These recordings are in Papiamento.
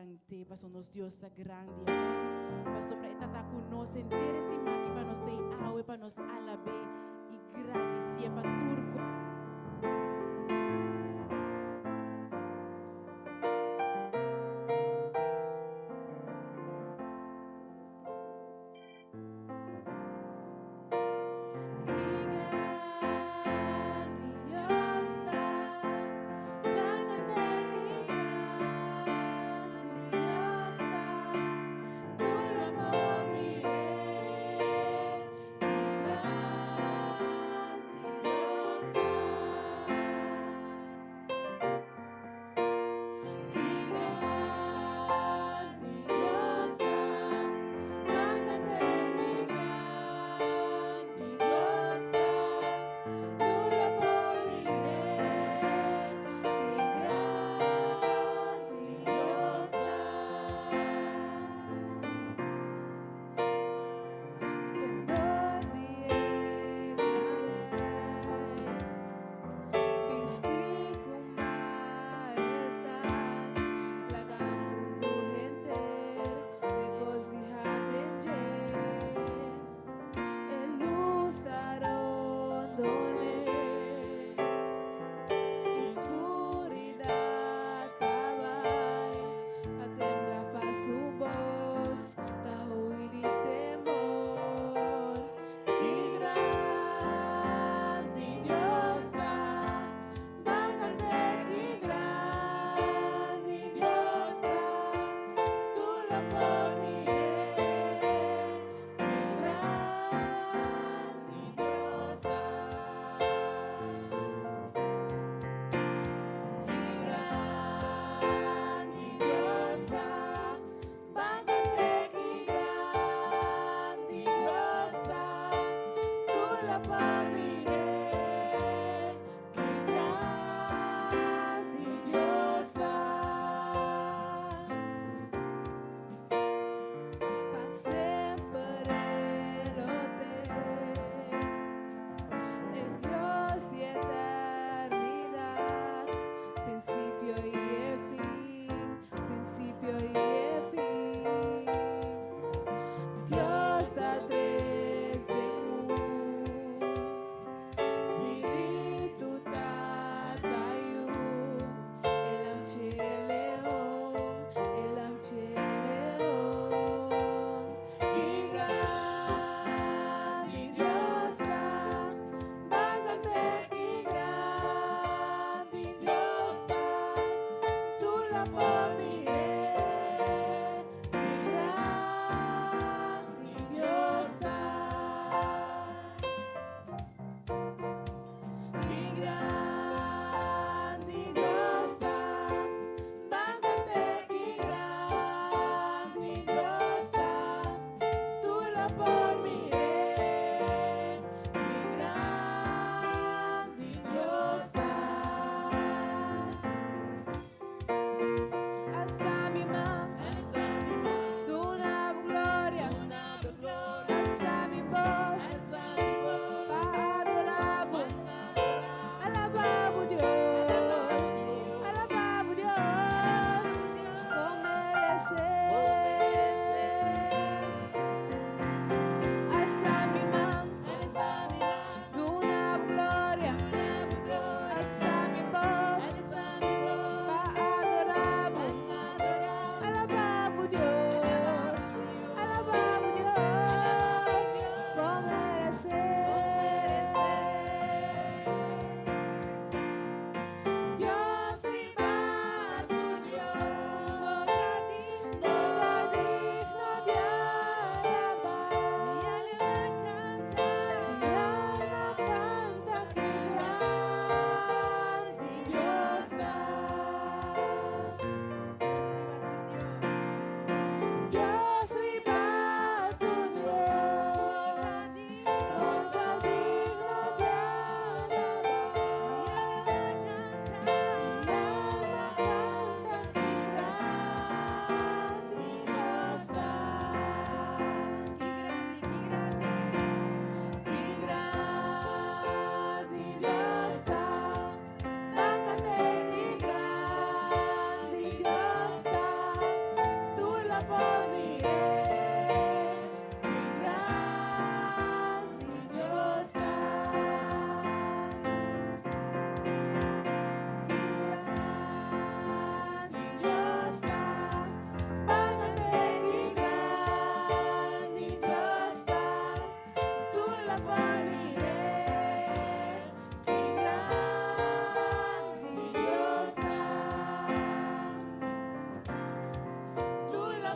Kant'é, paso nos Dios ta grandi, amèn. Pasobra e ta ta ku nos henter e siman aki pa nos t'ei awe pa nos alab'é i gradisié pa tur kos.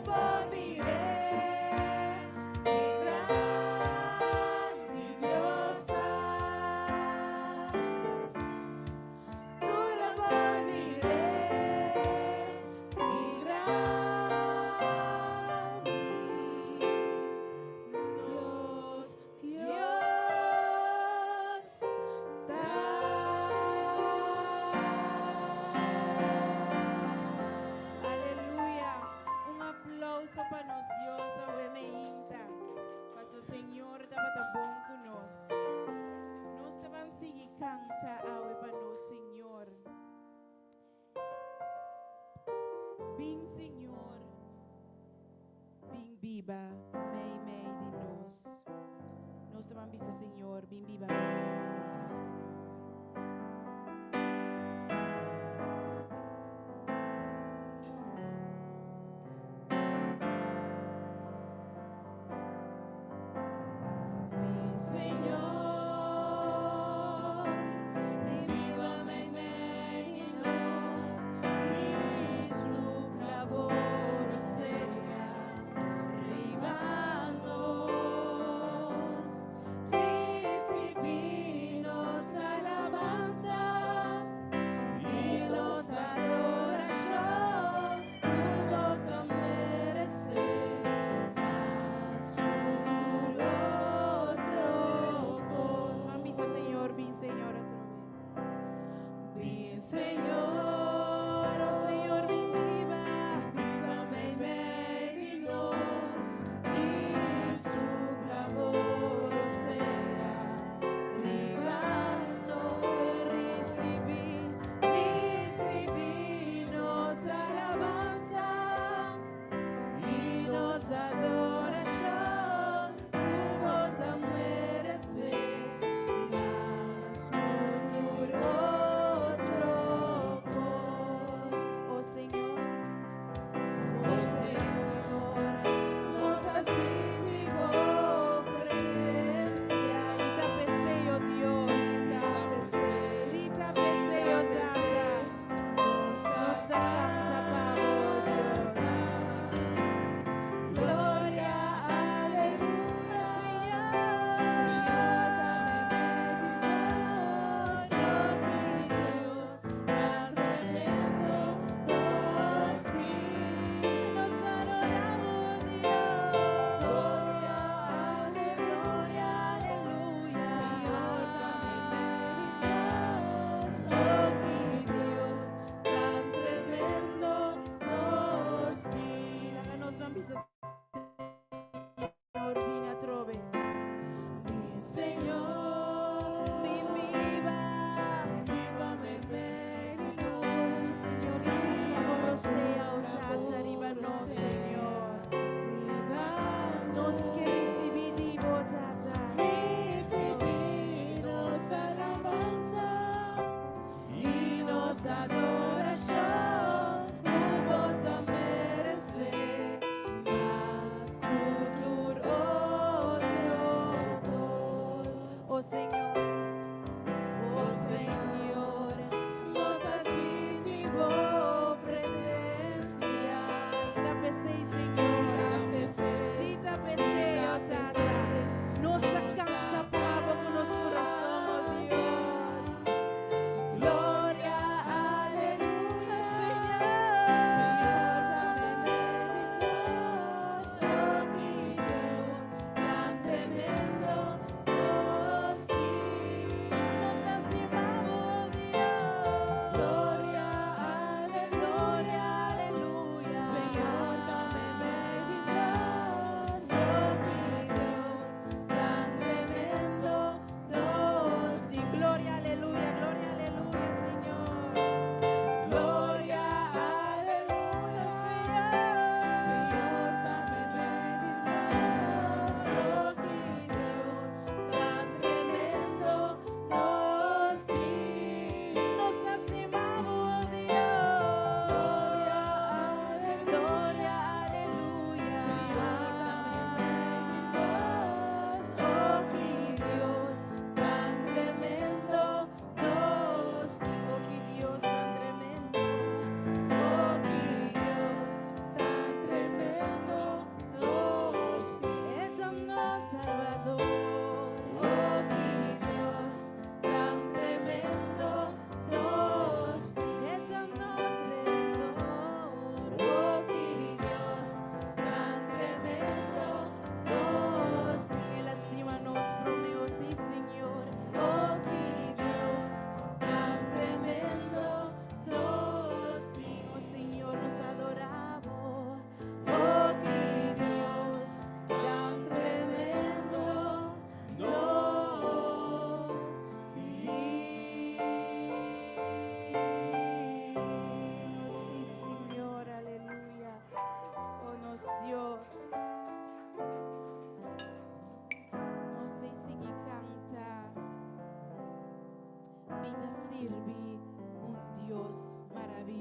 por mir'é, ki grandi Dios ta. Tur lo por mir'é, ki grandi nos Dios ta. Aleluya. Un aplouso pa nos Dios, awe mainta. Paso Señor tabata bon ku nos. Nos ta ban sigui kanta awe pa nos Señor. Bin Señor, bin biba meimei di nos. Nos ta ban bisa Señor, bin biba meimei di nos, oh Señor. Bin Señor, bin biba meimei di nos, i supla bo rosea riba nos, risibí nos.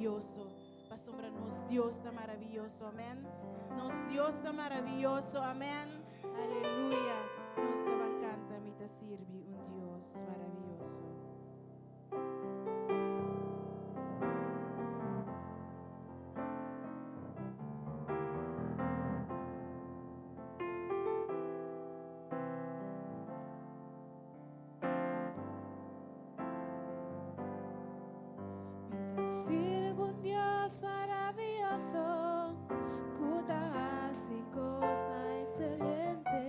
maravioso. Pasobra nos Dios ta maravioso. Amen. Nos Dios ta maravioso. Amen. Aleluya. Nos ta ban kanta Mi ta sirbi un Dios maravioso. Mi ta sirbi un Dios maravioso, ku ta hasi kosnan ekselente.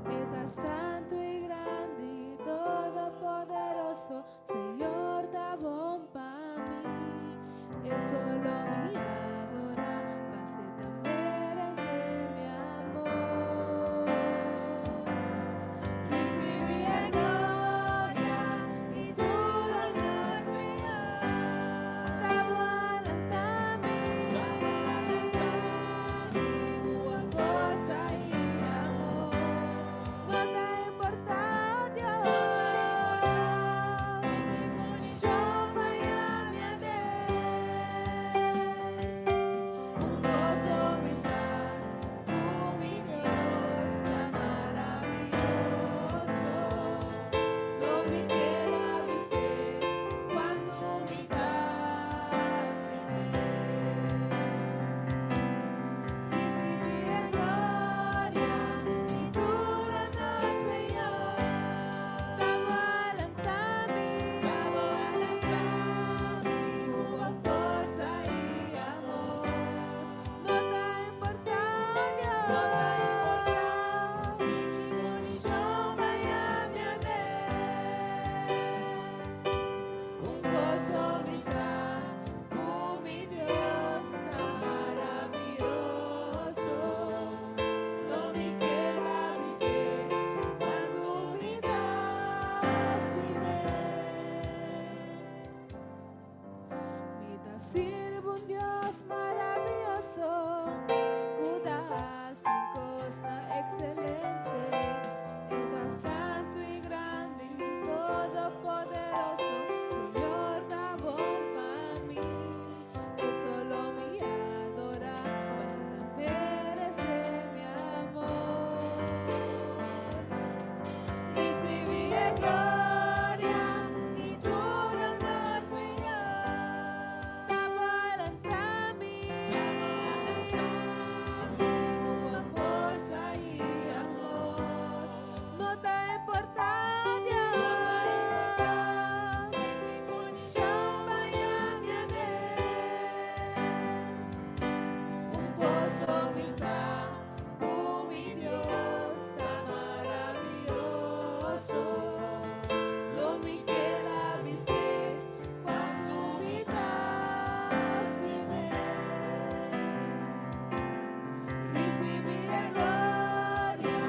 E ta santu i grandi, todopoderoso, Señor ta bon pa mi. E so lo mi adorá, pas'e ta meresé mi amor. Risibí e gloria i tur honor, Señor. Ta bo a lanta mi. Ta bo a lanta mi ku forsa i amor. No ta importá, Dios. No ta importá den ki kondishon m'a mi aden. Un kos so mi sa, ku mi Dios ta maravioso. Lo mi keda bis'é kuantu mi ta stim'é. Risibí e gloria i tur honor, Señor. Ta bo a lanta mi. Ta bo a lanta mi ku forsa i amor. No ta importá, Dios. No ta importá den ki kondishon m'a mi aden. Un kos so mi sa, ku mi Dios ta maravioso. Lo mi keda bis'é kuantu mi ta stim'é. Mi ta sirbi un Dios maravioso, ku ta hasi kosnan ekselente. E ta santu i grandi, todopoderoso, Señor ta bon pa mi. E so lo mi adorá, pas'e ta meresé mi amor. Risibí e gloria i tur honor, Señor. Ta bo a lanta mi. Ta bo a lanta mi ku forsa i amor. No ta importá, Dios. No ta importá den ki kondishon m'a mi aden. Un kos so mi sa, ku mi Dios ta maravioso. Lo mi keda bis'é kuantu mi ta stim'é. Risibí e gloria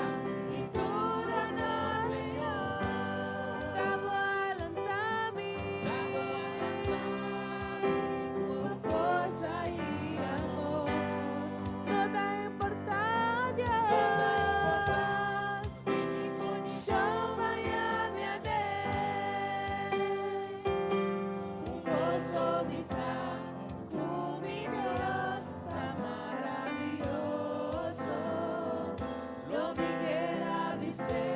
i tur honor, Señor. Ta bo a lanta mi. Ta bo a lanta mi ku forsa i amor. No ta importá, Dios. No ta importá den ki kondishon m'a mi aden. Un kos so mi sa, ku mi Dios ta maravioso. Lo mi keda bis'é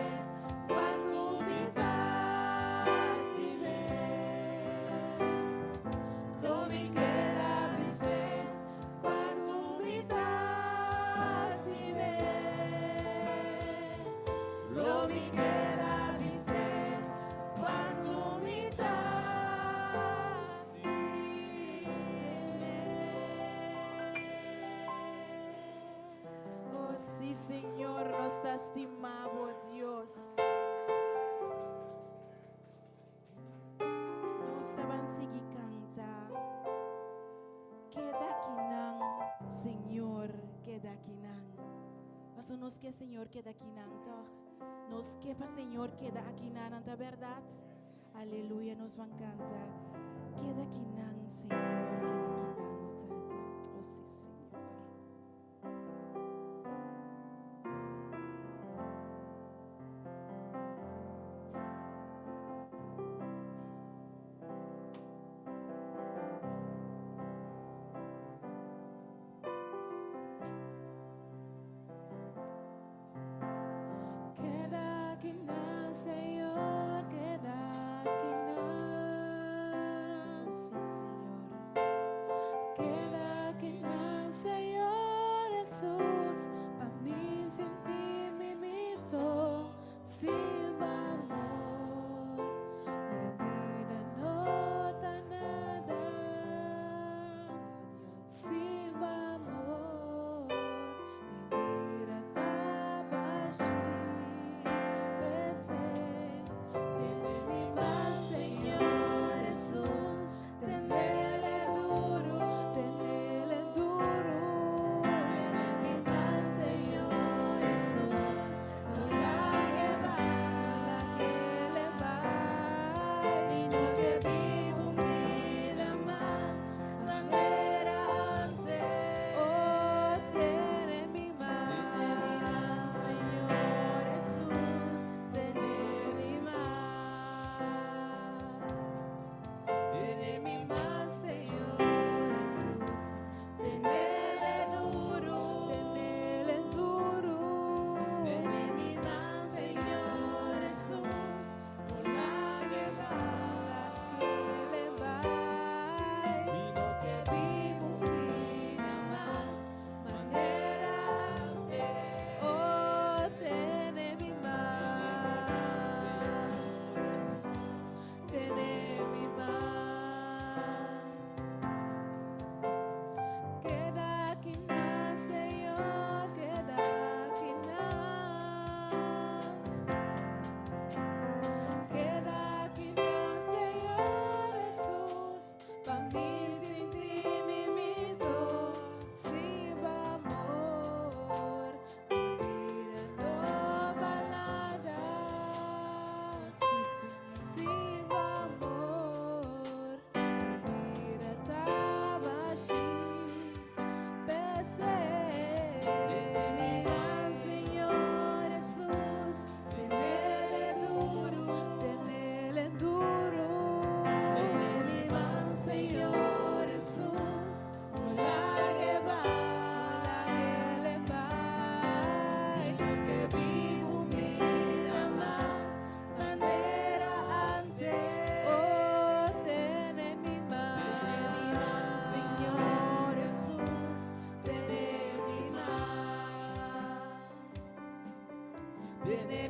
kuantu mi ta stim'é. Lo mi keda bis'é kuantu mi ta stim'é. Lo mi keda bis'é kuantu mi ta stim'é. Oh, sí, Señor, nos ta stima bo, Dios. Nos ta ban sigui kanta. Keda akinan, Señor, keda akinan. Paso nos ke Señor keda akinan, toch? Nos ke pa Señor keda akinan, anto berdat? Aleluya, nos ban kanta. Keda akinan, Señor, keda akinan, oh Tata. Oh sí, Señor.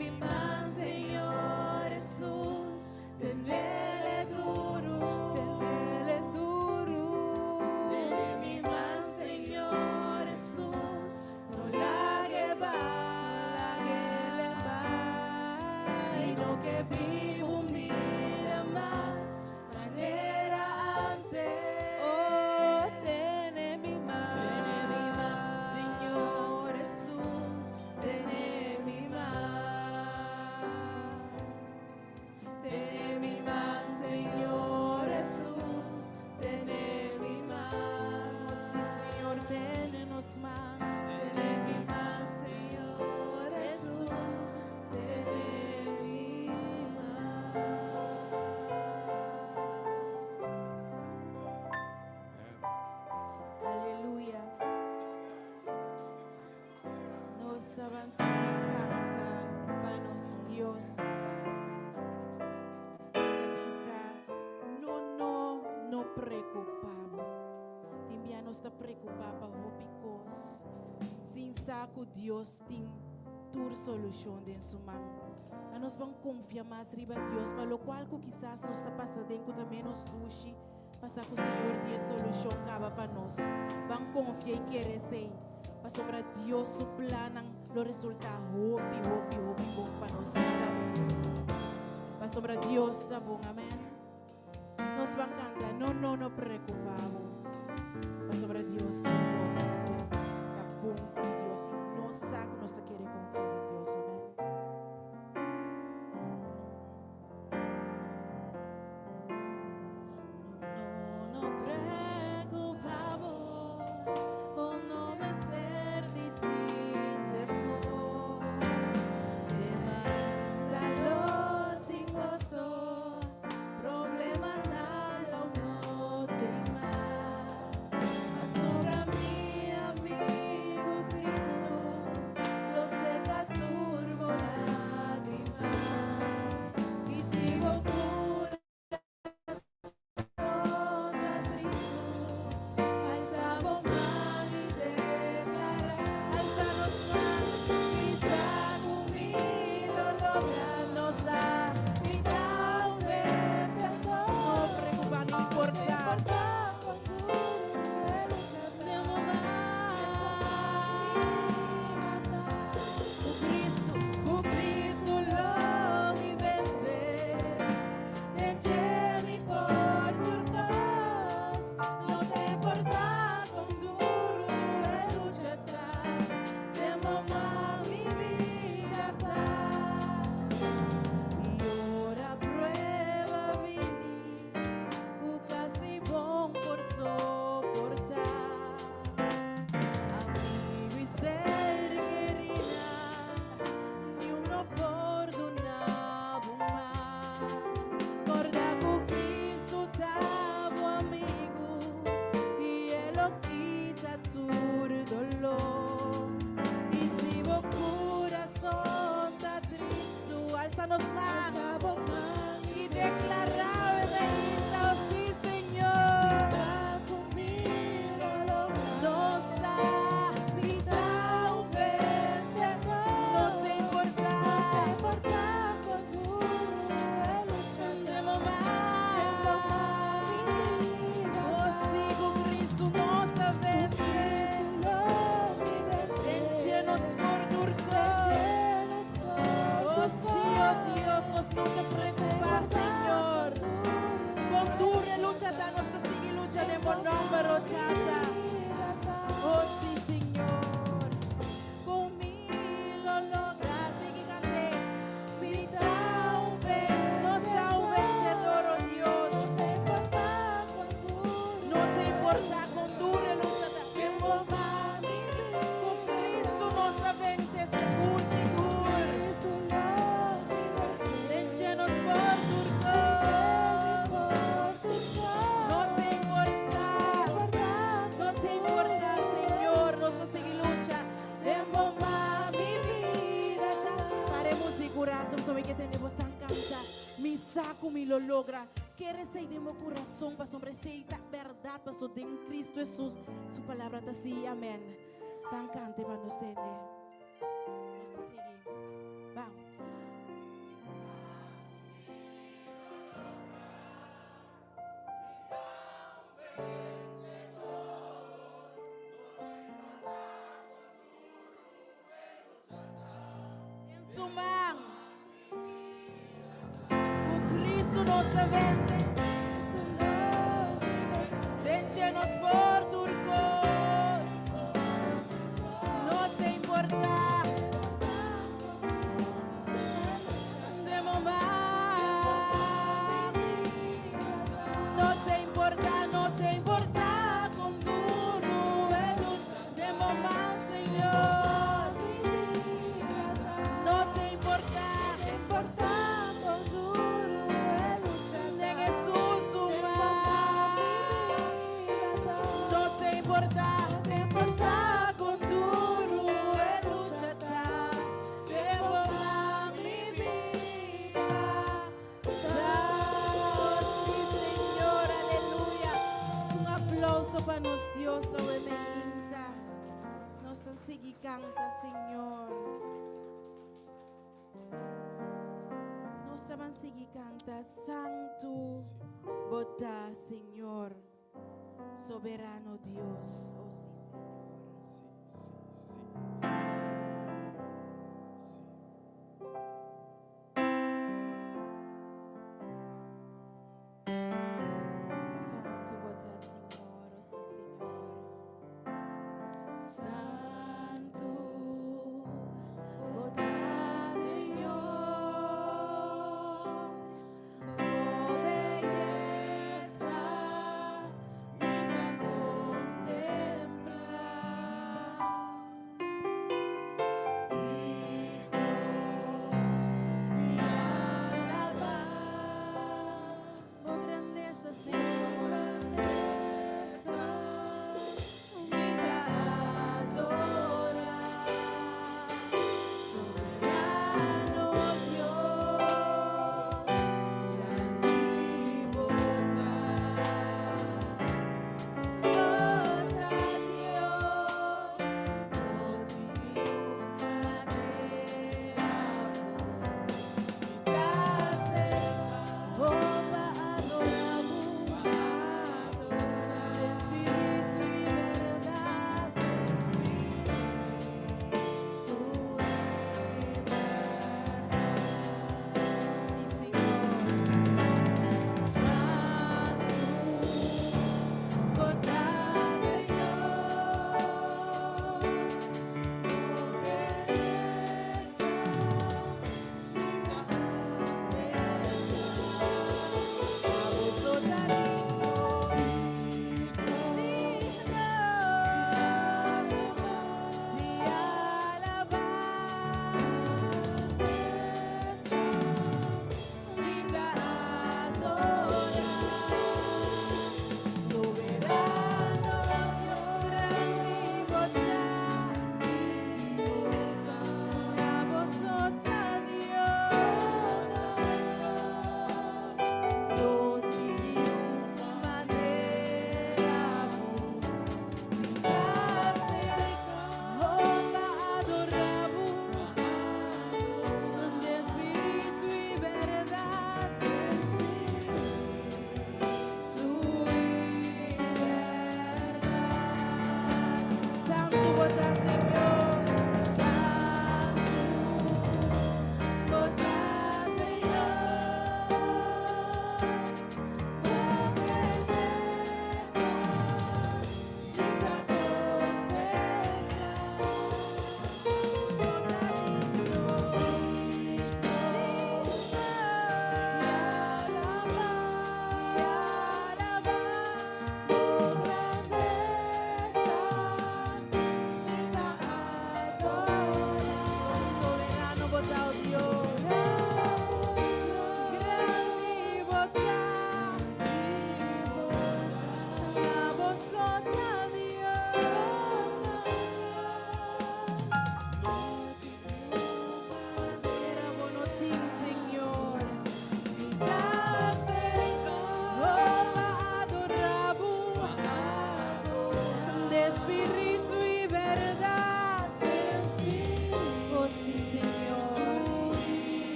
Mi man, Señor Jesus, tenele duro. Tenele duro. Tene mi man, Señor Jesus, no lague bai. Mi no ke biba un bida mas manera antes. Oh, tene mi man. Tene mi man, Señor Jesus, tene mi man. Tene mi man, Señor Jesus, tene mi man. Oh, si, Señor, tene nos man. Tene mi man, Señor Jesus, tene mi man. Aleluya. Nos ta avansa i kanta pa nos Dios. E ta bisa, no, no, no preokupá. Tin bia nos ta preokupá pa hopi kos. Sin sa ku Dios tin tur solushon den su man. Nos ban konfia mas riba Dios, pa lokual ku kisas nos ta pasa den ku ta menos dushi, pasa ku Señor tin solushon kaba pa nos. Ban konfia i kere esei. Pasobra Dios su plannan lo resultá hopi, hopi, hopi bon pa nos kada un. Pasobra Dios ta bon, amèn. Nos ban kanta, no, no, no preokupá. Pasobra Dios ta bon, ta bon, ta bon ku Dios. I nos sa ku nos ta kere konfia den Dios, amèn. No, no preokupá, oh, no mester di tin temor. Te manda lo tin goso, problemanan lo no tin mas. Pasobra mi amigu Kristu, lo seka tur bo lágrima. I si bo kurason ta tristu, alsa bo man i deklará. Alsa nos man, bisa ku mi lo logra. Nos a mi ta un vensedó. No preokupá, no importá. Importá kon duru e lucha Mi amor, Ku Kristu, ku Kristu lo mi vense. Den mi por tur kos. No ta importá kon duru e lucha ta. Den bo man mi bida ta. I ora prueba bini, ku kasi bo'n por soportá. Amigu i ser kerínan, ni un no por duna bo mal. Kòrda ku Kristu ta bo amigu i E lo kita tur doló. I si bo kurason ta tristu, alsa nos man Alsa bo man i deklará ainda, oh, si, Señor. Bisa ku mi lo logra. Nos ta, mi ta un vensedó. No ta importá. No ta importá kon duru e lucha De mamá. Den bo man mi bida Oh, si, ku Kristu nos ta vense. Kristu lo mi vense. Den nos por tur kos. Den nos por Oh, si, oh Dios, nos no ta preokupá, Señor. Kon duru e lucha ta, nos ta sigui lucha den bo nòmber, oh Tata. Oh, si, Señor. Ku mi lo logra, sigui kant'é. Mi ta un ven, nos ta un vensedó, oh Dios. No ta importá kon duru No ta importá kon duru e lucha ta. Den bo man, ku Kristu nos ta vense, sigur, sigur. Kristu lo mi vense. Den nos por tur kos. No ta importá. No ta importá, Señor, nos ta sigui lucha. Den bo man mi bida ta. Paremos sigurado, sabe ku tenemos san kanta. Mi sa ku mi lo logra. Kere esei den bo kurason, pasobra esei ta berdat, paso den Kristu Jesus. Su palabra ta asina, amèn. Ban kant'é pa nos tende. Nos ta sigui. Ban. ta vense. Den dje nos por tur kos. No ta importá. Den bo man. No ta importá, no ta importá kon duru e lucha. Den bo man, Señor. No ta importá. Importá kon duru e lucha. Den Hesus su man. No ta importá. No ta importá Kon duru e lucha ta. Den bo man mi bida ta. Sí, Señor, aleluya. Un aplouso pa nos Dios, awe mainta. Nos ta sigui kanta, Señor. Nos ta sigui kanta, Santu Bo ta, Señor, soberano Dios. Oh, sí, Señor. Sí. Santu Bo ta, Señor, oh, sí, Señor. Santu, Bo ta, Señor, Bo beyesa, mi ta kontemplá.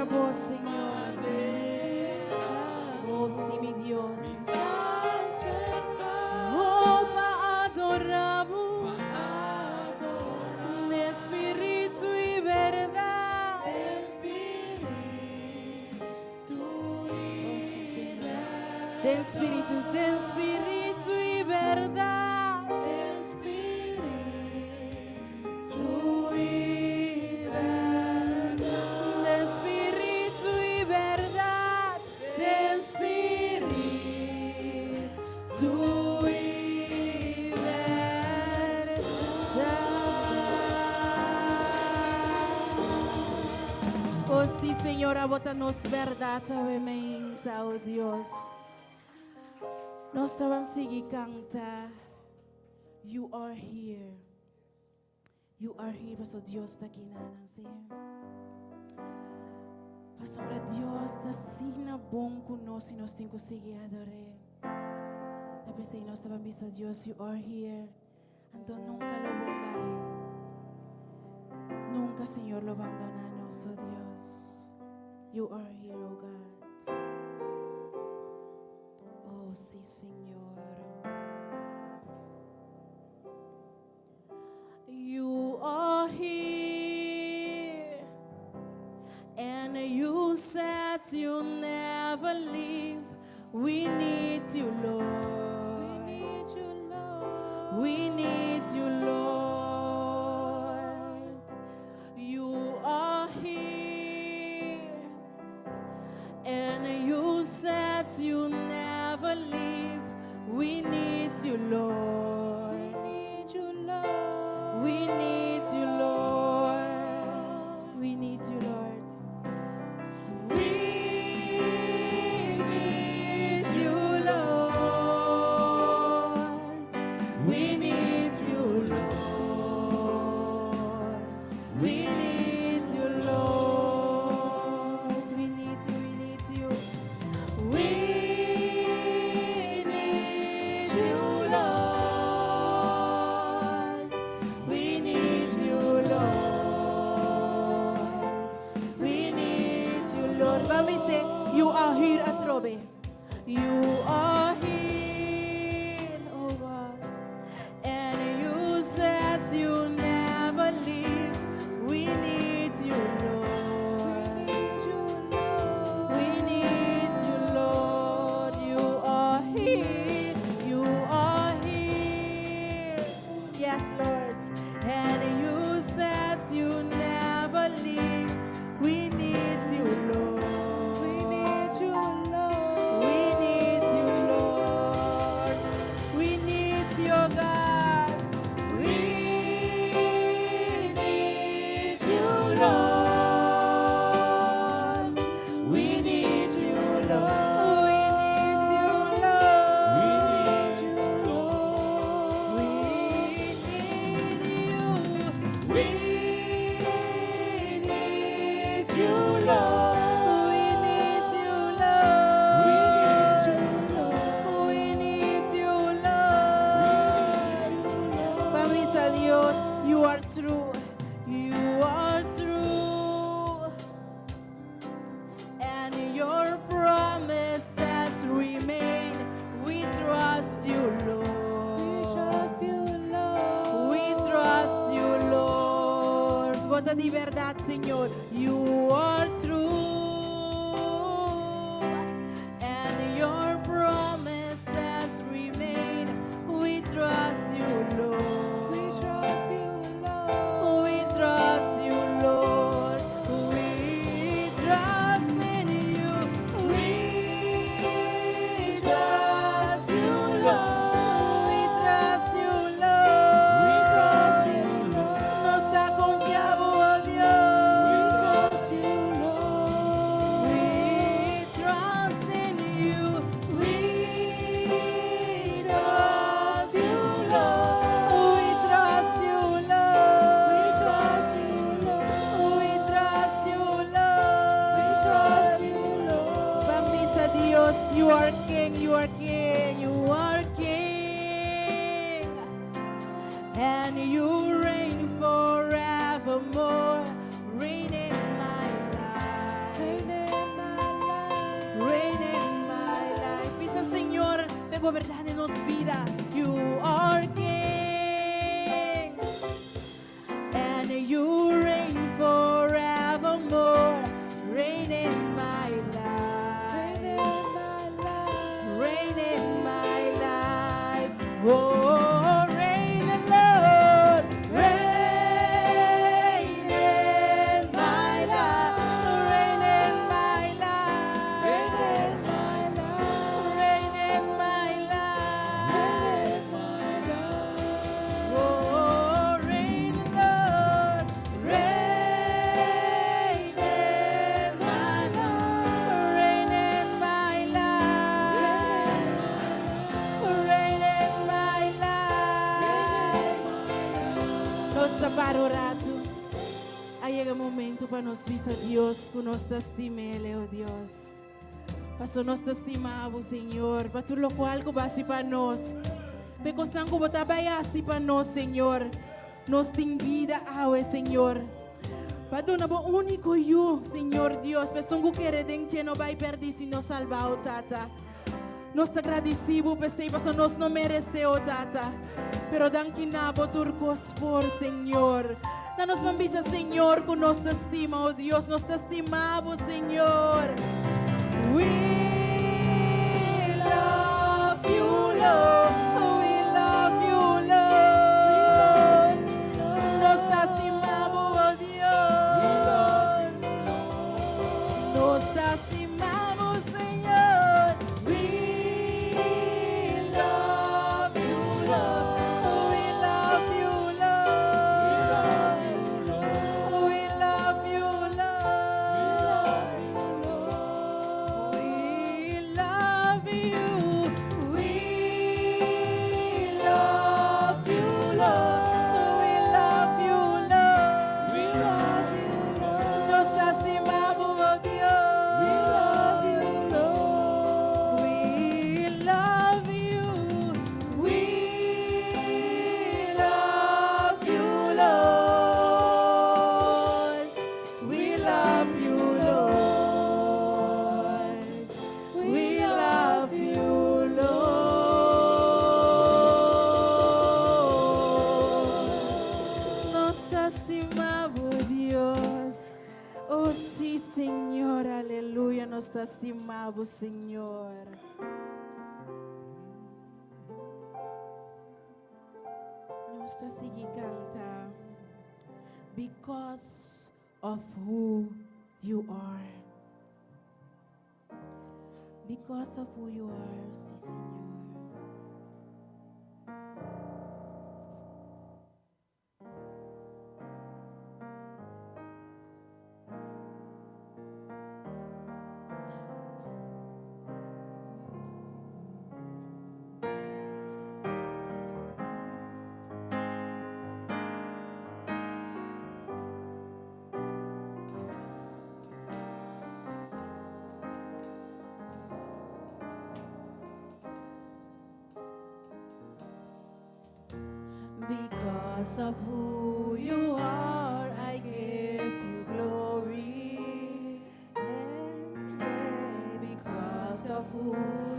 adorá Bo, Señor. Oh, sí, mi Dios. Oh, pa adorá Bo. Den spiritu i berdat. Oh, sí, Señor. Den spiritu i berdat. Tu i berdat. Den spiritu i berdat. Den spiritu i berdat. Oh, sí, Señor, Abo ta nos berdat, obviamente, oh Dios. Nos ta bai sigui kanta. You are here. You are here, paso Dios ta aki na, Señor. Pasobra Dios ta asina bon ku nos i nos tin ku sigui ador'é. A pesar nos tabata bisa Dios, you are here. Anto nunka lo bo bai. Nunka, Señor, lo bandoná nos, oh Dios. You are here, oh God. Oh, sí, Señor. You are here, and you said you never leave. We need you, Lord. We need you, Lord. We need you, Lord. You are here, and you said you never leave. We need you, Lord. We need you, Lord. We need you, Lord. We need you, Lord. We need you, Lord. We need you, Lord. We need you, Lord. We need you, we need you. We need you, Lord. We need you, Lord. We need you, Lord. Ban bis'é, you are here, atrobe. You are here, oh God. And you said you never leave. We need you, Lord. We need you, Lord. We need you, Lord. You are here. You are here. Yes, Lord. And you said you never leave. We need you, Lord. We need you, Lord. We need you, Lord. We need you, God. We need you, Lord. We need you, Lord. We need you, Lord. We need you, Lord. We need you. We need you, Lord. We need you, Lord. We need you, Lord. We need you, Lord. We need you, Lord. Ban bisa Dios, you are true. You are true. And your promises remain. We trust you, Lord. We trust you, Lord. We trust you, Lord. Bo ta di berdat, Señor. You are true. And your promises remain. We trust you, Lord. We trust you, Lord. We trust you, Lord. We trust in you. We trust you, Lord. We trust you, Lord. We trust you, Lord. Nos ta konfia Bo, oh Dios. We trust you, Lord. We trust in you. We trust you, Lord. We trust you, Lord. We trust you, Lord. We trust you, Lord. We trust you, Lord. Ban bisa Dios, you are King, you are King, you are King. And you reign forevermore. Reign in my life. Reign goberná den nos bida. You are King. And you reign forevermore. Reign in my life. Reign in my life. Reign in my life. Oh, reign, Lord. Reign in my life. Reign in my life. Reign in my life. Reign in my life. Reign in my life. Oh, reign, Lord. Reign in my life. Reign in my life. Reign in my life. Nos ta para un ratu. A yega momento pa nos bisa Dios ku nos ta stim'é, oh Dios. Paso nos ta stima bo, Señor. Pa tur loke ku bo a hasi pa nos. Pa kosnan ku bo ta bai hasi pa nos, Señor. Nos tin bida awe, Señor. Pa duna bo úniko yu, Señor Dios. Pa esun ku kere den dje no bai pèrdí, sino salbá, oh Tata. Nos ta gradisí bo, p'esei, paso nos no meresé, oh Tata. Pero danki na bo tur kos por, Señor. Na nos ban bisa, Señor, ku nos ta stima, oh Dios, nos ta stima bo, Señor. We love you, Lord. We love you, Lord. Nos ta stima bo, oh Dios. Nos ta stima bo, Señor. We love you, Lord. We love you, Lord. We love you, Lord. We love you. We love you, Lord. We love you, Lord. We love you, Lord. Nos ta stima bo, oh Dios. We love you, Lord. We love you. We love you, Lord. We love you, Lord. We love you, Lord. Nos ta stima bo, Dios. Oh, sí, Señor, aleluya. Nos ta stima bo, Señor. Nos ta sigui kanta. Because of who you are. Because of who you are, sí, Señor. Because of who you are, I give you glory. Yeah, because of who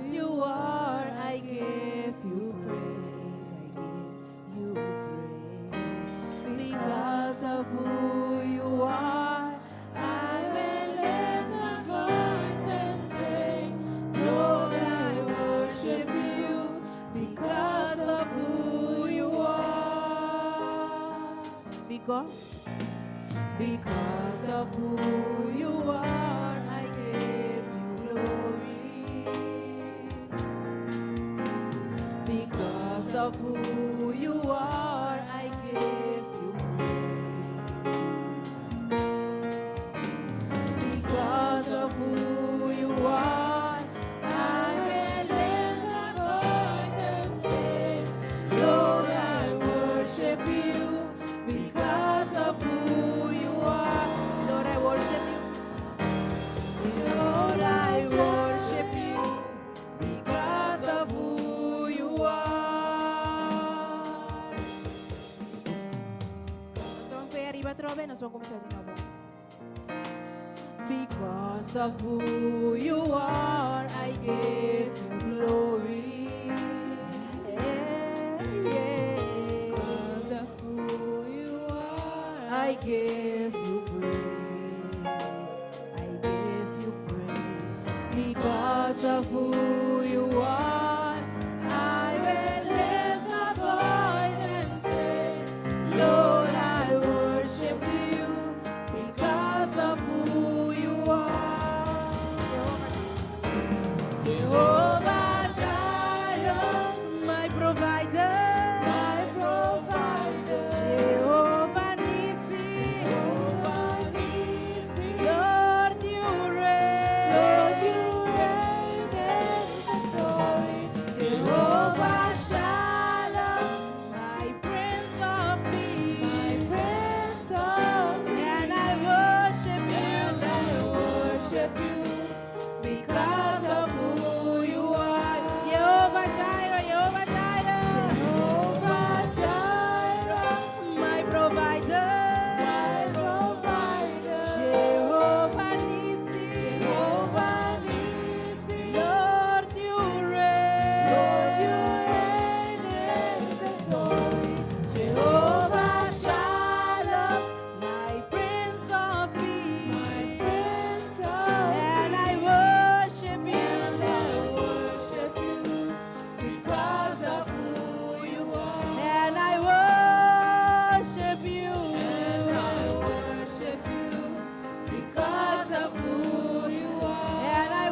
you are, I give you praise. I give you praise. Because of who you are, I will lift my voice and say, Lord, I worship you because of who you are. Because of who you are, I give you glory. Because of who you are, I give you praise. Because of who you are, I will lift my voice and say, Lord, I worship you because of who you are. Lord, I worship you. Lord, I worship you because of who you are. Anto, ariba atrobe, nos ta bai kuminsá di nobo. Because of who you are, I give you glory. I give you praise. I give you praise because of who you are. I will lift my voice and say, Lord, I worship you because of who you are. Jehovah Jireh, my provider, My provider. Jehovah Nissi, Jehovah Nissi. Lord, you reign. Lord, you reign in victory. Jehovah Shalom, My Prince of my Peace, Prince of Peace. and I worship you And I worship you because of who you are. Jehovah Jireh, Jehovah Jireh, Jehovah Jireh, my provider, my provider. Jehovah Nissi, Jehovah Nissi. Lord, you reign. Lord, you reign in victory. Jehovah Shalom, my Prince of my Peace, Prince of and I worship you. And I worship you because of who you are. And I worship you. And I worship you because of who you are. And I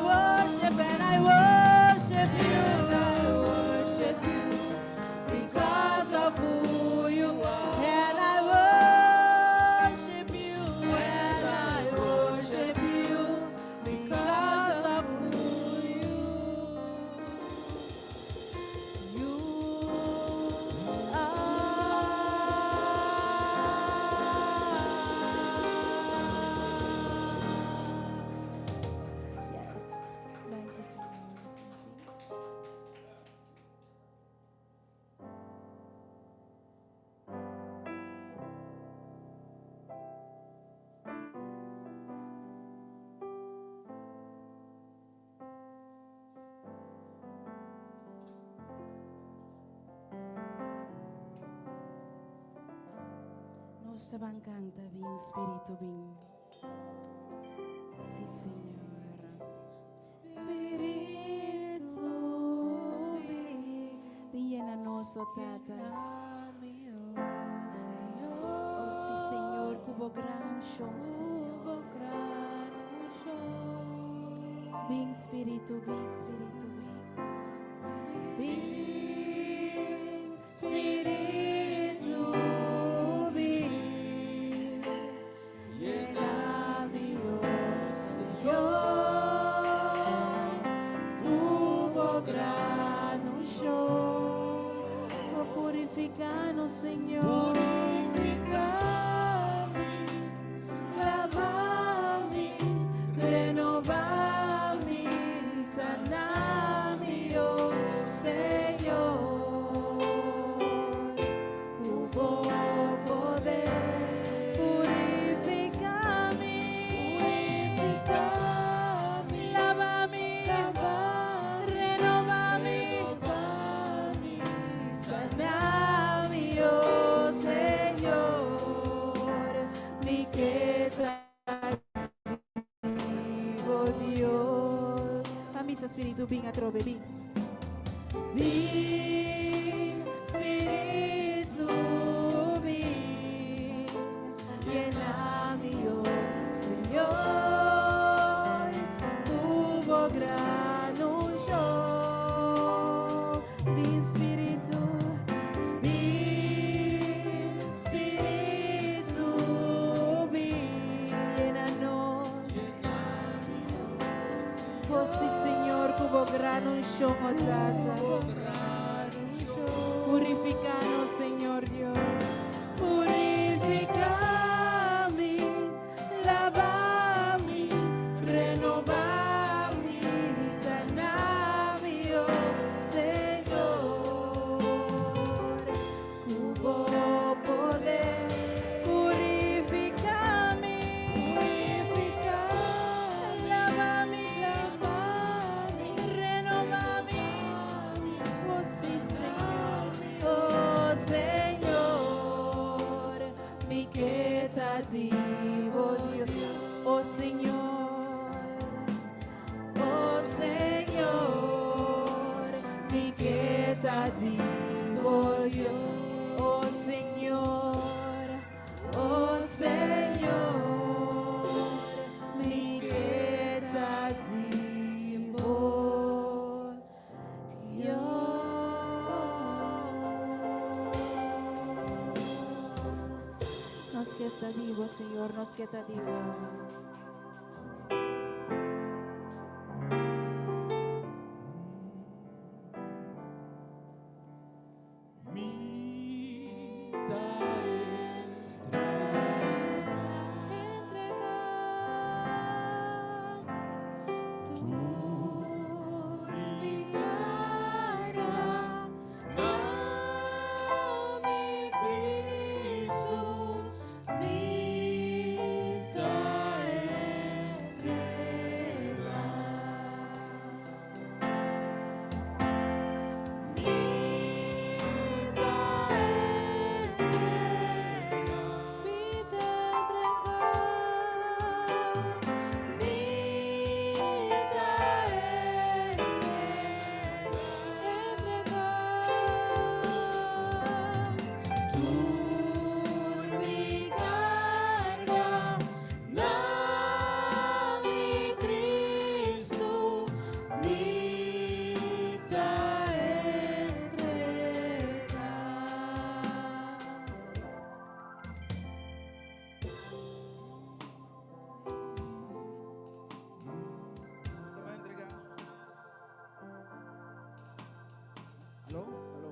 worship you. And I worship you because of who you are. And I worship you. And I worship you because of who you You are. Yes. Thank you, Señor. Nos ta ban kanta, bin Spiritu bin. Si, Señor. Spiritu bin. Bin yena nos, o Tata. Señor. Oh, si, Señor, ku bo gran unshon, Señor. Ku bo gran unshon. Bin Spiritu, bin Spiritu, bin. Bin Spiritu, bin. Yena mi, oh Señor, ku bo gran unshon. Oh, purifiká nos, Señor. Purifiká mi, laba mi, renobá mi, sana mi, oh Señor. Ku bo poder. Purifiká mi, Purifiká mi, laba mi, laba mi, renobá mi, renobá mi, sana mi, oh Señor. Mi ke ta di bo, Dios. Pa mi, Spiritu, bin atrobe, bin. Bin, Spiritu, bin. Yena mi, oh Señor, ku bo gran unshon. Bin, Spiritu, bin, Spiritu, bin. Yena nos. Oh, si, Señor, ku bo gran unshon, oh Tata. Purifiká nos, Señor Dios. Purifiká mi, laba mi, renobá mi, sana mi, oh Señor. Ku bo poder. Purifiká mi, Purifiká, laba mi, laba mi, renobá mi. Oh, si, Señor. Oh, Señor. ke sta di bo, Señor, nos ke ta di bo. Mi ta entrega. Entrega tur mi carga na mi Cristo. Mi ta entrega. Mi ta entrega. Nos ta entrega. Aló? Aló.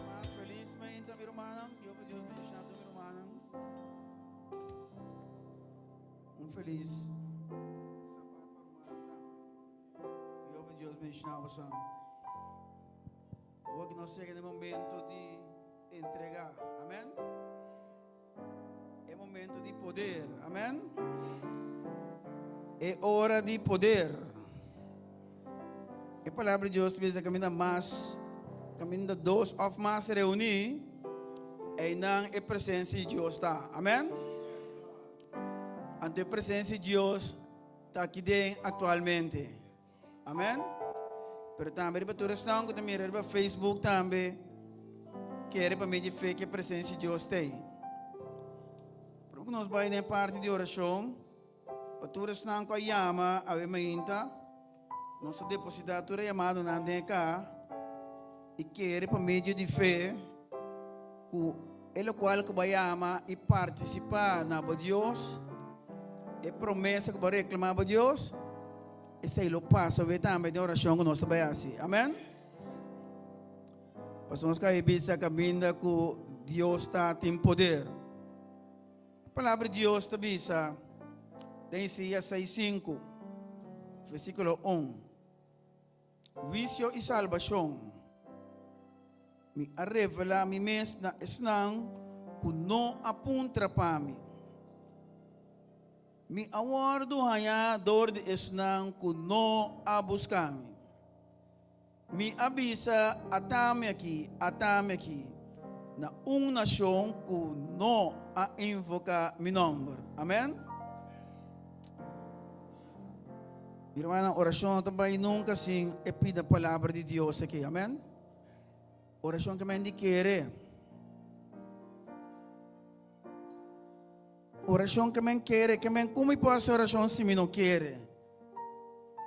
Mas felizmente, mi hermana. Dios, Dios bendiga mi hermana. Un felis sabat pa rumannan tambe. Ku Jehová Dios bendishoná boso. Awor ku nos yega na e momento di entregá. Amèn. E momento di poder. Amèn. E ora di poder. E palabra di Dios ta bisa kaminda mas, kaminda dos òf mas reuní, einan e presensia di Dios ta. Amèn. Anto e presensia di Dios ta aki den aktualmente. Amèn. Pero tambe riba tur esnan ku ta mira riba Facebook tambe kere pa medio di fe ku e presensia di Dios ta ei. Prome ku nos bai den e parti di orashon, pa tur esnan ku a yama awe mainta, nos ta depositá tur e yamadonan den e kaha i kere pa medio di fe ku e lokual ku bo a yama i partisipá na bo Dios, e promesa ku bo a reklamá bo Dios, esei lo pasa awe tambe den orashon ku nos ta bai hasi. Amèn? Pasobra nos ka bisa kaminda ku Dios ta tin poder. E palabra di Dios ta bisa den Isaías 6:5, versíkulo 1, Huisio i salbashon, mi a revelá mi mes na esnan ku no a puntra pa mi. Mi a wòrdu hañá dor di esnan ku no a buska mi. Mi a bisa, Atami aki, atami aki, na un nashon ku no a invoká mi nòmber. Amèn. Mi rumannan, orashon no ta bai nunka sin e pida palabra di Dios aki. Amèn. Orashon ke men di kere. Orashon ke men kere, ke men kon mi por hasi orashon si mi no kere?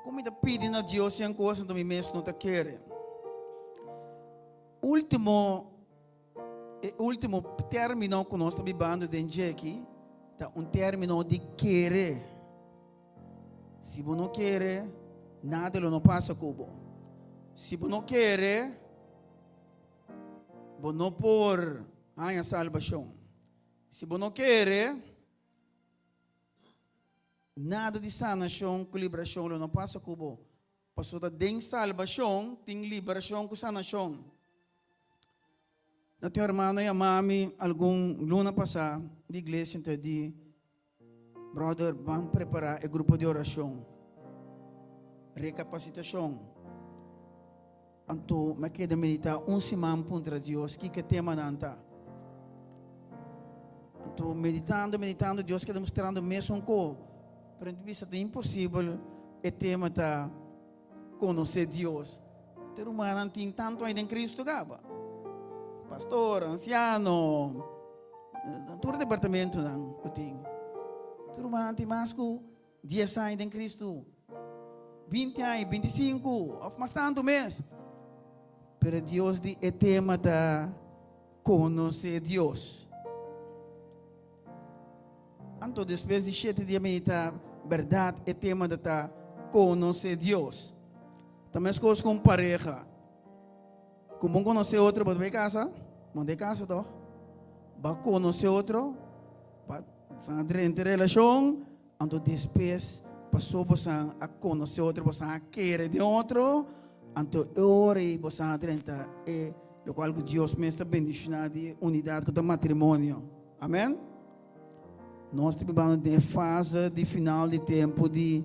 Kon mi ta pidi na Dios yen kos anto mi mes no ta kere? Ultimo, e ultimo termino ku nos ta bibando den dje aki ta un termino di kere. Si bo no kere, nada lo no pasa ku bo. Si bo no kere, bo no por haña salbashon. Si bo no kere, nada di sanashon ku liberashon lo no pasa ku bo, pasobra den salbashon tin liberashon ku sanashon. Na tin un hermano yama mi algun luna pasá di iglesia, enton e di, Brother, ban prepará e grupo di orashon, rekapasitashon. Anto mi a keda meditá un siman puntra Dios kiko e temanan ta. Anto meditando, meditando, Dios keda mustrando mesun ko. Pero mi ta bisa ta imposibel e tema ta konosé Dios. Te rumannan tin tantu aña den Cristo kaba. Pastor, ansiano, tur departamentonan ku tin. Tur rumannan tin mas ku dies aña den Cristo, 20 aña, 25 òf mas tantu mes. Pero Dios di e tema ta. konosé Dios. Anto despues di shete dia meditá, bèrdat e tema ta ta konosé Dios. Ta meskos ku un pareha. Ku bon konosé otro bo ta bai kasa? Bo no ta kasa tòg? Bo a konosé otro, bo a drenta e relashon, anto despues pasó boso a konosé otro, boso a kere den otro, anto e ora ei boso a drenta e lokual ku Dios mes ta bendishoná di e unidat ku ta matrimonio. Amèn? Nos ta bibando den e fase di final di tempu di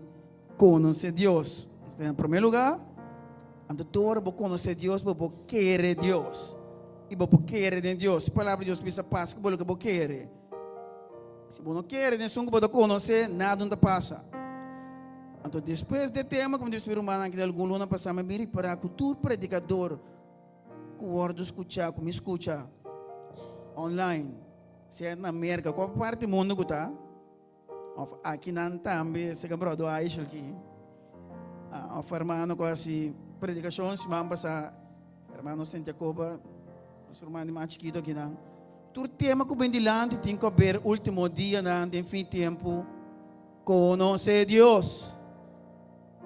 konosé Dios. Esei na promé lugá. Anto tur ora bo konosé Dios, bo por kere Dios. I bo por kere den Dios. E Palabra di Dios bisa pasa ku bo loke bo kere. Si bo no kere den esun ku bo ta konosé, nada no ta pasa. Anto despues di e tema ku mi ta bisti rumannan aki di algun luna pasá, mi a bin ripará ku tur predikador ku wòrdu skuchá, ku mi skucha online, sea na Merka, kua parti mundu ku ta, òf akinan tambe, seka bròder Aishel aki, òf hermano ku hasi predikashon siman pasá, hermano Sint Jacoba, nos ruman di mas chikitu akinan. Tur tema ku bin dilanti tin ku aber último dianan den fin tempu, konosé Dios.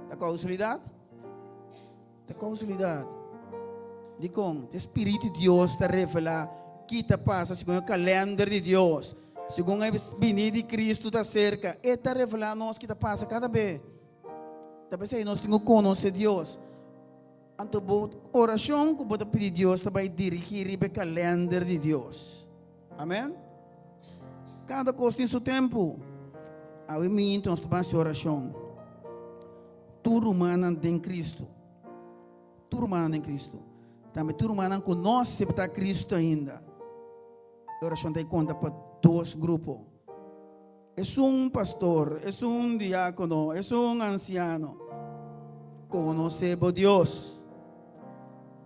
Ta kousulidat? Ta kousulidat. Dikon? E Spiritu di Dios ta revelá ki ta pasa segun e kalènder di Dios. Segun e bini di Kristu ta serka, e ta revelá nos ki ta pasa kada be. Ta p'esei nos tin ku konosé Dios. Anto bo orashon ku bo ta pidi Dios ta bai dirigí riba e kalènder di Dios. Amèn? Kada kos tin su tempu. Awe mintu nos ta bai hasi orashon. Tur rumannan den Kristu. Tur rumannan den Kristu. Tambe tur rumannan ku no aseptá Kristu ainda. E orashon ta e konta pa dos grupo. Esun pastor, esun diákono, esun ansiano. Konosé bo Dios.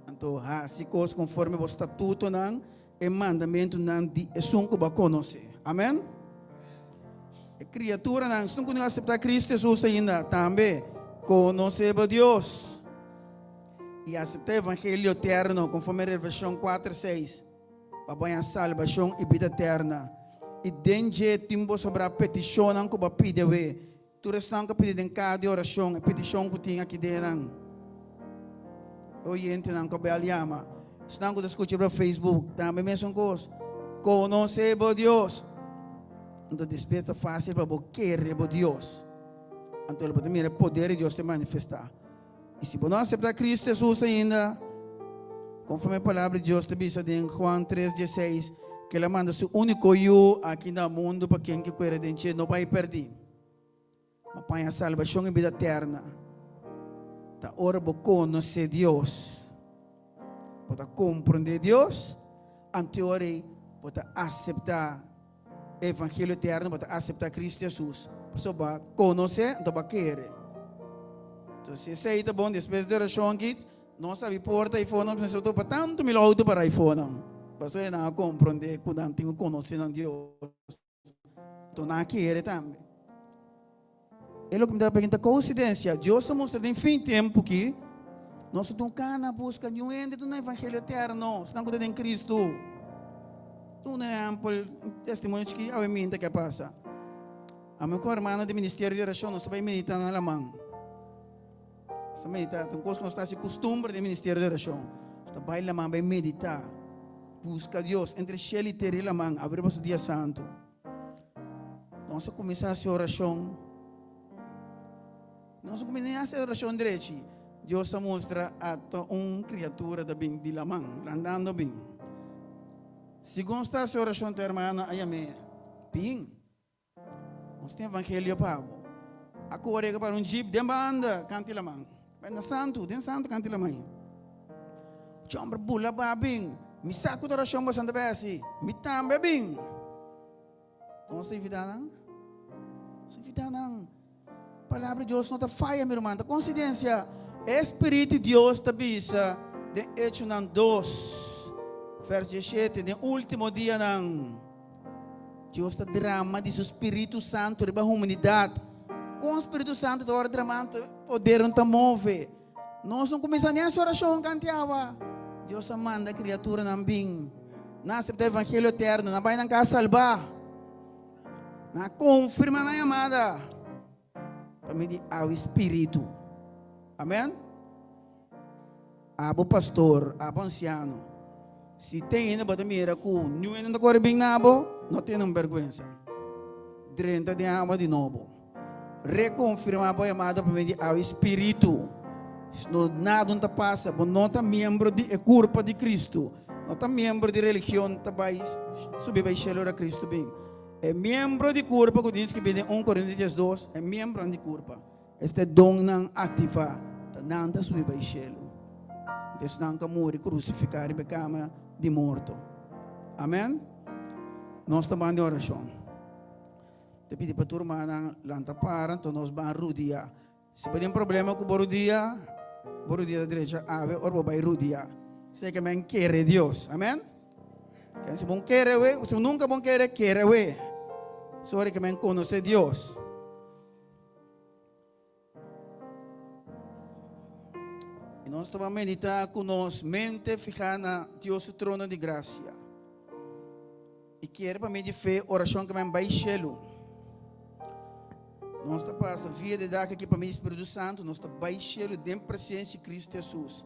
Anto hasi kos konforme bo statutonan e mandamentunan di esun ku bo a konosé. Amèn? E kriaturanan, esun ku no a aseptá Kristu Hesus ainda, tambe konosé bo Dios i aseptá evangelio eterno konforme Revelashon kuater seis, pa bo haña salbashon i bida eterna. I den dje tin bo sobrá petishonnan ku bo a pidi awe. Tur esnan ku a pidi den kada di orashon, e petishon ku tin aki den nan, e oyentenan ku a bel yama, esnan ku ta skucha riba Facebook, tambe mesun kos. Konosé bo Dios. Anto despues ta fásil pa bo kere bo Dios. Anto lo bo ta mira e poder di Dios ta manifestá. I si bo no aseptá Kristu Hesus ainda, konforme e palabra di Dios ta bisa den Juan tres dieseis, ku El a manda su úniko Yu aki na mundu pa ken ke kuere den dje no bai pèrdí, ma paña salbashon i bida eterna. Ta ora bo konosé Dios, bo ta komprondé Dios, anto e ora ei bo ta aseptá e evangelio eterno, bo ta aseptá Kristu Hesus. Pasobra bo a konosé, anto bo a kere. Entonces, si esei ta bon, despues di orashon aki, nos a abi porta ei fonan, nos a topa tantu mil outo para ei fonan. Pasobra nan a komprondé ku nan tin ku konosé nan Dios. Anto nan a kere tambe. E loke mi ta papia ta koinsidensia. Dios a mustra den fin tempu ki nos no kana buska niun hende duna evangelio eterno, esnan ku ta den Kristu. Un ehèmpel, un testimonio chikí awe minta ke a pasa. Ami ku hermano di ministerio di orashon nos ta bai meditá na laman. Nos ta meditá, ta un kos ku nos ta hasi kustumber den ministerio di orashon. Nos ta bai laman bai meditá, buska Dios entre shel i tera i laman, abri boso dia santu. Nos a kuminsá hasi orashon. Nos a kuminsá hasi orashon drechi. Dios a mustra ata un kriatura ta bin di laman, landando bin. Segun nos ta hasi orashon, tu hermana a yam'é, Bin, nos tin evangelio pa bo. A kore para un jeep den banda kanti laman. Bai na santu, den santu kanti laman. Chomber bula ba bin. Mi sa ku ta orashon boso ta bai hasi. Mi tambe a bin. Nos ta invitá nan? Nos ta invitá nan. Palabra di Dios no ta faya, mi ruman. Ta konsidensia. E Spiritu di Dios ta bisa den Echonan dos, vers diesshete, den último dianan, Dios ta drama di su Spiritu Santu riba humanidat. Kon Spiritu Santu ta wòrdu dramá? Anto poder no ta move. Nos no kuminsá ni hasi orashon kanti awa. Dios a manda kriaturanan bin. Nan a aseptá evangelio eterno. Nan a bai nan kas salbá. Nan a konfirmá nan yamada pa medio di awa i spiritu. Amèn. Abo pastor, abo ansiano, si ten hende bo ta mira ku niun hende no ta kore bin na bo, no tene un bèrgwensa. Drenta den awa di nobo. Rekonfirmá bo yamada pa medio di awa i spiritu. Si no, nada no ta pasa. Bo no ta miembro di e kurpa di Kristu. No ta miembro di religion ta bai subi bai shelu ora Kristu bin. E miembro di kurpa ku tin skibí den un Korinto diesdos, e miembronan di kurpa. Este donnan aktivá ta nan ta subi bai shelu. Anto esnan ku a muri krusifiká riba e kama di morto. Amèn. Nos ta ban den orashon. Ta pidi pa tur rumannan lanta para, anto nos ban rudia. Si bo tin problema ku bo rudia, bo rudia ta drecha awe ora bo bai rudia. Esei ke men kere Dios. Amèn. Si bo kere awe, si bo nunka bo kere, kere awe. Sori ke men konosé Dios. I nos ta meditá ku nos mente fihá na Dios su trono di grasia. I kere pa medio di fe orashon ku men bai shelu. Nos ta pasa via di dak aki pa medio di Spiritu Santu, nos ta bai shelu den presensia di Kristu Hesus.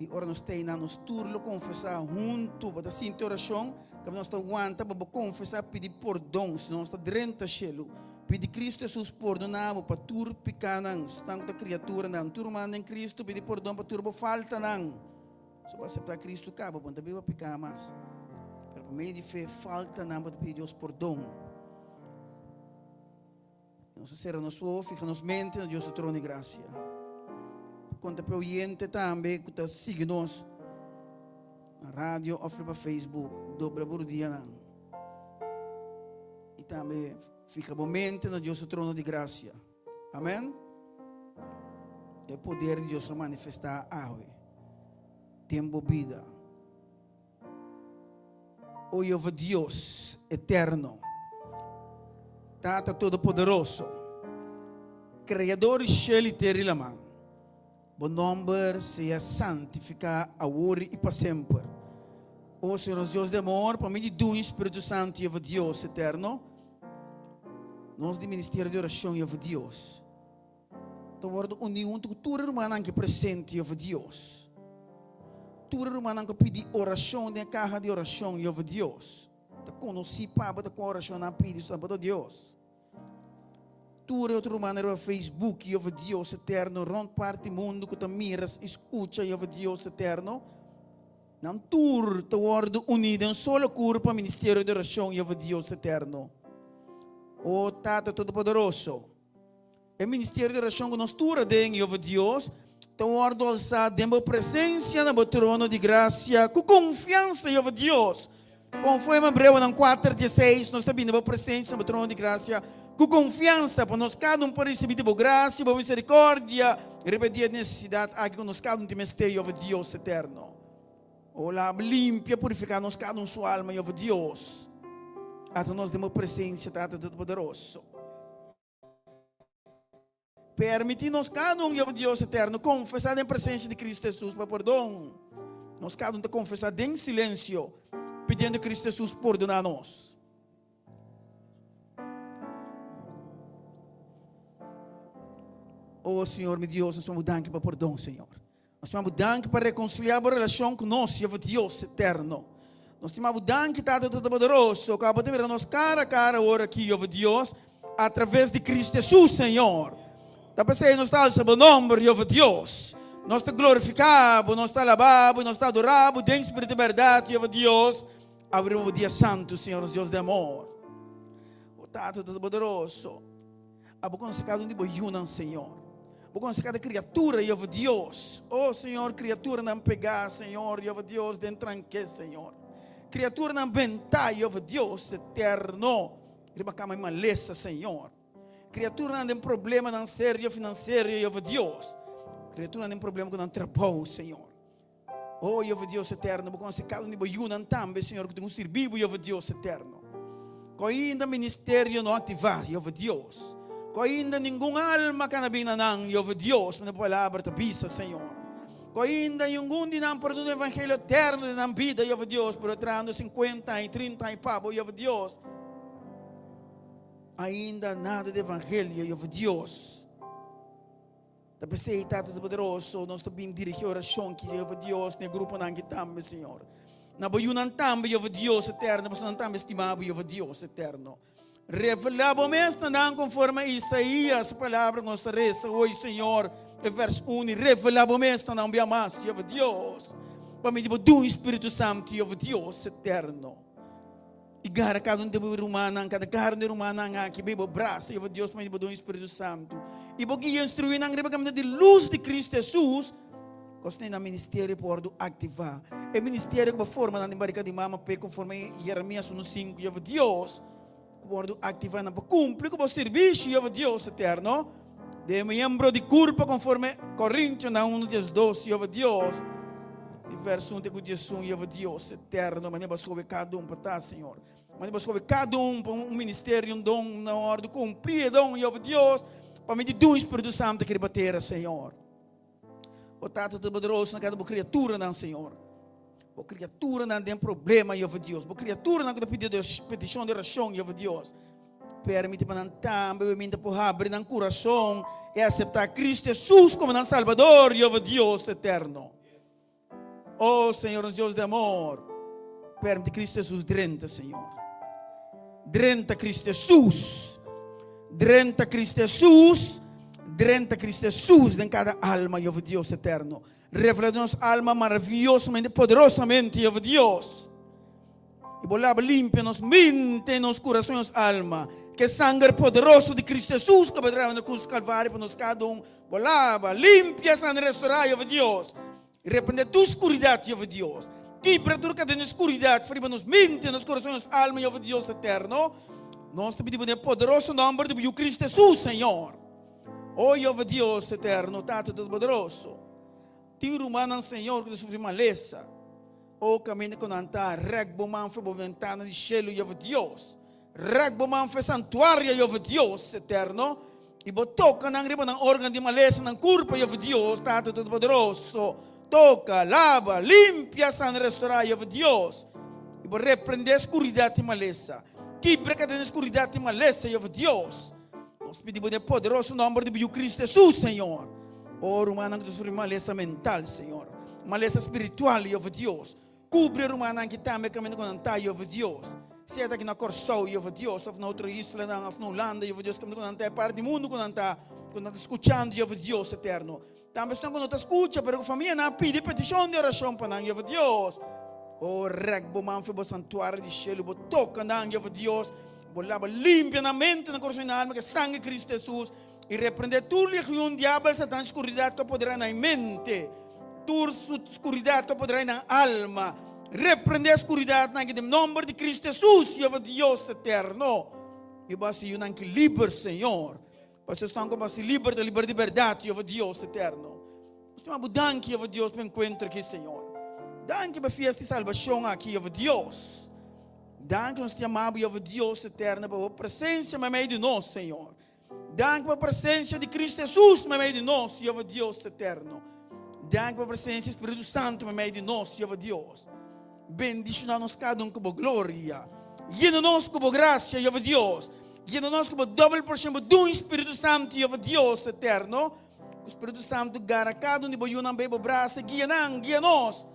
I ora nos ta einan, nos tur lo konfesá huntu. Bo ta sinti orashon ku nos ta wanta pa bo konfesá, pidi pordon. Si nos ta drenta shelu, pidi Kristu Hesus pordoná bo pa tur pikánan. Esnan ku ta kriaturanan, tur ruman den Kristu, pidi pordon pa tur bo faltanan. Si bo aseptá Kristu kaba, bo no ta biba piká mas. Pero pa medio di fe, faltanan bo ta pidi Dios pordon. Nos a sera nos wowo, fija nos mente na Dios su trono di gracia. Konta p'e oyente tambe ku ta sigui nos na radio òf riba Facebook, dobla bo rudianan. I tambe fija bo mente na Dios su trono di gracia. Amen. E poder di Dios lo manifestá awe den bo bida. O Jehova Dios eterno, Tata Todopoderoso, Kreador di shel i tera i laman, bo nòmber sea santifiká awor i pa semper. O Señor nos Dios di amor, pa medio di dun Spiritu Santu, Jehova Dios eterno, nos di Ministerio di Orashon, Jehova Dios, Ta wòrdu uní huntu ku tur e rumannan ki presente, Yehova Dios. Tur e rumannan ku a pidi orashon den e kaha di orashon, Yehova Dios. Ta konosí pa bo ta kua orashon nan a pidi, so bo ta Dios. Tur e otro rumannan riba Facebook, Yehova Dios eterno, rònt parti mundu ku ta mira i skucha, Yehova Dios eterno. Nan tur ta wòrdu uní den un solo kurpa, ministerio di orashon, Yehova Dios eterno. O Tata Todopoderoso. E ministerio di orashon ku nos tur aden, Yehova Dios, ta wòrdu alsá den bo presensia na bo trono di grasia ku konfiansa, Yehova Dios. Konforme Hebreonan kuater dieseis, nos ta bini bo presensia na bo trono di grasia ku konfiansa pa nos kada un por risibí di bo grasia i bo miserikòrdia riba e dia di nesesidat aki ku nos kada un tin mester, Yehova Dios eterno. O laba, limpia, purifiká nos kada un su alma, Yehova Dios. Ata nos den bo presensia, Tata Todopoderoso. Permití nos kada un, Yehova Dios eterno, konfesá den presensia di Kristu Hesus pa pordon. Nos kada un ta konfesá den silensio, pidiendo Kristu Hesus pordoná nos. O Señor mi Dios, nos ta danki pa pordon, Señor. Nos ta bo danki pa rekonsiliá bo relashon ku nos, Yehova Dios eterno. Nos ta bo danki, Tata Todopoderoso, ku abo ta mira nos kara a kara awor aki, Yehova Dios, atraves di Kristu Hesus, Señor. Ta p'esei nos ta alsa bo nòmber, Yehova Dios. Nos ta glorifiká bo, nos ta alabá bo i nos ta adorá bo den spiritu i bèrdat, Yehova Dios. Awe riba bo dia santu, Señor, nos Dios di amor. O Tata Todopoderoso. Abo konosé kada un di bo yunan, Señor. Bo konosé kada kriatura, Yehova Dios. O Señor, kriaturanan pegá, Señor, Yehova Dios, den tranke, Señor. Kriaturanan bentá, Yehova Dios eterno, riba kama di malesa, Señor. Kriaturanan den problemanan serio finansiero, Yehova Dios. Kriaturanan den problema ku nan trabou, Señor. O Yehova Dios eterno, bo konosé kada un di bo yunan tambe, Señor, ku tin ku sirbi bo, Yehova Dios eterno. Ku ainda ministerio no aktivá, Yehova Dios. Ku ainda ningun alma kana bin na nan, Yehova Dios, manera bo palabra ta bisa, Señor. Ku ainda ningun di nan por duna evangelio eterno den nan bida, Yehova Dios, pero trahando sinkuenta aña, trinta aña pa bo, Yehova Dios, ainda nada di evangelio, Yehova Dios. Ta p'esei, Tata Todopoderoso, nos ta bin dirigí orashon ki, Yehova Dios, na e gruponan aki tambe, Señor. Na bo yunan tambe, Yehova Dios eterno, pasobra nan tambe stima bo, Yehova Dios eterno. Revelá bo mes na nan konforme Isaías palabra ku nos ta resa hoy, Señor, e vers uni. Revelá bo mes na nan un bia mas, Yehova Dios, pa medio di bo dun Spiritu Santu, Yehova Dios eterno. I gara kada un di bo rumannan, kada karni di rumannan aki, bei bo brasa, Yehova Dios, pa medio di bo dun Spiritu Santu. I bo guia instruí nan riba kaminda di lus di Kristu Hesus, Kos na ministerio por wòrdu aktivá. E ministerio ku bo forma nan den barika di mama p'e konforme Jeremias unu sinku, Yehova Dios, ku wòrdu aktivá nan pa kumpli ku bo sirbishi, Yehova Dios eterno, den miembro di kurpa konforme Korintionan unu 12, Yehova Dios, di vèrso un te ku 11, Yehova Dios eterno, manera bo a skohe kada un pa ta, Señor. Manera bo a skohe kada un pa un ministerio, un don, na wòrdu kumpli e don, Yehova Dios, pa medio di un Spiritu Santu aki riba tera, Señor. O Tata Todopoderoso, na kada bo kriaturanan, Señor. Bo kriaturanan den problema, Jehová Dios. Bo kriaturanan ku ta pidi petishon di orashon, Jehová Dios. Permiti pa nan tambe bo minta por habri nan kurason i aseptá Kristu Hesus komo nan Salbador, Jehová Dios eterno. O Señor, nos Dios di amor, permiti Kristu Hesus drenta, Señor. Drenta Kristu Hesus. Drenta Kristu Hesus. Drenta Kristu Hesus den kada alma, Jehová Dios eterno. Revela den nos alma maravillosamente, poderosamente, Jehová Dios. I bo laba limpia nos mente, nos kurason i nos alma. Ke sanger poderoso di Kristu Hesus ku a drama na krus Kalvario pa nos kada un, bo laba, limpia, sana i restorá, Jehová Dios. Reprendé tur skuridat, Jehová Dios. Kibra tur kadena di skuridat for riba nos mente, nos kurason i nos alma, Jehová Dios eterno. Nos ta pidi bo den e poderoso nòmber di bo Yu Kristu Hesus, Señor. O Jehová Dios eterno, Tata Todopoderoso, tin rumannan, Señor, ku ta sufri malesa. O kaminda ku nan ta, rèk bo man for bo bentana di shelu, Jehová Dios. Rèk bo man for e santuario, Jehová Dios eterno, i bo toka nan riba nan órgano di malesa, nan kurpa, Jehová Dios, Tata Todopoderoso. Toka, laba, limpia, sana, restorá, Jehová Dios, i bo reprendé skuridat i malesa. Kibra kadena di skuridat i malesa, Jehová Dios. Nos pidi bo den e poderoso nòmber di bo Yu Kristu Hesus, Señor. O rumannan ku ta sufri malesa mental, Señor, malesa spiritual, Yehova Dios, kubri e rumannan aki tambe kaminda ku nan ta, Yehova Dios. Sea ta aki na Kòrsou, Yehova Dios, òf na otro islanan, òf na Hulanda, Yehova Dios, kaminda ku nan ta, e parti di mundu ku nan ta, ku nan ta skuchando, Yehova Dios eterno. Tambe esnan ku no ta skucha, pero ku famianan a pidi petishon di orashon pa nan, Yehova Dios. O rèk bo man for bo santuario di shelu, bo toka nan, Yehova Dios, bo laba limpia nan mente, nan kurason i nan alma ku e sangre di Kristu Hesus. I reprendé tur legion, diabel, Satan, skuridat ku a poderá nan mente, tur skuridat ku a poderá nan alma. Reprendé skuridatnan aki den nòmber di Kristu Hesus, Jehová Dios eterno. Mi bo hasi yunan ki liber, Señor. Pasobra esnan ku bo hasi liber ta liber di bèrdat, Jehová Dios eterno. Nos ta bo danki, Jehová Dios, pa e enkuentro aki, Señor. Danki pa e fiesta di salbashon aki, Jehová Dios. Danki nos ta yama bo, Jehová Dios eterno, pa bo presensia meimei di nos, Señor. Danki pa presensia di Kristu Hesus meimei di nos, Jehová Dios eterno. Danki pa presensia di Spiritu Santu meimei di nos, Jehová Dios. Bendishoná nos kada un ku bo gloria. Yena nos ku bo grasia, Jehová Dios. Yena nos ku bo dòbel porshon, bo dun Spiritu Santu, Jehová Dios eterno. Ku Spiritu Santu gara kada un di bo yunan bei bo brasa, guia nan, guia nos.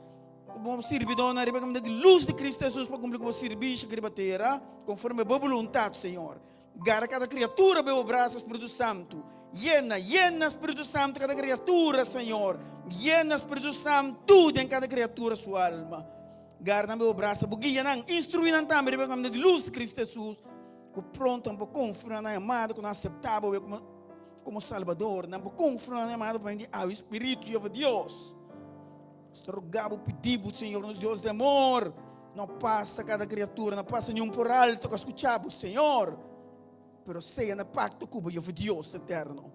Ku bo sirbidónan riba kaminda di lus di Kristu Hesus pa kumpli ku bo sirbisio aki riba tera, konforme bo boluntat, Señor. Gara kada kriatura be bo brasa, Spiritu Santu. Yena, yena, Spiritu Santu, kada kriatura, Señor. Yena, Spiritu Santu, den kada kriatura su alma. Gara nan be bo brasa, bo guia nan, instruí nan tambe riba e kaminda di lus di Kristu Hesus, ku pronto nan por konfirmá nan yamada ku nan aseptá bo komo, komo Salbador. Nan por konfirmá nan yamada pa medio di awa i Spiritu, Jehová Dios. Nos ta roga bo, pidi bo, Señor, nos Dios di amor, no pasa kada kriatura, no pasa niun por alto ku a skucha bo, Señor, pero sea na pakto ku bo, Jehová Dios eterno.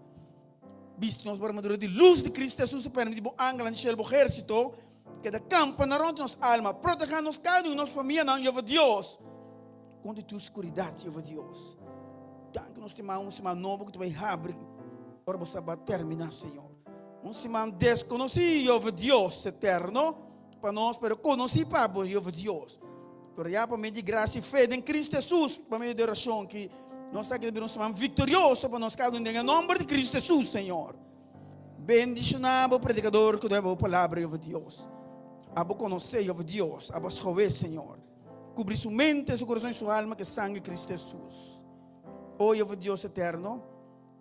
Bisti nos bo armadura di lus di Kristu Hesus i permiti bo angelnan di shelu, bo ehérsito, keda kampa na rònt nos alma, protehá nos kada un i nos famianan, Jehová Dios, kontra tur skuridat, Jehová Dios. Danki nos stima un siman nobo ku ta bai habri ora bo sabat terminá, Señor. Un siman deskonosí, Yehova Dios eterno, pa nos, pero konosí pa bo, Yehova Dios. Pero ya pa medio di grasia i fe den Kristu Hesus, pa medio di orashon ki nos ta keda bira un siman viktorioso pa nos kada un den e nòmber di Kristu Hesus, Señor. Bendishoná bo predikador ku ta bo palabra, Yehova Dios. Abo konosé, Yehova Dios, abo a skohé, Señor. Kubri su mente, su kurason i su alma ku e sangre di Kristu Hesus. O Yehova Dios eterno,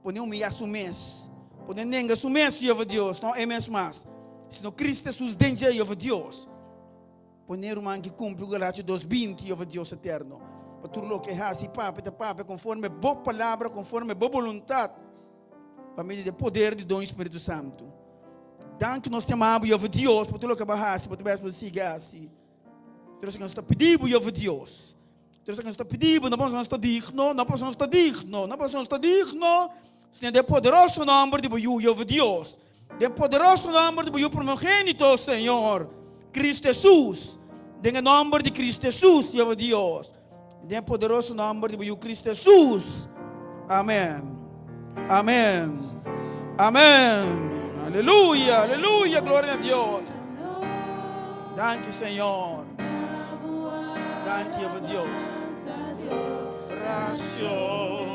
Pone humiyá su mes. Pone nenga su mes, Jehova Dios, no e mes mas, sino Cristo Jesus den dje, Jehova Dios. Pone ruman ki cumpli cu Galatio 2:20, Jehova Dios eterno. Pa tur loke e haci i papia ta papia conforme Bo palabra, conforme Bo boluntad, pa medio di e poder di don Spiritu Santu. Danki nos te ama Bo, Jehova Dios, pa tur loke Bo a haci, pa tur bes Bo sigui haci. Tur esaki nos ta pidi Bo, Jehova Dios. Tur esaki nos ta pidi Bo, no pasobra nos ta digno, no pasobra nos ta digno, no pasobra nos ta digno, sino den e poderoso nomber di Bo Yu, Jehova Dios. Den e poderoso nomber di Bo Yu primogénito, Señor, Cristo Jesus. Den e nomber di Cristo Jesus, Jehova Dios. Den e poderoso nomber di Bo Yu, Cristo Jesus. Amen. Amen. Amen. Aleluya, aleluya, gloria a Dios. Danki, Señor. Danki, Jehova Dios. Oracion.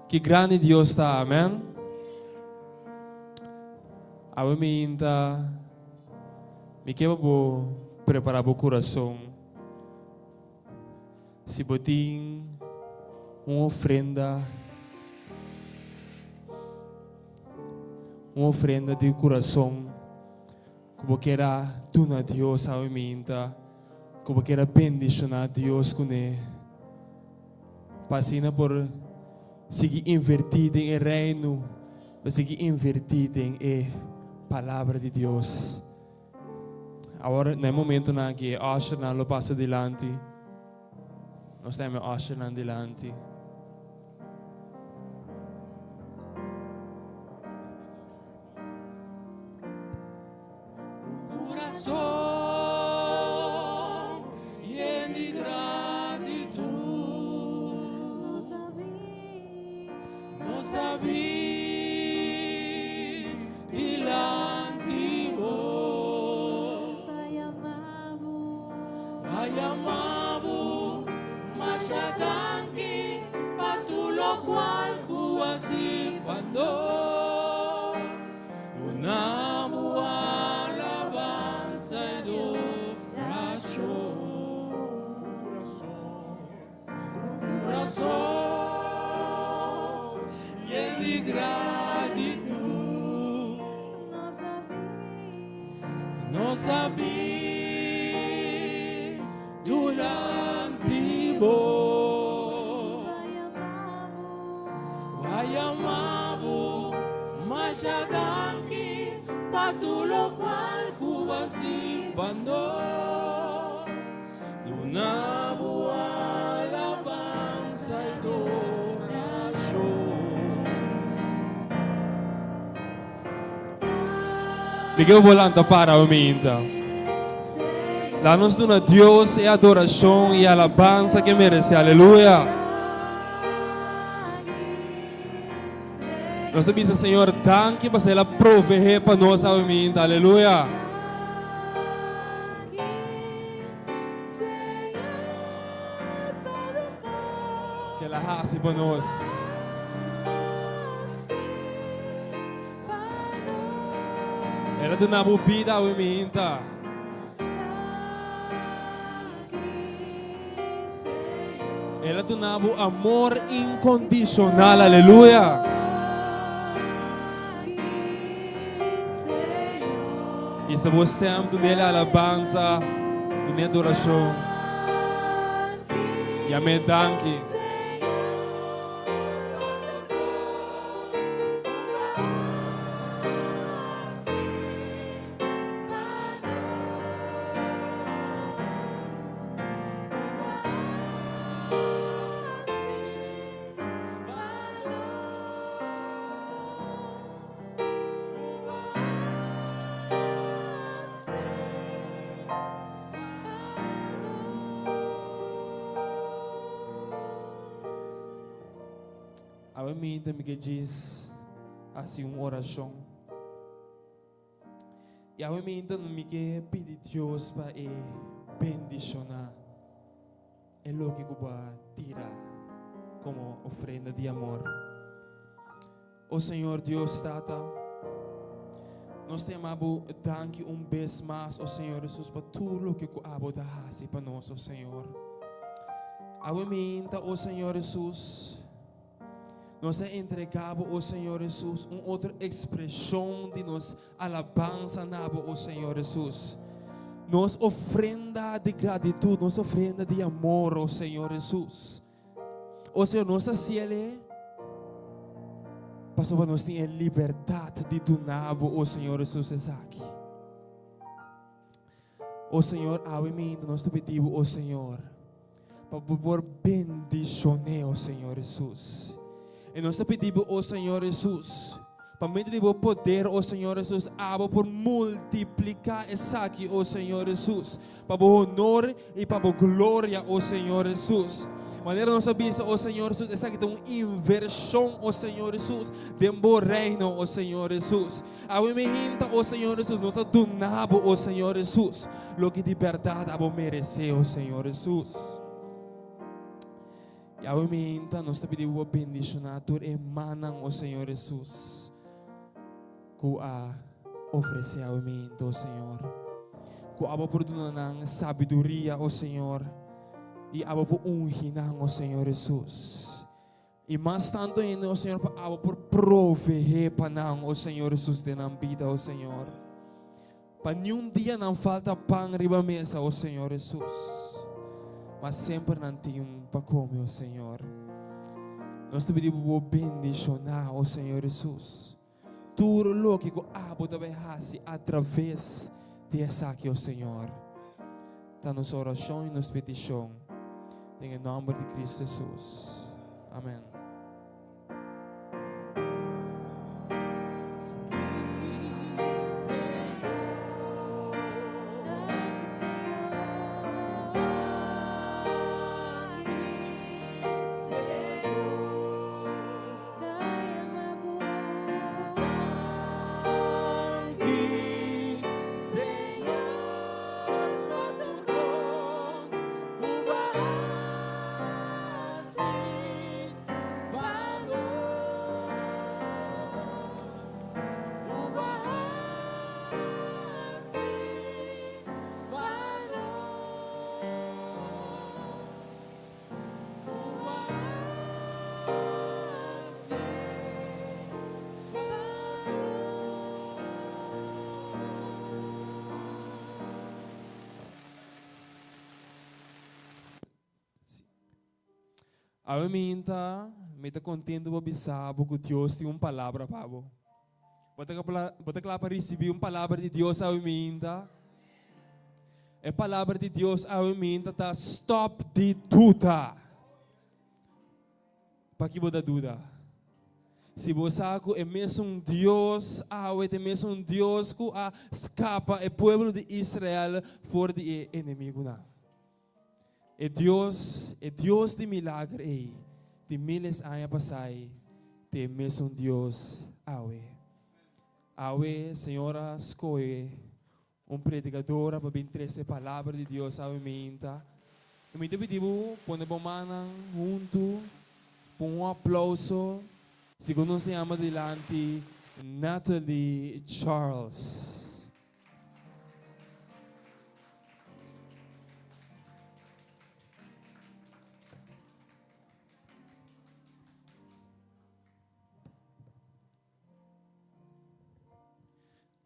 Ki grandi Dios ta, amen. Awe mi inta, mi ke pa bo prepara bo kurason. Si bo tin un ofrenda, un ofrenda di kurason ku bo kier a duna Dios awe mi inta, ku bo kier a bendishoná Dios kuné. Pa asina por sigui invertí den e Reino, pa sigui invertí den e Palabra di Dios. Awor, na e momentonan aki, e ushernan lo pasa dilanti. Nos ta e ushernan dilanti. Mi ke bo lanta para un minta. La nos duna Dios e adoracion y alabanza que merece. Aleluya. Nos ta bisa Señor danki pasobra El a proveé pa nos awe minta. Aleluya. Que El a hasi pa nos. El a duna bo bida awe minta. El a duna bo amor incondicional, aleluya. Y sa bo stem dun'El alabanza, dun'E adoracion. Yam'é danki. Awe mi ta mi ke djis hasi un orashon. I awe mi ta mi ke pidi Dios pa e bendishoná e loke ku bo a tira komo ofrenda di amor. O Señor Dios Tata, nos ta yama Bo danki un bes mas, o Señor Jesus, pa tur loke ku Abo ta hasi pa nos, o Señor. Awe minta, o Señor Jesus, nos a entrega Bo, o Señor Jesus, un otro ekspreshon di nos alabansa na Bo, o Señor Jesus. Nos ofrenda di gratitud, nos ofrenda di amor, o Señor Jesus. O Señor, nos a ciele pasobra nos tin e libertad di duna Bo, o Señor Jesus, esaki. O Señor, awe minto nos ta pidi Bo, o Señor, pa Bo por bendicione, o Señor Jesus. E nos ta pidi Bo, o Señor Jesus, pa medio di Bo poder, o Señor Jesus, abo por multiplica esaki, o Señor Jesus. Pa bo honor i pa bo gloria, o Señor Hesus. Manera nos a bisa, o Señor Hesus, esaki ta un invershon, o Señor Hesus, den bo reino, o Señor Hesus. Awe mi hinta, o Señor Hesus, nos ta duna bo, o Señor Hesus, loke di bèrdat abo meresé, o Señor Hesus. I awe mi hinta, nos ta pidi bo bendishoná tur e mannan, o Señor Hesus. Ku a ofresé awe minto, o Señor. Ku abo por duna nan sabiduria, o Señor, i abo por ungi nan, o Señor Hesus. I mas tanto ainda, o Señor, pa abo por proveé pa nan, o Señor Hesus, den nan bida, o Señor. Pa niun dia nan falta pan riba mesa, o Señor Hesus. Ma semper nan tin pa kome, o Señor. Nos ta pidi bo bendishoná, o Señor Hesus. Tur loke ku abo ta bai hasi atraves di esaki, o Señor, ta nos orashon i nos petishon den e nòmber di Kristu Hesus. Amèn. Awe minta, mi ta contento pa bisa bo cu Dios tin un palabra pa bo. Bo ta bo ta cla pa ricibi un palabra di Dios awe minta? E palabra di Dios awe minta ta stop di duda. Paki bo ta duda? Si bo sa ku e mesun Dios awe ta e mesun Dios ku a skapa e pueblo di Israel for di e enemigunan. E Dios, e Dios di milager ei, di miles aña pasai, ta e mesun Dios awe. Awe Señor a skohe un predikadora pa bin trese e palabra di Dios awe meinta. I mi ta pidi bo pone bo mannan huntu, pon un aplauso, segun nos ta yama dilanti Natalie Charles.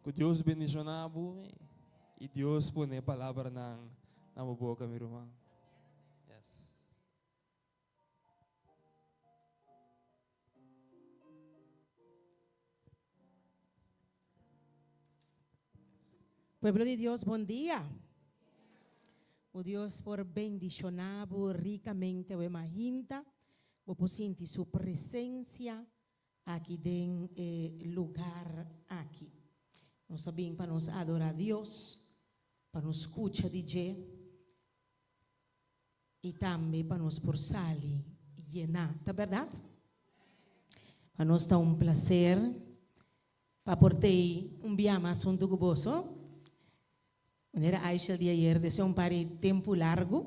Ku Dios bendishoná bo i Dios pone palabranan na bo boka, mi ruman. Yes. Pueblo di Dios, bon dia. Ku Dios por bendishoná bo rikamente awe mainta. Bo por sinti su presensia aki den e lugar aki. Nos a bin pa nos adorá Dios, pa nos skucha di dje i tambe pa nos por sali yená. Ta bèrdat? Pa nos ta un plaser Pa por tei un bia mas huntu ku boso. Manera Aishel di ayer deseo un par di tempu largu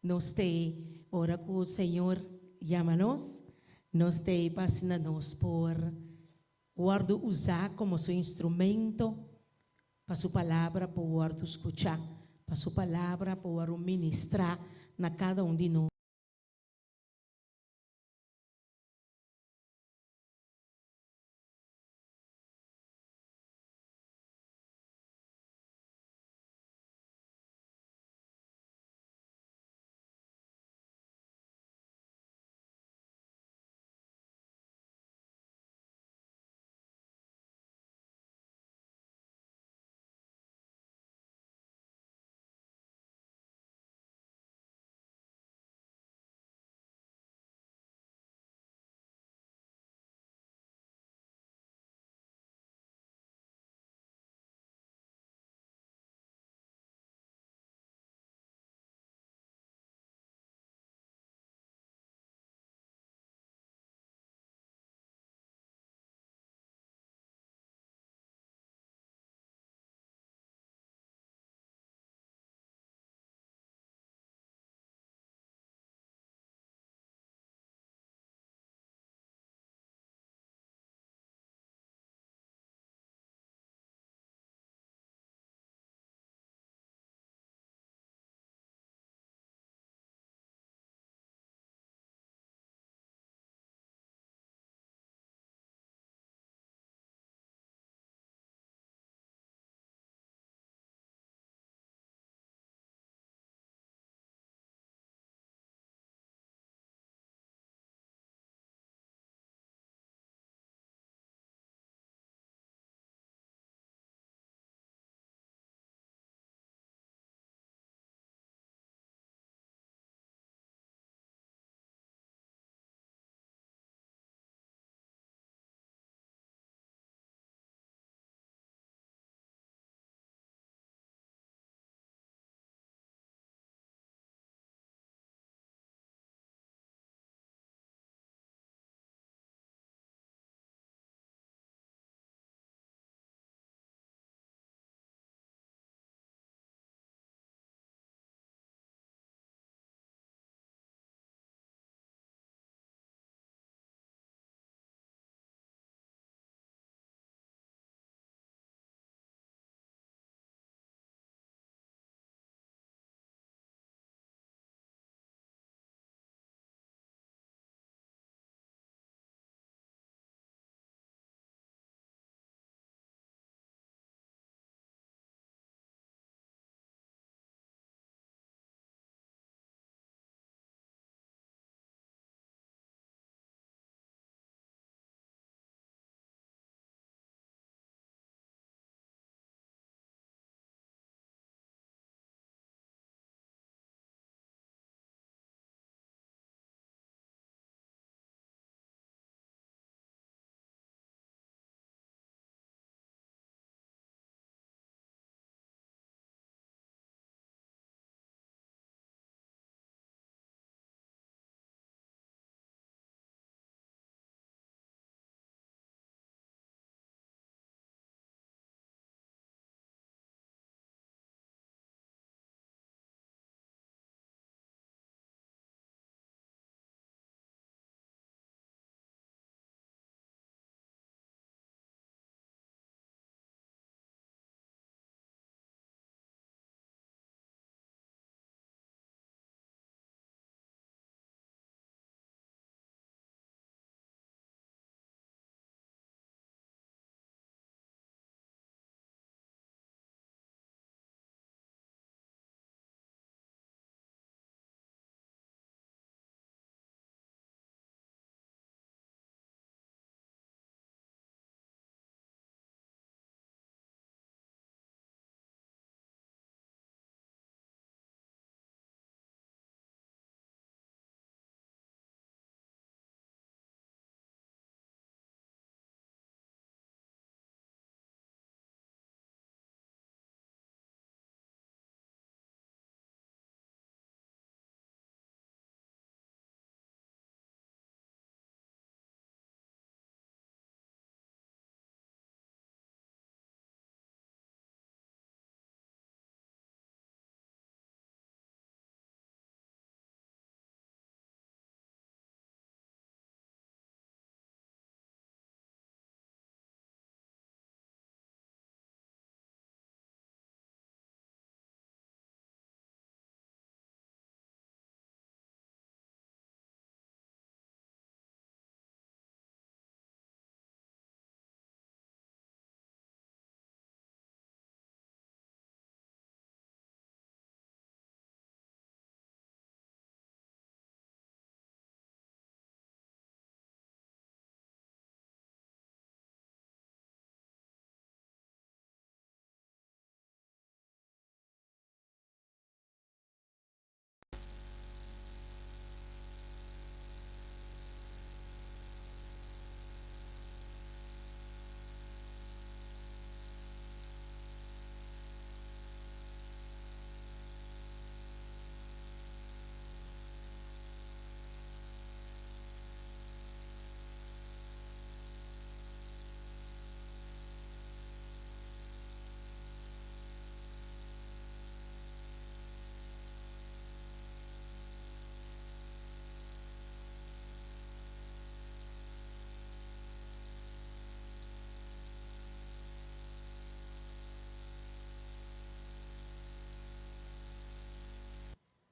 nos tei ora ku Señor yama nos, nos tei pa asina nos por wòrdu usá komo su instrumento pa su palabra por wòrdu skuchá, pa su palabra por wòrdu ministrá na kada un di nos.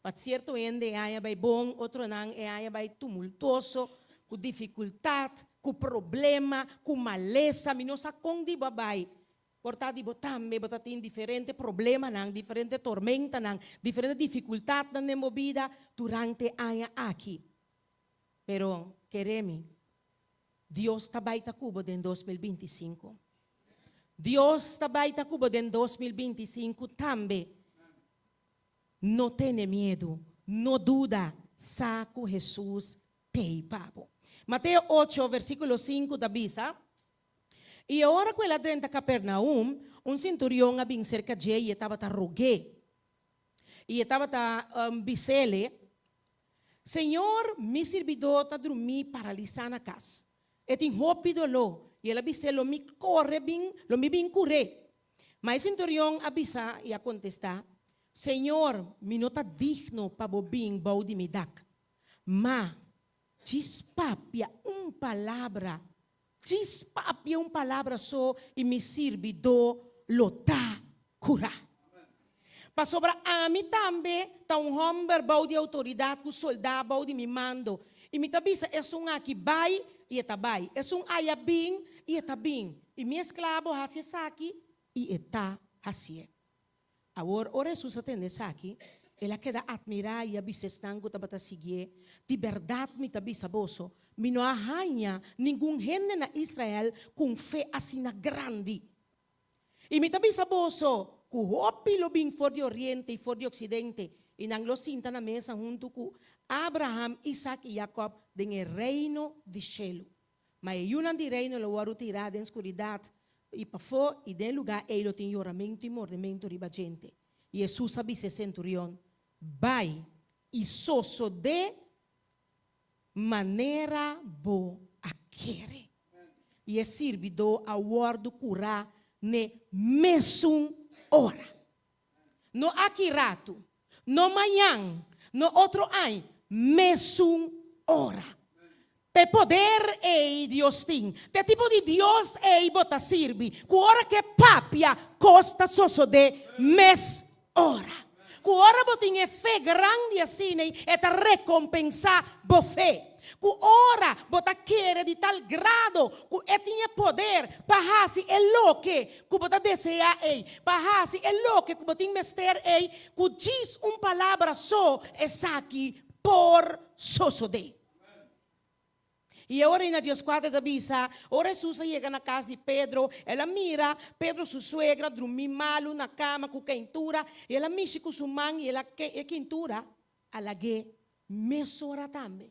Pa sierto hende e aña bai bon, otronan e aña bai tumultuoso, ku difikultat, ku problema, ku malesa. Mi no sa kon di bo a bai. Por ta di bo tambe bo ta tin diferente problemanan, diferente tormentanan, diferente difikultatnan den bo bida durante e aña aki. Pero kere mi, Dios ta bai ta ku bo den 2025. Dios ta bai ta ku bo den 2025 tambe. No tene miedu, no duda, sa ku Hesus t'ei pa bo. Mateo ocho, versíkulo sinku ta bisa, I e ora ku el a drenta Kapernaum, un sinturion a bin serka dje i e tabata rog'é. I e tabata bis'ele, Señor, mi sirbidó ta drumí paralisá na kas. E tin hopi doló. I el a bis'é, Lo mi kore bin, lo mi bin kur'é. Ma e sinturion a bisa i a kontestá, Señor, mi no ta digno pa bo bin bou di mi dak. Ma, djis papia un palabra, djis papia un palabra so i mi sirbidó lo ta kurá. Pasobra ami tambe ta un hòmber bou di outoridat ku soldá bou di mi mando, i mi ta bisa esun aki, Bai, i e ta bai, esun aya, Bin, i e ta bin, i mi esklabo, Hasi esaki, i e ta hasié. Awor, ora Hesus a tende esaki, el a keda atmirá i a bisa esnan ku tabata siguié, Di bèrdat mi ta bisa boso, mi no a haña ningun hende na Israel ku un fe asina grandi. I mi ta bisa boso ku hopi lo bin for di oriente i for di oksidente, i nan lo sinta na mesa huntu ku Abraham, Isak i Jakòb den e Reino di shelu. Ma e yunan di Reino lo wòrdu tirá den skuridat i pafó, i den e lugá ei lo tin yoramentu i mordementu riba djente. I Hesus a bisa e senturion, Bai, i sosodé Manera bo a kere. I e sirbidó a wòrdu kurá n'e mesun ora. No aki ratu, no mañan, no otro añ, mesun ora. Ta e poder ei Dios tin, ta e tipo di Dios ei bo ta sirbi, ku ora ku e papia, kos ta sosodé mes ora. Ku ora bo tin e fe grandi asina e ta rekompensá bo fe. Ku ora bo ta kere di tal grado ku e tin e poder pa hasi e loke ku bo ta deseá ei, pa hasi e loke ku bo tin mester ei, ku djis un palabra so esaki por sosodé. I e ora ei na dieskuater ta bisa, Ora Hesus a yega na kas di Pedro, el a mira Pedro su suegra drumí malu na kama ku keintura, i el a mishi ku su man i el a e keintura a lag'é mesora tambe.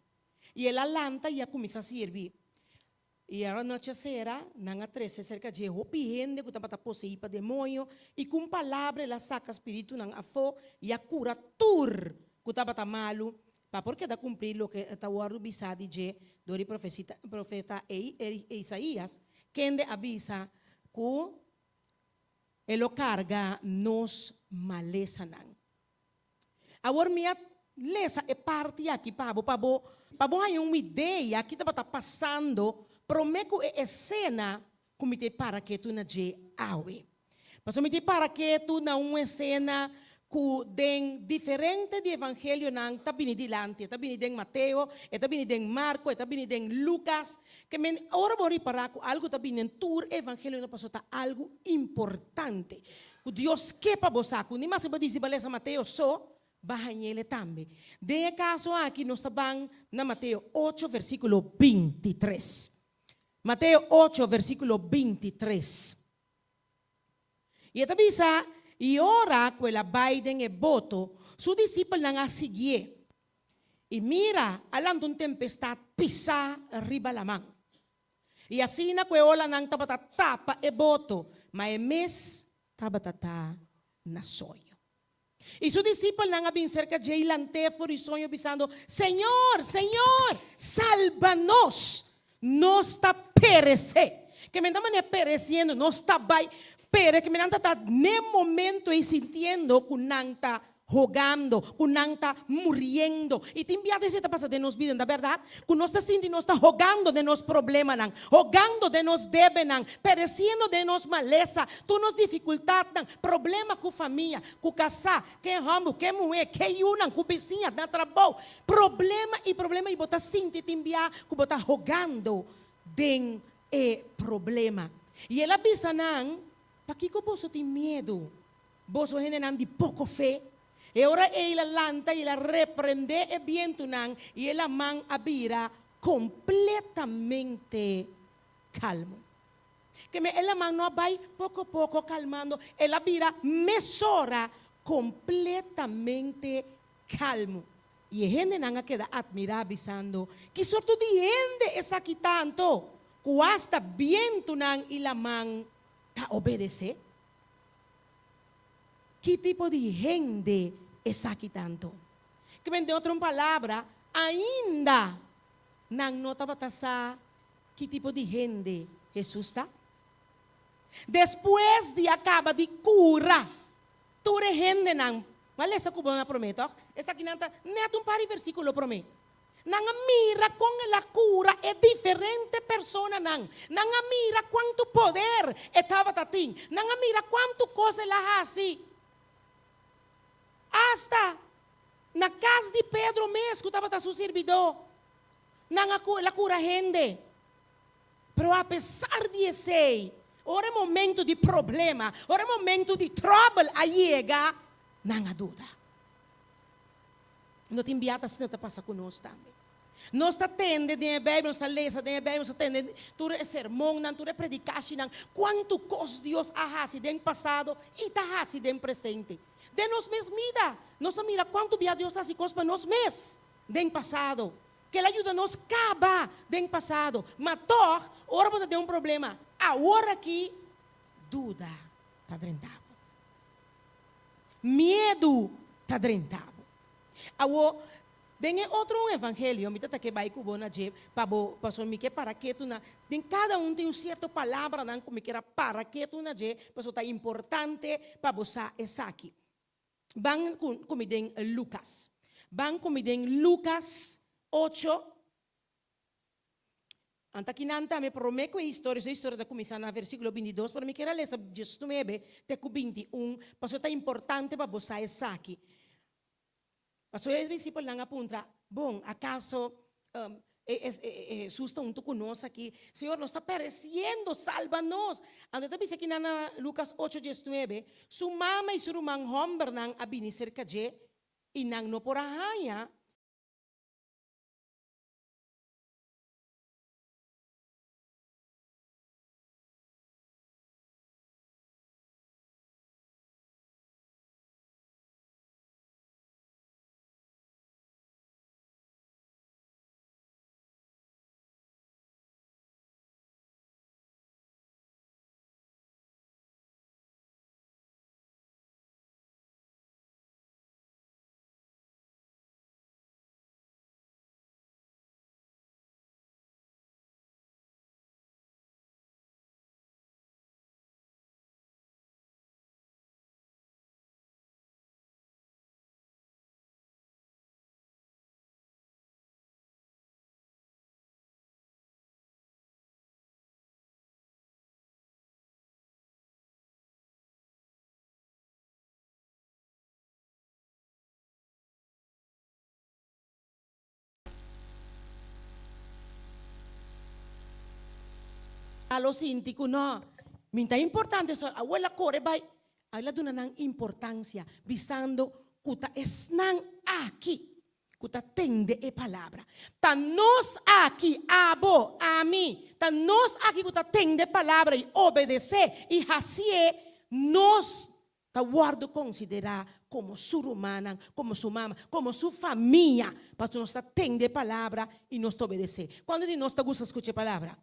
I el a lanta i a kuminsá sirbi. I ora nochi a sera, nan a trese serka dje hopi hende ku tabata poseí pa demoño, i ku un palabra el a saka spiritunan afó i a kura tur ku tabata malu, Pa por keda kumplí loke ta wòrdu bisá di dje dor di profeta Isaías, kende a bisa ku e lo karga nos malesanan. Awor mi a lesa e parti aki pa bo, pa bo pa bo haña un idea ki tabata pasando promé ku e esena ku mi ta para ketu na dje awe. Pasobra mi ta para ketu na un esena ku den diferente di evangelionan ta bini dilanti. E ta bini den Mateo, e ta bini den Marko, e ta bini den Lukas. Ke men ora bo ripará ku algu ta bini den tur evangelionan pasobra ta algu importante ku Dios ke pa bo sa ku ni maske bo disi bo a lesa Mateo so, ba hañ'ele tambe. Den e kaso aki nos ta ban na Mateo ocho versíkulo 23. Mateo ocho versíkulo 23. I e ta bisa, I ora ku el a bai den e boto, su disipelnan a siguié. I mira, a lanta un tempestat pisá riba laman. I asina ku e olanan tabata tapa e boto, ma e mes tabata ta na soño. I su disipelnan a bin serka dje i lant'é for di soño bisando, Señor, Señor, salba nos! Nos ta peresé. Ke men ta manera peresiendo, nos ta bai pere, ke men nan ta ta n'e momento ei sintiendo ku nan ta. hogando, ku nan ta muriendo. I tin bia esei ta pasa den nos bida, no ta bèrdat? Ku nos ta sinti nos ta hogando den nos problemanan, hogando den nos debenan, peresiendo den nos malesa, tur nos difikultatnan, problema ku famia, ku kasá, ke hòmber, ke muhé, ke yunan, ku bisiña, na trabou. Problema i problema i bo ta sinti tin bia ku bo ta hogando den e problema. I el a bisa nan, Pakiko boso tin miedu, boso hendenan di poko fe? E ora ei el a lanta i el a reprendé e bientunan i e laman a bira kompletamente kalmu. Keme e laman no a bai poko poko kalmando, el a bira mesora kompletamente kalmu. I e hendenan a keda atmirá, bisando, Ki sorto di hende esaki ta anto, ku asta bientunan i laman ta obedesé? Ki tipo di hende esaki ta anto? Kimen den otro palabra, ainda nan no tabata sa ki tipo di hende Hesus ta. Despues di a kaba di kura tur e hendenan, bo a lesa ku bo na promé, tòg? Esakinan ta nèt un par di versíkulo promé. Nan a mira kon el a kura e diferente personanan. Nan a mira kuantu poder e tabata tin. Nan a mira kuantu kos el a hasi. Asta na kas di Pedro mes, ku tabata su sirbidó, nan a el a kura hende. Pero apesar di esei, ora e momento di problema, ora e momento di tròbel a yega, nan a duda. No tin biaha asina ta pasa ku nos tambe. Nos ta tende den e Beibel, nos ta lesa den e Beibel, nos ta tende tur e sermonnan, tur e predikashinan, kuantu kos Dios a hasi den pasado i ta hasi den presente. Den nos mes bida, nos a mira kuantu biaha Dios a hasi kos pa nos mes den pasado, ku el a yuda nos kaba den pasado. Ma tòg, ora bo ta den un problema, awor aki duda ta drenta bo. Miedu ta drenta bo. Awor, den e otro un evangelio, mi ta ta ke bai ku bo na dje pa bo, pasobra mi ke para ketu na, den kada un tin un sierto palabranan ku mi kier a para ketu na dje, pasobra ta importante pa bo sa esaki. Ban ku mi den Lukas. Ban ku mi den Lukas ocho. Anta kinan tambe promé ku e historia, so e historia ta kuminsá na versíkulo bintidos, pero mi kier a lesa diesnuebe te ku bintiun, pasobra ta importante pa bo sa esaki. Pasobra e disipelnan a puntra, Bon, akaso Hesus ta huntu ku nos aki? Señor, nos ta peresiendo, salba nos! Anto e ta bisa kinan na Lukas ocho diesnuebe, Su mama i su ruman hòmbernan a bini serka dje, i nan no por a haña. A lo sinti ku no, mi ta importante, so abuela kore bai. El a duna nan importansia, bisando ku ta esnan aki ku ta tende e palabra. Ta nos aki, abo, ami, ta nos aki ku ta tende palabra i obedesé i hasié, nos ta wòrdu konsiderá komo su rumannan, komo su mama, komo su famia, pasobra nos ta tende e palabra i nos ta obedesé. Kuantu di nos ta gusta skucha e palabra?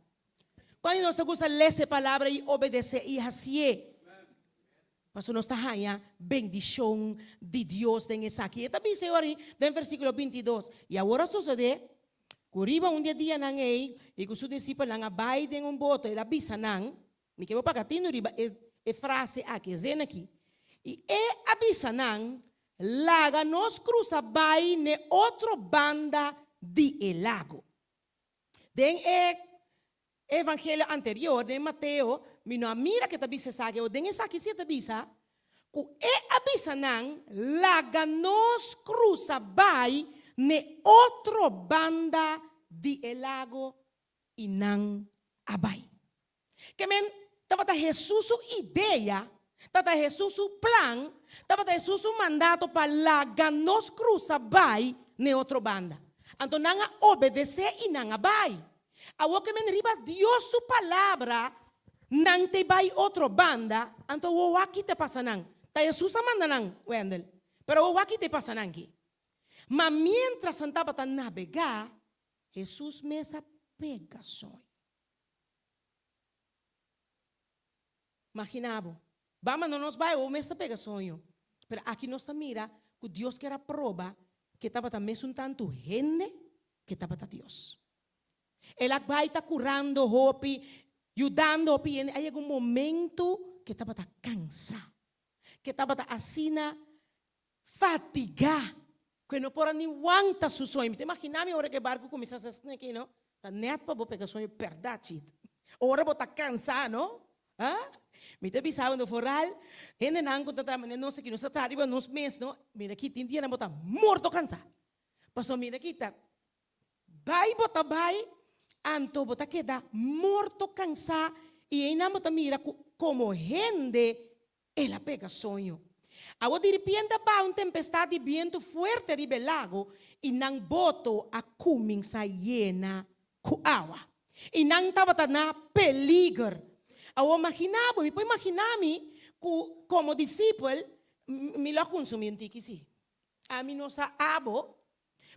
Kuantu di nos ta gusta lesa e palabra i obedesé i hasié? Pasobra nos ta haña bendishon di Dios den esaki. E ta bisa e ora ei den versíkulo bintidos, I awor a sosodé ku riba un di e dianan ei, i ku su disipelnan a bai den un boto, el a bisa nan, Mi ke bo paga tinu riba e e frase aki, e zin aki. I e a bisa nan, Laga nos krusa bai n'e otro banda di e lago. Den e evangelio anterior, den Mateo, mi no a mira ku e ta bisa esaki, o den esaki si e ta bisa ku e a bisa nan, Laga nos krusa bai n'e otro banda di e lago, i nan a bai. Ke men, tabata Hesus su idea, tabata Hesus su plan, tabata Hesus su mandato pa laga nos krusa bai n'e otro banda. Anto nan a obedesé i nan a bai. Awor ke men riba Dios su palabra nan te bai otro banda, anto awor wak ki ta pasa nan? Ta Hesus a manda nan, Wendel, pero awor wak ki ta pasa nan ki? Ma miéntras nan tabata nabegá, Hesus mes a pega soño. Magina bo. Ba manda nos bai, bo mes ta pega soño. Pero aki nos ta mira ku Dios kier a proba ku e tabata mesun tantu hende ku e tabata Dios. El a bai ta kurando hopi, yudando hopi hende. A yega un momento ku e tabata kansa, ku e tabata asina Fatigá, ku e no por a ni wanta su soño. Mi ta imaginá mi ora ku e barku kuminsá sa sneki, no? Ta nèt pa bo pega soño pèrdá, chit. Ora bo ta kansá, no? Ha? Mi ta bisa bo, no, foral hendenan ku ta traha manera nos aki, nos ta traha riba nos mes, no? Mira aki, tin dianan bo ta morto kansá. Pasobra mira aki ta bai bo ta bai, anto bo ta keda morto kansá i einan bo ta mira ku komo hende El a pega soño. Awor diripiente a baha un tempestad di bientu fuerte riba e lago i nan boto a kuminsá yena ku awa. I nan tabata na peliger. Awor maginá bo, mi por imaginá mi ku komo disipel mi lo a kunsumí un tiki sí. Ami no sa abo.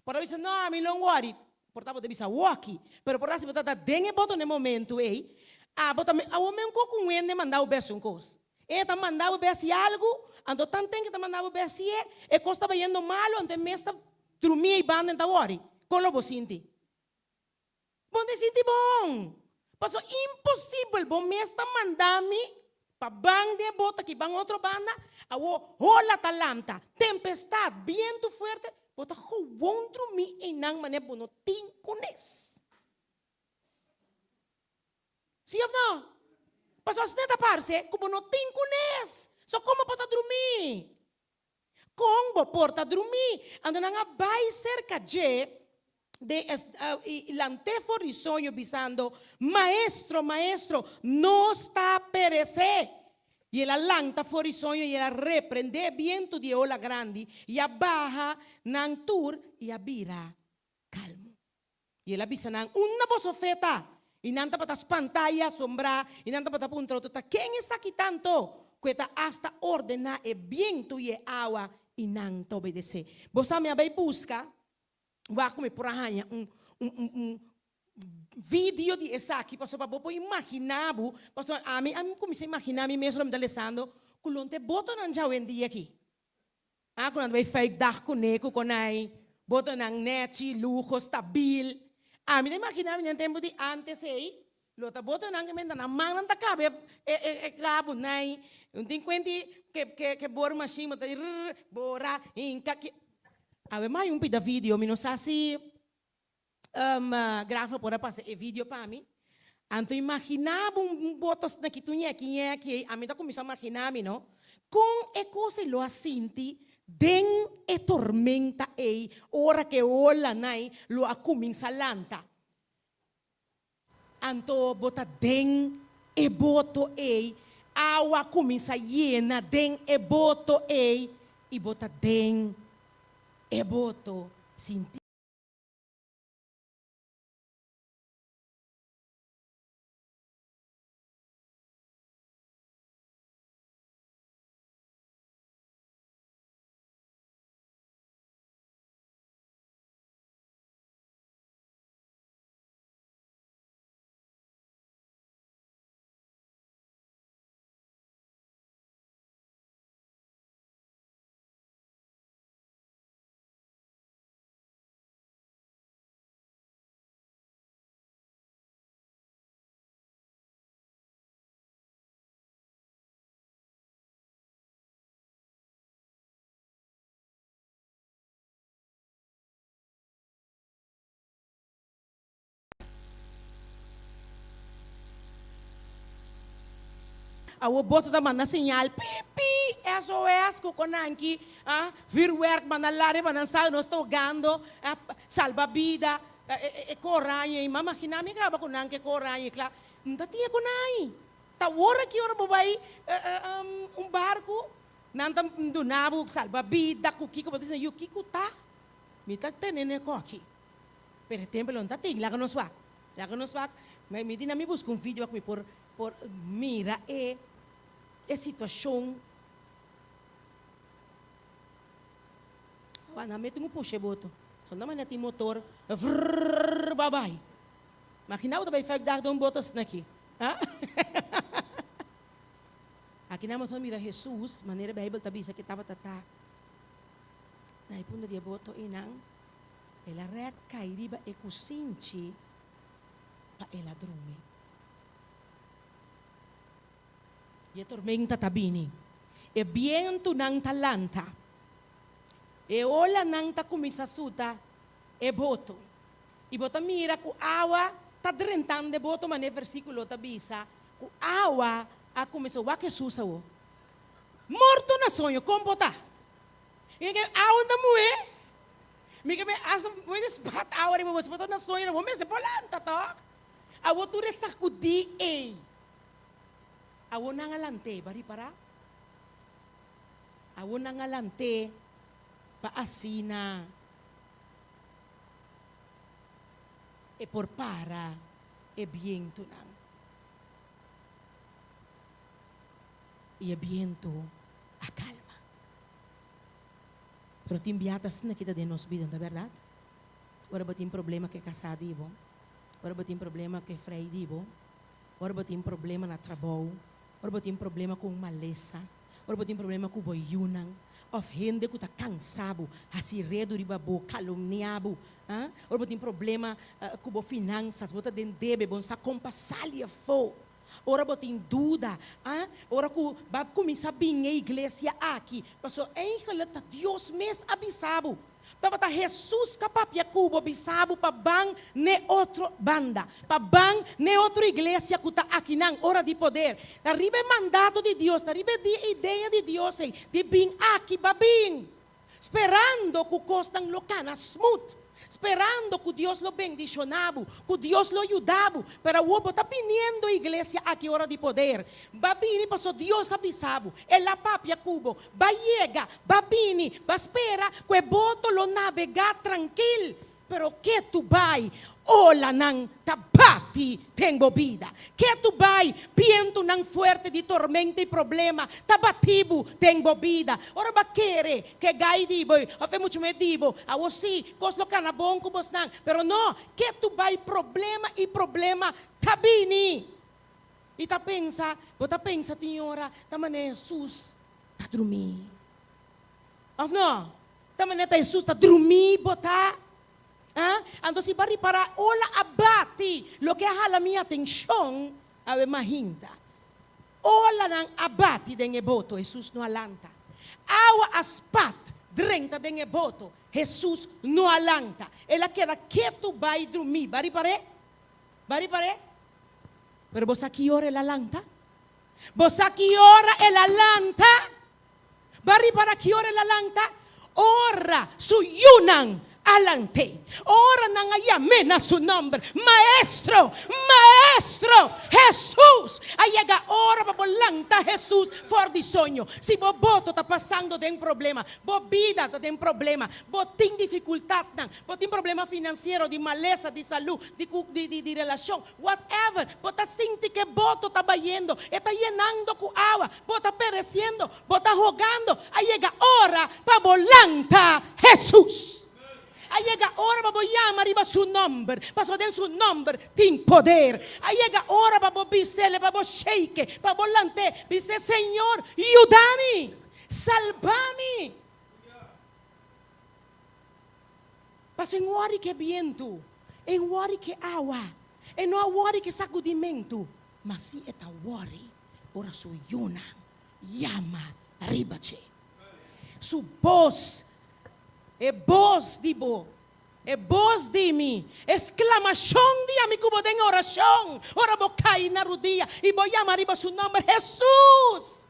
Por a bisa, no, ami lo wòri. Por ta bo ta bisa wòki. Pero por ta si bo ta ta den e boto na e momentu ei, abo ta awor men ku un hende manda bo bes un kos. E ta manda bo bes algu, anto tanten ke ta manda bo bes e, e kos ta bayendo malu, anto e mes ta drumí ei banda en ta wòri. Kon lo bo sinti? Bo no ta sinti bon. Pasobra imposibel bo mes ta manda mi pa ban di e bota aki ban otro banda, awor hola ta lanta, tempestad, bientu fuerte, bo ta gewoon drumi einan manera bo no tin kunes. Si of no? Pasobra asina ta parse ku bo no tin kunes. So komo bo ta drumi? Kon bo por ta drumí? Anto nan a bai serka dje den i lant'é for di soño, bisando, Maestro, Maestro, nos ta peresé! I el a lanta for di soño i el a reprendé e bientu di e ola grandi, i a baha nan tur i a bira kalmu. I el a bisa nan, Unda boso fe ta? I nan tabata spantá i asombrá, i nan tabata puntra otro, Ta ken esaki tanto ku e ta asta ordená e bientu i e awa, i nan ta obedesé? Bo sa, mi a bai buska wak ku mi por a haña un un un un video di esaki, pasobra bo por imaginá bo, pasobra ami a kuminsá imaginá mi mes ora mi ta lesando ku lonte botonan djawendia aki. A ku nan ta bai fuikdag kuné ku konai, botonan nèchi, luho, stabil. Ami ta imaginá mi den tempu di ántes ei, lo ta botonan ku menta nan man nan ta klaba e e klabu nai. Un tin kuenti ke ke ke bor mashin bo ta di rrr bora hinka ki. Awe mai un pida video, mi no sa si Grafa por a pasa e video pa mi. Anto imaginá bo un boto asina ki tur ñeki ñeki ei, ami ta kuminsá maginá mi no, kon e kos ei lo a sinti den e tormenta ei ora ku e olanan ei lo a kuminsá lanta. Anto bo ta den e boto ei, awa a kuminsá yena den e boto ei i bo ta den e boto sinti. Awor boto ta manda señal, pi, pi, SOS, ku konanki, ah, vuurwerk manda lari pa nan sa nos ta hogando, ah, salba bida, e, e koraña ei. Ma magina mi kaba ku nan ke koraña ei, kla, N ta tin e konai. Ta wor aki ora bo bai un barku, nan ta duna bo salba bida ku kiko, bo ta bisa, yu kiko ta? Mi ta tene ne koki. Pero e tempu lo no ta tin, laga nos wak. Laga nos wak. Mi di nan mi buska un video ku mi por por mira e e situashon. Wak, nan mete un pusha e boto. So nan manera tin motor, vrrrr, bo a bai. Magina bo ta bai vijf dag den un boto asina aki. Ha? Aki nan nos a mira Hesus, manera Bijbel ta bisa ke tabata ta na e punta di e boto einan, el a rèk kai riba e kusinchi pa el a drumi. I e tormenta ta bini, e bientunan ta lanta, e olanan ta kuminsá suta e boto. I bo ta mira ku awa ta drentando e boto manera e versíkulo ta bisa ku awa a kuminsá wak Hesus awor. Morto na soño, kon bo ta? I ke awa ta muhé? Mi ke hasta bo ta spat awa riba bo, si bo ta na soño bo mester por lanta tòg. Awor tur e sakudí ei. Awor nan a lant'é, bo a ripará? Awor nan a lant'é pa asina e por para e bientunan. I e bientu a kalma. Pero tin bia ta asina ki ta den nos bida, no ta bèrdat? Ora bo tin problema ku e kasá di bo, ora bo tin problema ku e frei di bo, ora bo tin problema na trabou, ora bo tin problema ku un malesa, Ora bo tin problema ku bo yunan òf hende ku ta kansa bo, hasi redu riba bo, kalumnia bo. Ora bo tin problema ku bo finansas, bo ta den debe, bo no sa kon pa sali afó. Ora bo tin duda, ora ku bo a kuminsá bin e iglesia aki, pasobra eigenlik ta Dios mes a bisa bo. Tabata Hesus ka papia ku bo bisa bo pa ban n'e otro banda, pa ban n'e otro iglesia ku ta akinan, ora di poder. Ta riba e mandato di Dios, ta riba e di idea di Dios ei, di bin aki ba bin, sperando ku kosnan lo kana smooth, sperando ku Dios lo bendishoná bo, ku Dios lo yuda bo. Pero awor bo ta biniendo e iglesia aki ora di poder. Ba bini paso Dios a bisa bo, El a papia ku bo. Ba yega, ba bini, ba spera ku e boto lo nabegá trankil, pero ketu bai olanan ta bati den bo bida. Ketu bai bientunan fuerte di tormenta i problema ta bati bo den bo bida. Ora bo a kere ku e gai di bo òf e mucha muhé di bo, awor sí, kos lo kana bon ku bosnan, pero no, ketu bai problema i problema ta bini. I ta pensa, bo ta pensa tin ora ta manera Hesus ta drumí. Of no? Ta manera ta Hesus ta drumí bo ta? Ah? Anto si bo a ripará ola a bati, loke a hala mi atenshon awe mahinta. Olanan a bati den e boto, Hesus no a lanta. Awa a spat drenta den e boto, Hesus no a lanta. El a keda ketu bai drumí. Bo a ripar'é? Bo a ripar'é? Pero bo sa ki ora el a lanta? Bo sa ki ora el a lanta? Bo a ripara ki ora el a lanta? Ora su yunan a lant'é. Ora nan a yam'é na su nòmber, Maestro! Maestro! Hesus! A yega ora pa bo lanta Hesus for di soño. Si bo boto ta pasando den problema, bo bida ta den problema, bo tin difikultatnan, bo tin problema finansiero, di malesa, di salú, di ku di di relashon, Whatever, bo ta sinti ke boto ta bayendo, e ta yenando ku awa, bo ta peresiendo, bo ta hogando, a yega ora pa bo lanta Hesus. A yega ora pa bo yama riba Su nomber, pasobra den Su nomber tin poder. A yega ora pa bo bis'El, pa bo shake, pa bo lant'E, bis'E, Señor, yuda mi, salba mi. Paso e wòri ku e bientu, e wòri ku e awa, e no a wòri ku e sakudimentu, ma si e ta wòri ora su yunan yama riba dje. Su bos, e bos di bo. E bos di mi, e sklamashon di ami ku bo den orashon, ora bo kai na rudia i bo yama riba su nòmber, Hesus!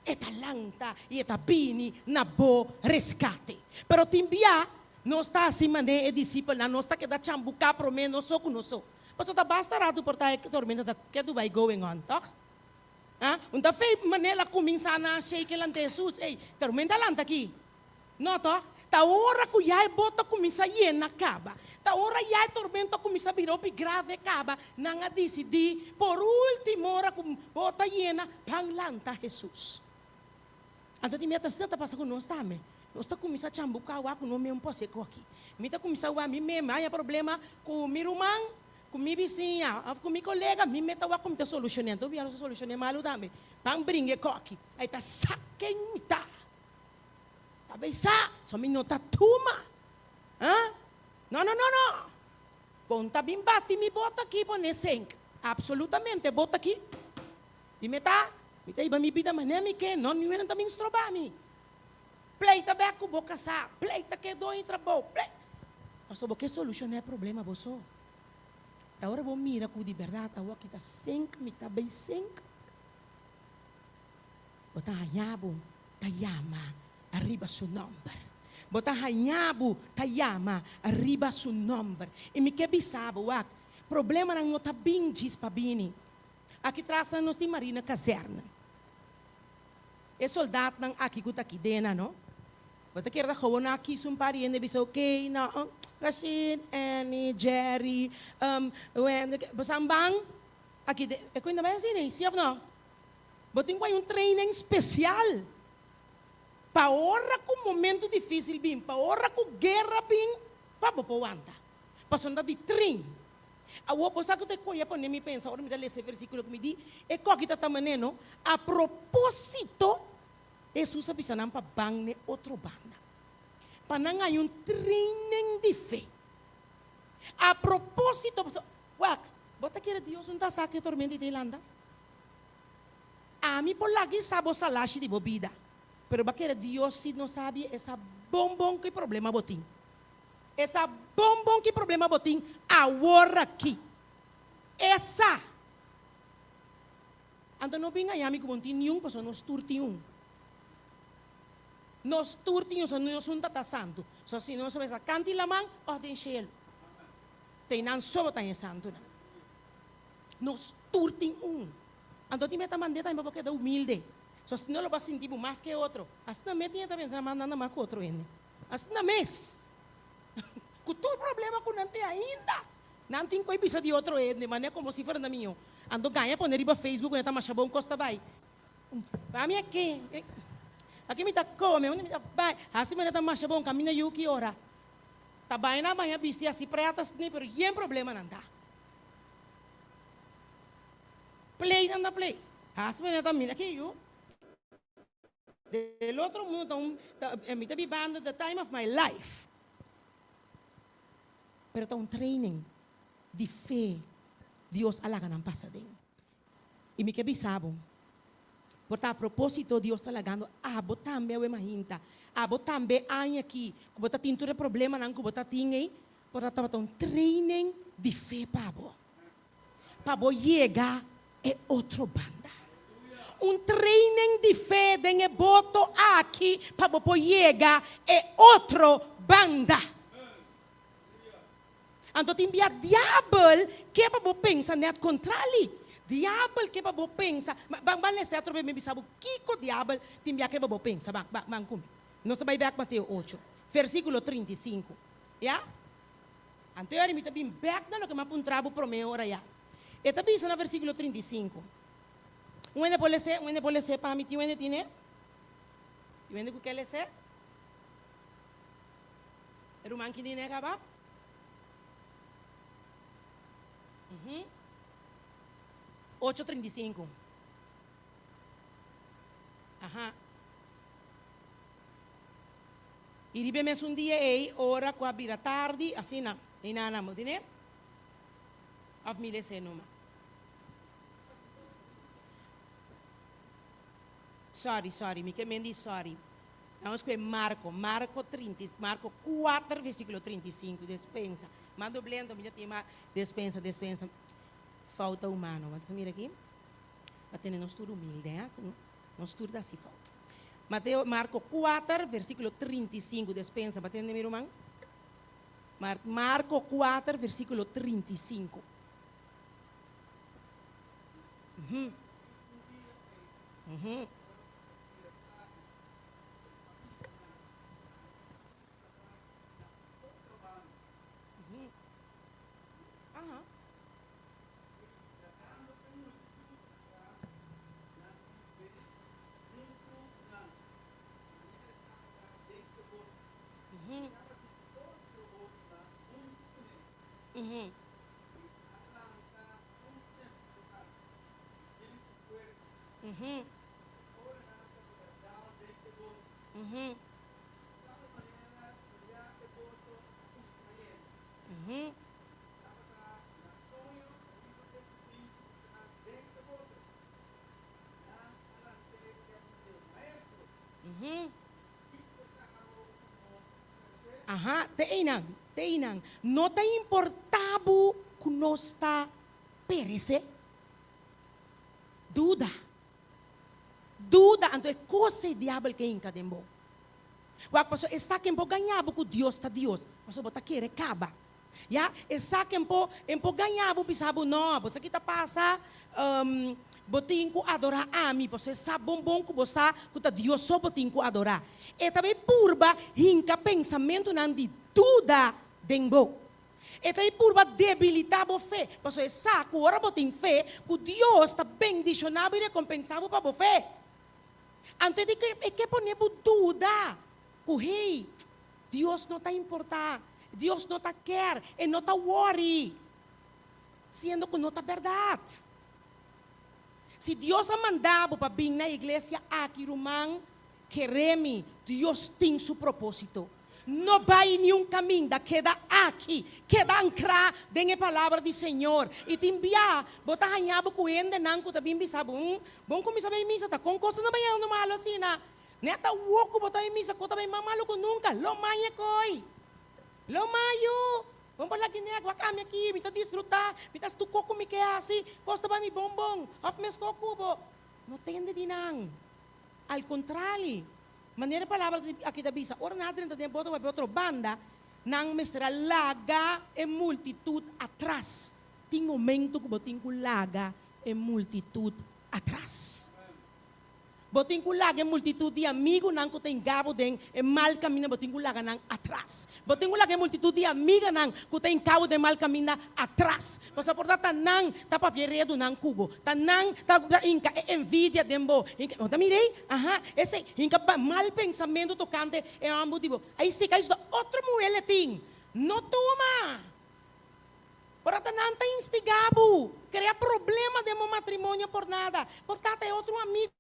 E ta lanta i e ta bini na bo reskate. Pero tin bia nos ta hasi manera e disipelnan, nos ta keda chambuká promé nos so ku nos so. Pasobra ta basta ratu por ta e tormenta ta kedu bai going on, tòg? Ha? Un ta fei manera el a kuminsá na shake lanta Hesus, ey, tormenta lanta aki. No tòg? Ta ora ku ya e bot a kuminsá yena kaba, ta ora ya e tormento a kuminsá bira hopi grave kaba, nan a disidí por último ora ku bot a yena, ban lanta Hesus. Anto di meta asina ta pasa ku nos tambe. Nos ta kuminsá chambuká wak ku no men por hasi koki. Mi ta kuminsá wak mi mes, mi haña problema ku mi ruman, ku mi bisiña òf ku mi kolega, mi meta wak ku mi ta solushoné. Anto bia nos ta solushoné malu tambe. Ban bringa e koki. Ai ta sa ken mi ta. Ta bay sa, so mi no ta tuma. Ha? No, no, no, no. Bon ta bin bati mi bota aki pone sink. Absolutamente, bota aki. Di mi ta, mi ta hiba mi bida manera mi ke, no niun hende ta bin stroba mi. Pleita bek ku bo kasá, pleita ke doño trabou, plei. Pasobra bo ke solushoná e problema bo so. Ta ora bo mira ku di bèrdat awor ki ta sink, mi ta bay sink. Bo ta haña bo ta yama riba su nòmber. Bo ta haña bo ta yama riba su nòmber. I mi ke bisa bo, wak, problemanan no ta bin djis pa bini. Aki tras nan nos tin Marina Kazerne. E soldatnan aki ku ta aki dena, no? Bo ta kere ta gewoon nan a kisa un par di hende bisa, ok, no, Rashid, Annie, Jerry, Wendy, bo sa ban aki den, e kuenta bai asina, si òf no? Bo tin ku hay un training spesial pa ora ku momento difísil bin, pa ora ku guera bin, pa bo por wanta. Pasobra ta di train. Awor bo sa ku ta e koe a pone mi pensa ora mi ta lesa e versíkulo ku mi di, e koki ta ta manera no, a propósito Hesus a bisa nan pa ban n'e otro banda, pa nan hay un training di fe. A propósito, pasobra, wak, bo ta kere Dios no ta sa ku e tormenta i ta e lanta? Ami por laga i sa bo salashi di bo bida, pero bo a kere Dios si no sabi e sa bon bon ki problema bo tin. E sa bon bon ki problema bo tin awor aki. E sa. Anto no bin gaña mi ku bo no tin niun pasobra nos tur tin un. Nos tur tin un, so nos un ta ta santu. So si nos a kanti laman òf den shelu. Te nan so bo ta haña e santunan. Nos tur tin un. Anto tin meta mand'é tambe pa bo keda humilde. So asina lo bo a sinti bo mas ke otro. Asina mes tin e ta pensa nan nan ta mas ku otro hende. Asina mes. Ku tur problema ku nan tin ainda, nan tin ku e bisa di otro hende, manera komo si fuera nan mihó. Anto gaña pone riba Facebook ku nan ta masha bon kos ta bai. Pa mi aki, aki mi ta kome, unda mi ta bai, hasi manera ta masha bon, kaminda yu ki ora. Ta bai nan baña bisti hasi prèt asina, pero yen problema nan ta. Play nan ta play. Hasi manera ta mira aki yu. Del otro mundo ta un ta mi ta bibando the time of my life. Pero ta un training di fe Dios a laga nan pasa den. I mi ke bisa bo, por ta a proposito Dios ta lagando abo tambe awe mahinta, abo tambe aña aki ku bo ta tin tur e problemanan ku bo ta tin ei, por ta tabata un training di fe pa bo. Pa bo yega e otro banda. Un training di fe den e boto aki pa bo por yega e otro banda. Anto tin bia diabel ke pa bo pensa net kontrali. Diabel ke pa bo pensa, ban ban lesa atrobe mi bisa bo kiko diabel tin bia ke pa bo pensa. Ban ban ban ku mi. Nos ta bai bek Mateo ocho, versikulo 35. Ya? Anto e ora mi ta bin bek na loke mi a puntra bo promé ora ya. E ta bisa na versíkulo 35. Un hende por les'é? Un hende por les'é pa mi? Tin un hende tine? Tin un hende ku ke les'é? E ruman ki tine kaba? Uhum. 8:35. Aha. I riba e mesun dia ei, ora ku a bira tardi, asina, i nan a motine, òf mi les'é numa. Sorry, sorry, mi ke men di sorry. Vamos ku Marko, Marko 30, Marko 4, versíkulo 35, despensa. Mando blendo, mi tema despensa, despensa. Falta humano. Mas mira aki. Pa tene nos tur humilde, eh? Nos tur ta hasi falta. Mateo, Marko 4, versíkulo 35, despensa. Bo a tende, mi ruman? Marko 4, versíkulo 35. Aha, te einan, te einan. No ta importá bo ku nos ta peresé. Duda. Duda, anto e kos ei diabel ke hinka den bo. Wak, pasobra e sa ken por gaña bo ku Dios ta Dios, pasobra bo ta kere kaba. Ya, e sa ken por, en por gaña bo bisa bo, no, bo sa ki ta pasa, bo tin ku adorá ami, pasobra e sa bon bon ku bo sa ku ta Dios so bo tin ku adorá. E ta bay purba hinka pensamentunan di duda den bo. E ta bay purba debilitá bo fe, pasobra e sa ku ora bo tin fe, ku Dios ta bendishoná bo i rekompensá bo pa bo fe. Anto e di ke e ke pone bo duda ku, hey, Dios no ta importá, Dios no ta ker, e no ta wòri, siendo ku no ta bèrdat. Si Dios a manda bo pa bin na iglesia aki, ruman, kere mi, Dios tin su propósito. No bai niun kaminda, keda aki, keda ankrá den e palabra di Señor. I tin bia bo ta haña bo ku hendenan ku ta bin bisa bo, Hm, bon kuminsá bai misa, ta kon kos ta bai ando malu asina? Nèt awor ku bo ta bai misa, kos ta bai mas malu ku nunka. Lo maña koi! Lo mayu! Bon por laki nèk, wak ami aki, mi ta disfrutá, mi ta hasi tur kos ku mi ke hasi, kos ta bai mi bon bon, òf meskos ku bo. No tende di nan. Al kontrali, manera e palabra aki ta bisa, ora nan a drenta den e boto bai pa e otro banda, nan mester a laga e multitut atras. Tin momento ku bo tin ku laga e multitut atras. Bo tin ku laga e multitut di amigunan ku ta hinga bo den e mal kaminda, bo tin ku laga nan atras. Bo tin ku laga e multitut di amiganan ku ta hinka bo den mal kaminda atras. Pasobra por ta ta nan ta papia e redunan ku bo. Ta nan ta hinka e envidia den bo. Hinka, bo ta mira ei? Aha, esei. Hinka mal pensamentu tokante e hòmber di bo. Ai si, kai su ta otro muhé le tin. No tuma! Por ta nan ta instiga bo, krea problema den bo matrimonio por nada. Por ta ta e otro amigu.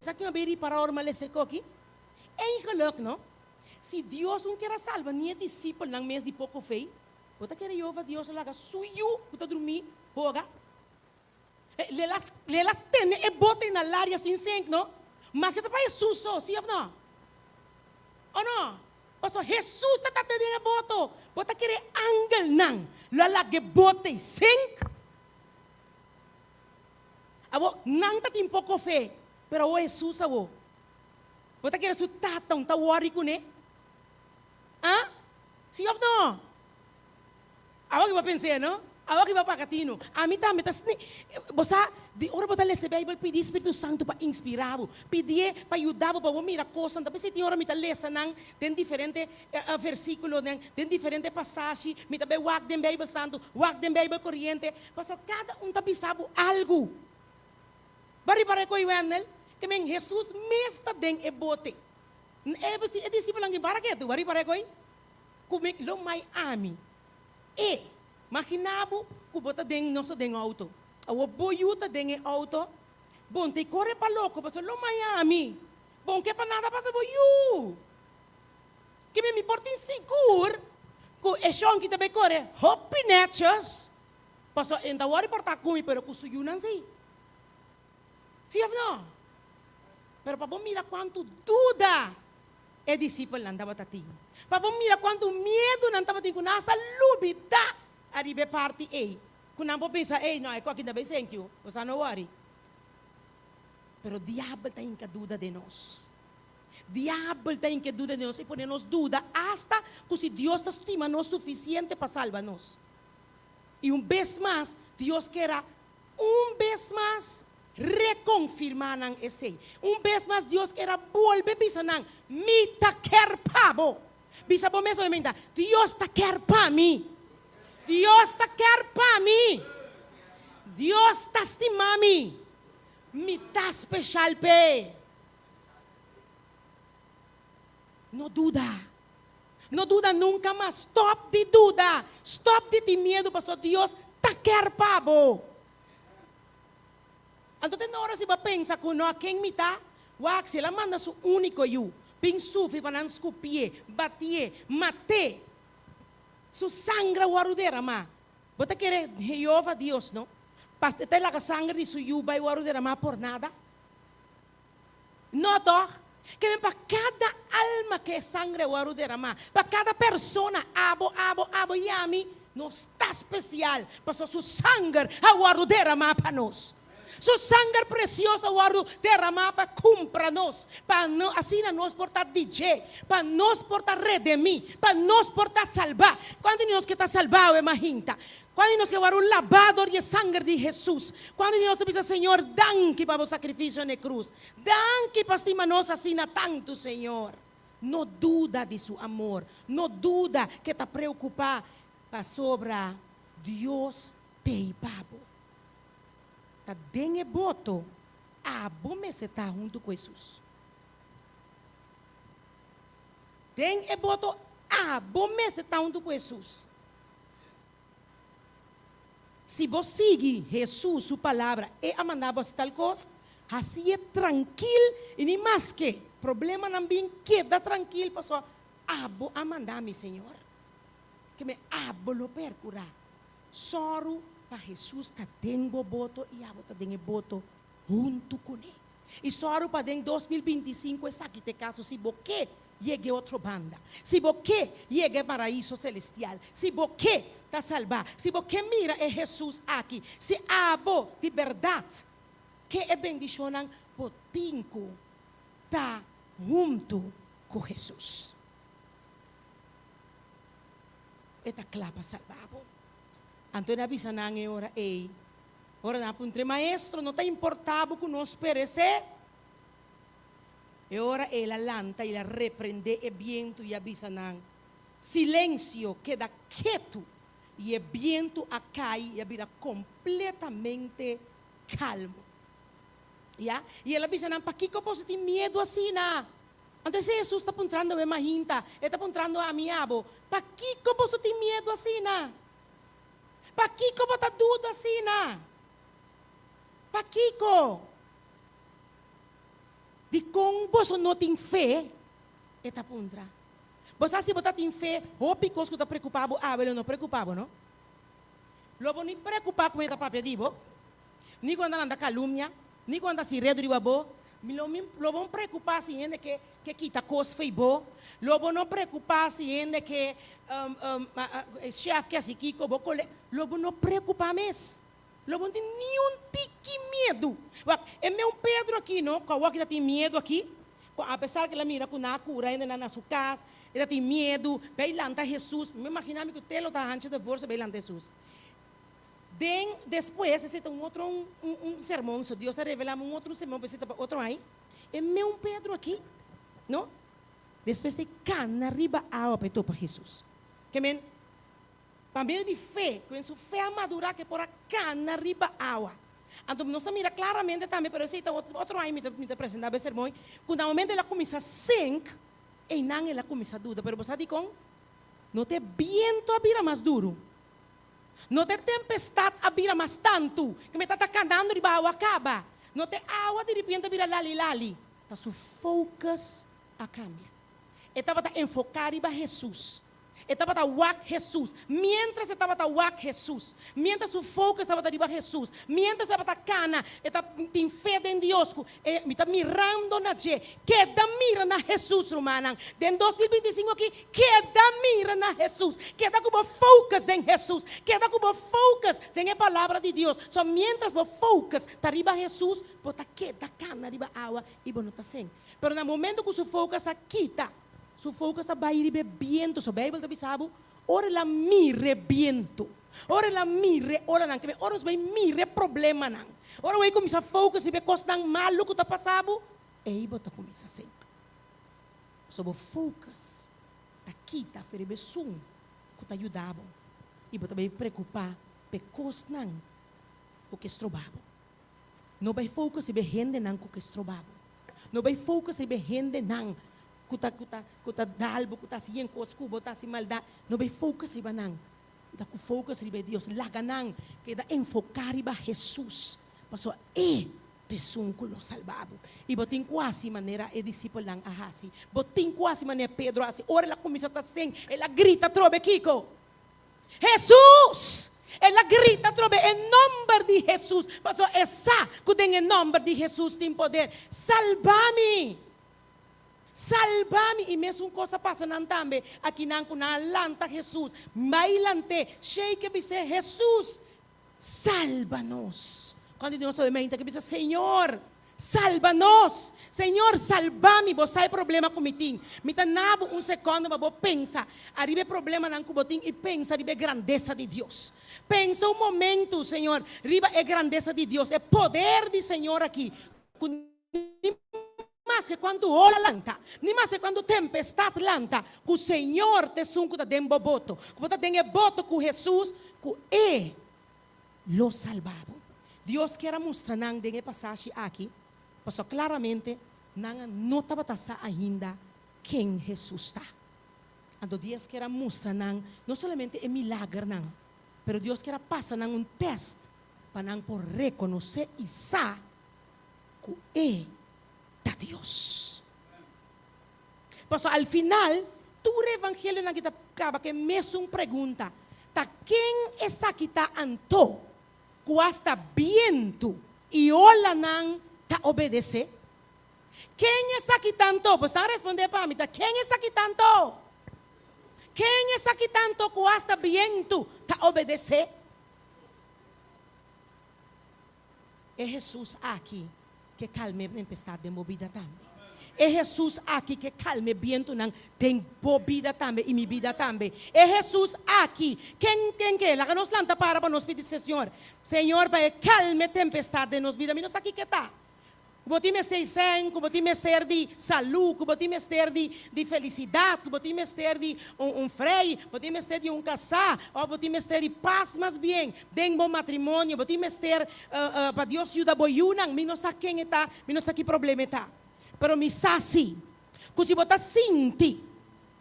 Sa ki mi a bin ripará ora mi a lesa e koki? Eigenlijk, no? Si Dios un kier a salba ni e disipelnan mes di poko fe, bo ta kere Jehova Dios a laga su yu ku ta drumí hoga? Lel a tene e bote na laria sin sink, no? Maske ta pa Hesus so, si of no? O no? Pasobra Hesus ta tata den e boto. Bo ta kere angelnan lo a laga e bote sink? Awor, nan ta tin poko fe, pero awor Hesus awor. Bo ta kere su tata un ta wòri kuné? Ah? Si òf no? Awor ki bo pens'é, no? Awor ki bo paga tinu. Ami tambe ta sni. Bo sa, di ora bo ta lesa e Beibel, pidi Spiritu Santu pa inspirá bo. Pidié pa yuda bo pa bo mira kosnan. Ta p'esei tin ora mi ta lesa nan den diferente versíkulonan, den diferente pasashi. Mi ta bai wak den Beibel Santu, wak den Beibel Koriente. Pasobra kada un ta bisa bo algu. Bo a ripará ku Wendel? Ke men Hesus mes ta den e bote. E disipelnan tin para ketu. Bo a ripará ku? Ku mi lo mai ami. E, Magina bo ku bo ta den, nos ta den outo. Awor bo yu ta den e outo, bon ta e kore pa loko pasobra lo mai ami. Bon ke pa nada pasa bo yu. Ke mi mi por tin sigur ku e shonki ta bai kore hopi netjes pasobra e no ta wòrdu portá ku mi pero ku su yunan si. Si òf no? Pero pa bo mira kuantu duda e disipelnan tabata tin. Pa bo mira kuantu miedu nan tabatin ku nan hasta lubidá ariba e parti ei, ku nan por pensa, Ey, no, e ku aki ta bay thank you, bo sa no wòri. Pero diabel ta hinka duda den nos. Diabel ta hinka duda den nos i pone nos duda hasta ku si Dios ta stima nos sufisiente pa salba nos. I un bes mas, Dios ker a Un bes mas, rekonfirmá nan esei. Un bes mas Dios kier a bolbe bisa nan, Mi ta kier pa bo. Bisa bo mes obviamente, Dios ta kier pa mi. Dios ta kier pa mi. Dios ta stima mi. Mi ta speshal p'e. No duda. No duda nunka mas. Stop di duda. Stop di tin miedu pasobra Dios ta ker pa bo. Anto te nora si bo a pensa ku no a ken mi ta, wak si el a manda su úniko yu bin sufri pa nan skupié, batié, mat'é, su sanger a wòrdu deramá. Bo ta kere Jehová Dios no pa e ta laga sanger di su yu bai wòrdu deramá por nada? No tòg? Ke men pa kada alma ke e sangre wòrdu deramá, pa kada persona, abo, abo, abo i ami, nos ta spesial, pasobra su sanger a wòrdu deramá pa nos. Su sanger presioso a wòrdu deramá pa kumpra nos, pa asina nos por ta di dje, pa nos por ta redemí, pa nos por ta salbá. Kuantu di nos ke ta salbá awe mahinta? Cuando di nos ke wòrdu un labá dor di e sanger di Hesus? Cuando di nos ta bisa, Señor, danki pa bo sacrificio na e cruz. Danki pa stima nos asina tantu, Señor. No duda di su amor. No duda ke ta preocupa pasobra Dios t'ei pa bo. Ta den e boto abo mester ta huntu cu Hesus. Den e boto abo mester ta huntu cu Hesus. Si bo sigui Hesus su palabra, e a manda bo hasi tal kos, hasié trankil i ni maske problemanan bin, keda trankil pasobra abo a manda mi, Señor. Ke me abo lo perkurá. Sòru pa Hesus ta den bo boto i abo ta den e boto huntu kuné. I sòru pa den 2025 esaki ta e kaso si bo ke Yega e otro banda. Si bo ke yega e paraiso celestial, si bo ke ta salbá, si bo ke mira e Hesus aki, si abo di berdad ke e bendishonnan, bo tin ku ta huntu ku Hesus. E ta kla pa salba bo. Anto el a bisa nan e ora ei, ora nan a puntr'é, Maestro, no ta importá bo ku nos peresé? E ora el a lanta i el a reprendé e bientu i a bisa nan, Silensio! Keda ketu! I e bientu a kai i a bira kompletamente kalmu. Ya, i el a bisa nan, Pakiko boso tin miedu asina? Anto esei Hesus ta puntrando e mahinta, e ta puntrando ami i abo, Pakiko boso tin miedu asina? Pakiko bo ta duda asina? Pakiko? Dikon boso no tin fe? E ta puntra. Bo sa si bo ta tin fe, hopi kos ku ta preokupá bo awe lo no preokupá bo, no? Lo bo ni preokupá ku mi ta papia di bo, ni ku nan ta lanta kalumnia, ni ku nan ta hasi redu riba bo. Mi lo mi lo bo no preokupá si hende ke ke kita kos fo'i bo. Lo bo no preokupá si hende ke shèf ke hasi kiko bo kole. Lo bo no preokupá mes. Lo bo no tin niun tiki miedu. Wak, e meun Pedro aki no, ku awor ki ta tin miedu aki, ku apesar ku el a mira ku nan a kura hendenan na su kas, e ta tin miedu, bai lanta Hesus. Mi imaginá mi ku te lo ta hanchi de forsa bai lanta Hesus. Den despues, esei ta un otro un un sermon, so Dios a revelá mi un otro sermon, pero esei ta pa otro aña. E meun Pedro aki, no, despues ta e kana riba awa pa e topa Hesus. Ke men, Pa medio di fe, ku en su fe a madurá ku e por a kana riba awa. Anto nos ta mira klaramente tambe, pero esei ta otro aña mi ta mi ta presentá bo e sermon, ku na momento el a kuminsá sink, einan el a kuminsá duda. Pero bo sa dikon? No ta e bientu a bira mas duru, no ta e tempestat a bira mas tantu, ku mi ta ta kanando riba awa kaba, no ta e awa diripiente a bira lali lali, ta su focus a kambia. E tabata enfoká riba Hesus. E tabata wak Hesus. Miéntras e tabata wak Hesus, miéntras su focus tabata riba Hesus, miéntras e tabata kana, e ta tin fe den Dios ku e mi ta mirando na dje. Keda mira na Hesus, rumannan. Den 2025 aki, keda mira na Hesus. Keda ku bo focus den Hesus. Keda ku bo focus den e Palabra di Dios. So miéntras bo focus ta riba Hesus, bo ta keda kana riba awa i bo no ta sink. Pero na momento ku su focus a kita, Su focus a bai riba e bientu. So Bijbel ta bisa bo, ora el a mira e bientu, ora el a mira e olanan, keme ora nos bai mira e problemanan, ora bo bai kuminsá focus riba e kosnan malu ku ta pasa bo, ei bo ta kuminsá sink. Pasobra bo focus ta kita for riba esun ku ta yuda bo i bo ta bai preokupá pa e kosnan ku ke stroba bo. No bai focus riba e hendenan ku ke stroba bo. No bai focus riba e hendenan ku ta ku ta ku ta dal bo, ku ta hasi yen kos ku bo, ta hasi maldat. No bai focus riba nan. Ta ku focus riba e Dios. Laga nan keda enfoká riba Hesus, pasobra e ta esun ku lo salba bo. I bo tin ku hasi manera e disipelnan a hasi. Bo tin ku hasi manera Pedro a hasi. Ora el a kuminsá ta sing, el a grita atrobe kiko? Hesus! El a grita atrobe e nòmber di Hesus, pasobra e sa ku den e nòmber di Hesus tin poder. Salba mi! Salba mi! I mesun kos a pasa nan tambe, akinan ku nan a lanta Hesus, bai lant'é, shei ke bis'é, Hesus, salba nos! Kuantu di nos sabe meinta ke bisa, Señor, salba nos! Señor, salba mi! Bo sa e problema ku mi tin. Mi ta na bo un sekondo pa bo pensa ariba e problemanan ku bo tin i pensa riba e grandesa di Dios. Pensa un momentu, Señor, riba e grandesa di Dios, e poder di Señor aki ku Ni maske kuantu ola lanta, ni maske kuantu tempestat lanta, ku Señor ta esun ku ta den bo boto, ku bo ta den e boto ku Hesus, ku E lo salba bo. Dios kier a mustra nan den e pasashi aki, pasobra klaramente nan no tabata sa ainda ken Hesus ta. Anto Dios kier a mustra nan no solamente e milagernan, pero Dios kier a pasa nan un tèst pa nan por rekonosé i sa ku e ta Dios. Pasobra al final tur e evangelionan aki ta kaba ku e mesun pregunta, Ta ken esaki ta anto ku asta bientu i olanan ta obedesé? Ken esaki ta anto? Bo stan respondé pa mi, ta ken esaki ta anto? Ken esaki ta anto ku asta bientu ta obedesé? E Hesus aki ke kalma e tempestat den bo bida tambe. E Hesus aki ke kalma e bientunan den bo bida tambe i mi bida tambe. E Hesus aki, ken ken ke? Laga nos lanta para pa nos pidi Señor, Señor pa e kalma e tempestat den nos bida. Mi no sa kiko ta. Ku bo tin mester di sèn, ku bo tin mester di salú, ku bo tin mester di di felisidat, ku bo tin mester di un un frei, bo tin mester di un kasá, òf bo tin mester di pas mas bien den bo matrimonio, bo tin mester pa Dios yuda bo yunan. Mi no sa ken e ta, mi no sa ki problema e ta, pero mi sa si ku si bo ta sinti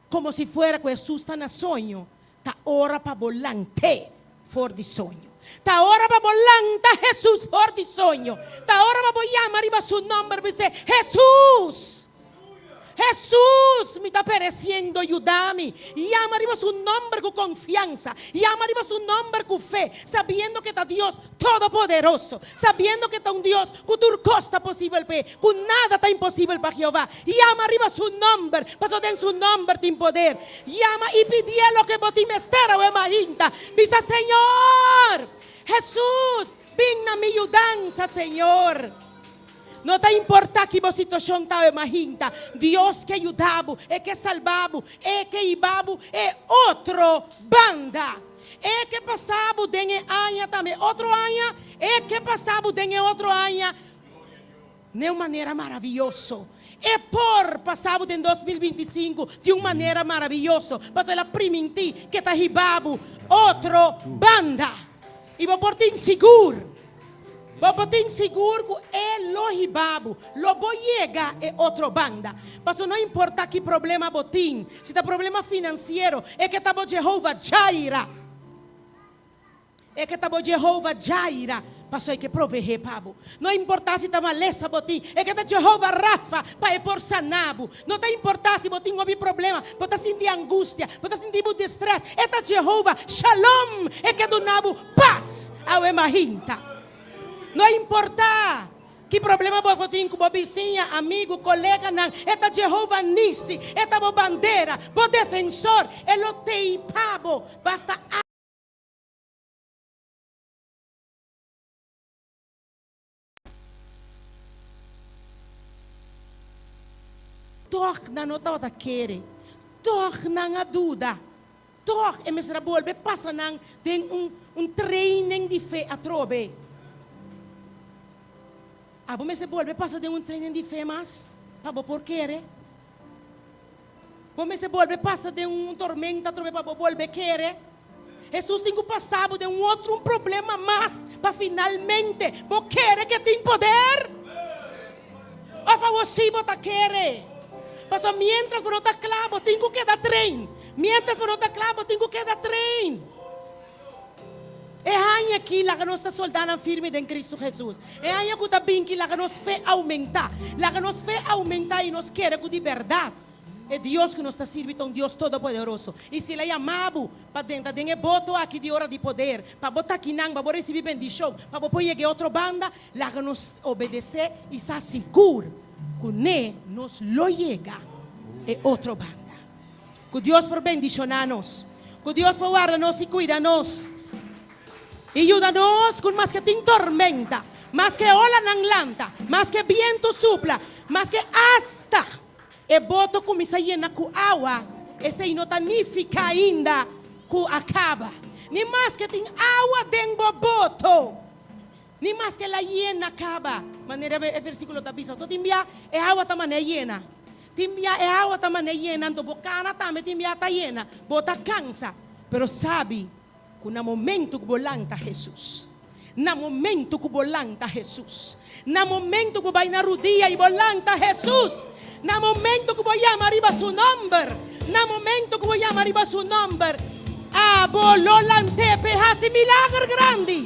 komo si fuera ku Hesus ta na soño, ta ora pa bo lant'é for di soño. Ta ora pa bo lanta Hesus for di soño. Ta ora pa bo yama riba su nomber bis'é, Hesus! Hesus, mi ta pereciendo, yuda mi. Yama riba su nomber cu confiansa. Yama riba su nomber cu fe, sabiendo cu e ta Dios Todopoderoso, sabiendo cu e ta un Dios cu tur cos ta posibel p'e, cu nada ta imposibel pa Jehová. Yama riba su nomber, pasobra den su nomber tin poder. Yama i pidié loke bo tin mester awe mainta. Bisa, Señor, Hesus, bin na mi yudansa, Señor. No ta importá ki bo situashon ta awe mainta, Dios ke yuda bo, E ke salba bo, E ke hiba bo e otro banda. E ke pasa bo den e aña tambe otro aña, E ke pasa bo den e otro aña n'e un manera maravioso. E por pasa bo den 2025 di un manera maravioso, pasobra el a primintí ke ta hiba bo otro banda. I bo por tin sigur. Bo por tin sigur ku e lo hiba bo, lo bo yega e otro banda. Pasobra no importa ki problema bo tin, si ta problema finansiero, e ke ta bo Jehova Jaira. E ke ta bo Jehova Jaira, pasobra e ke provehé pa bo. No importa si ta malesa bo tin, e ke ta Jehova Rafa pa e por sana bo. No ta importa si bo tin hopi problema, bo ta sinti angustia, bo ta sinti bo distrès, e ta Jehova Shalom, e ke duna bo Pas awe mahinta. No importá ki problema bo por tin ku bo bisiña, amigu, koleganan, e ta Jehova Nisi, e ta bo bandera, bo defensor, e lo tei pa bo. Basta Tòg nan no tabata kere, tòg nan a duda, tòg e mester a bolbe pasa nan den un un training di fe atrobe. Abo mester bolbe pasa den un training di fe mas pa bo por kere? Bo mester bolbe pasa den un tormenta atrobe pa bo bolbe kere? Hesus tin ku pasa bo den un otro un problema mas pa finalmente bo kere ke tin poder? Of awor si bo ta kere? Pasobra mientras bo no ta kla bo tin ku keda train. Mientras bo no ta kla bo tin ku keda train. E haña aki laga nos ta soldanan firme den Cristo Jesus. E haña ku ta bin ki laga nos fe aumentá. Laga nos fe aumentá i nos kere ku di bèrdat e Dios ku nos ta sirbi ta un Dios todopoderoso. I si El a yama bo pa drenta den e boto aki di ora di poder, pa bo ta akinan, pa bo risibí bendishon, pa bo por yega e otro banda, laga nos obedesé i sa sigur ku n'e nos lo yega e otro banda. Ku Dios por bendishoná nos. Ku Dios por warda nos i kuida nos. I yuda nos ku maske tin tormenta, maske olanan lanta, maske bientu supla, maske asta e boto kuminsá yena ku awa, esei no ta nifiká ainda ku a kaba. Ni maske tin awa den bo boto, ni maske el a yena kaba, manera e versíkulo ta bisa. So tin bia e awa ta manera yena. Tin bia e awa ta man'é yena, anto bo kana tambe tin bia ta yena. Bo ta kansa, pero sabi ku na momento ku bo lanta Hesus, na momento ku bo lanta Hesus, na momento ku bo bai na rudia i bo lanta Hesus, na momento ku bo yama riba Su nomber, na momento ku bo yama riba Su nomber, abo lo lant'é p'e hasi milager grandi.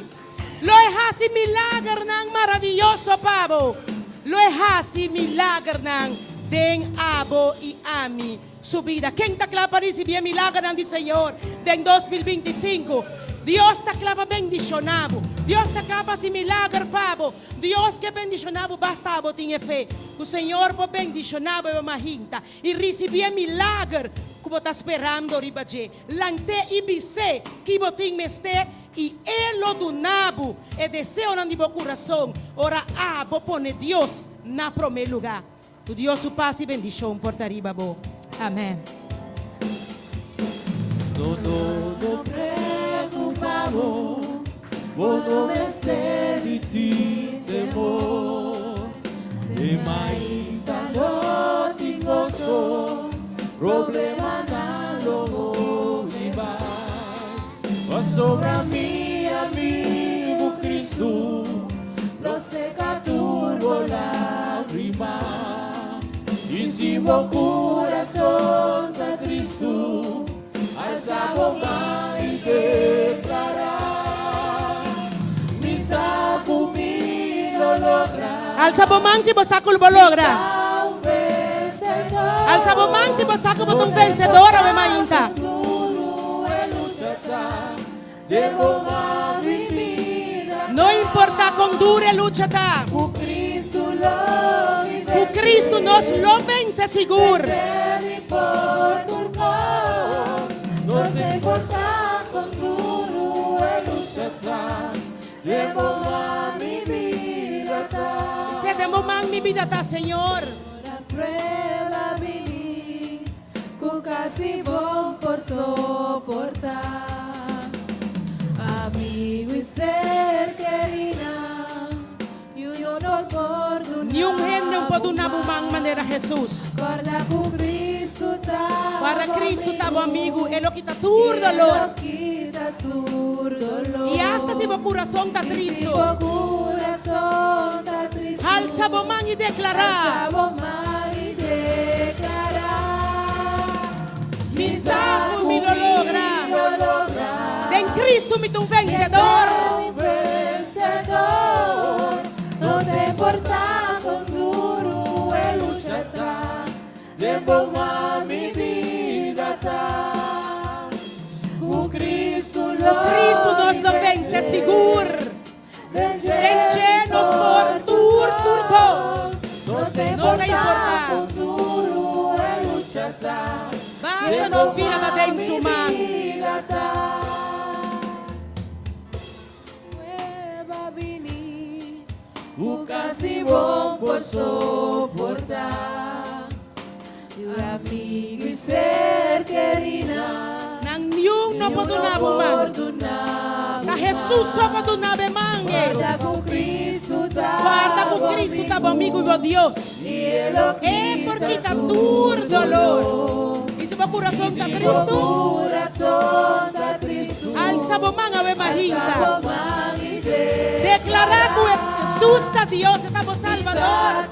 Lo e hasi milagernan maravioso pa bo. Lo e hasi milagernan den abo i ami su bida. Ken ta kla pa risibí e milagernan di Señor den 2025? Dios ta kla pa bendishoná bo. Dios ta kla pa hasi milager pa bo. Dios ke bendishoná bo basta abo tin e fe ku Señor por bendishoná bo e bo mahinta i risibí e milager ku bo ta sperando riba dje. Lant'é i bis'é ki bo tin mester i E lo duna bo e deseonan di bo kurason ora abo pone Dios na promé lugá. Ku Dios su pas i bendishon por ta riba bo. Amèn. No, no, no preocupa bo, bo no mester di tin temor. E mainta lo tin goso, problemanan lo hopi bai. Pasobra mi amigu Cristo lo seca tur bo lagrima. I si bo curason ta tristu, alza bo man i declara. Alsa bo man si bo sa ku lo bo logra. Alsa bo man si bo sa ku bo ta un vensedor awe mainta. No importa kon duru e lucha ta. Ku Kristu nos lo vense sigur. Bis'é, Den bo man mi bida ta, Señor. Ku kasi bon por soportá. Amigu i ser kerinan, niun no por duna Niun hende no por bo duna bo man man. manera Hesus. Kòrda ku Kristu ta Kòrda bo Kristu ta bo amigu, amigu, E lo kita tur i E dolor. lo kita tur dolor. I asta si bo kurason ta I si tristu. bo kurason ta tristu. Halsa bo man i deklará. Alsa bo man i deklará. Mi sa ku mi lo logra. Mi lo logra. Den Kristu mi ta un Mi ta vensedor. un vensedor. No ta importá kon duru e lucha ta. Den bo man mi bida ta. Ku Kristu lo Ku Kristu nos mi lo vense vense. sigur. Den Den dje nos por tur tur kos. No ta No ta importá importá. kon duru e lucha ta. Basta Den nos bo bida ta man den mi su man. bida ta. Prueba bini, ku kasi bo por soportá. Amigu i ser kerinan. Nan niun no por duna bo man. Ta Hesus so por duna bo man. Kòrda ku Kristu ta Kòrda ku Kristu ta bo amigu i bo Dios. E por kita tur dolor. I si bo kurason ta tristu, alsa bo man awe mahinta. Deklará ku Hesus ta Dios, e ta bo Salbador.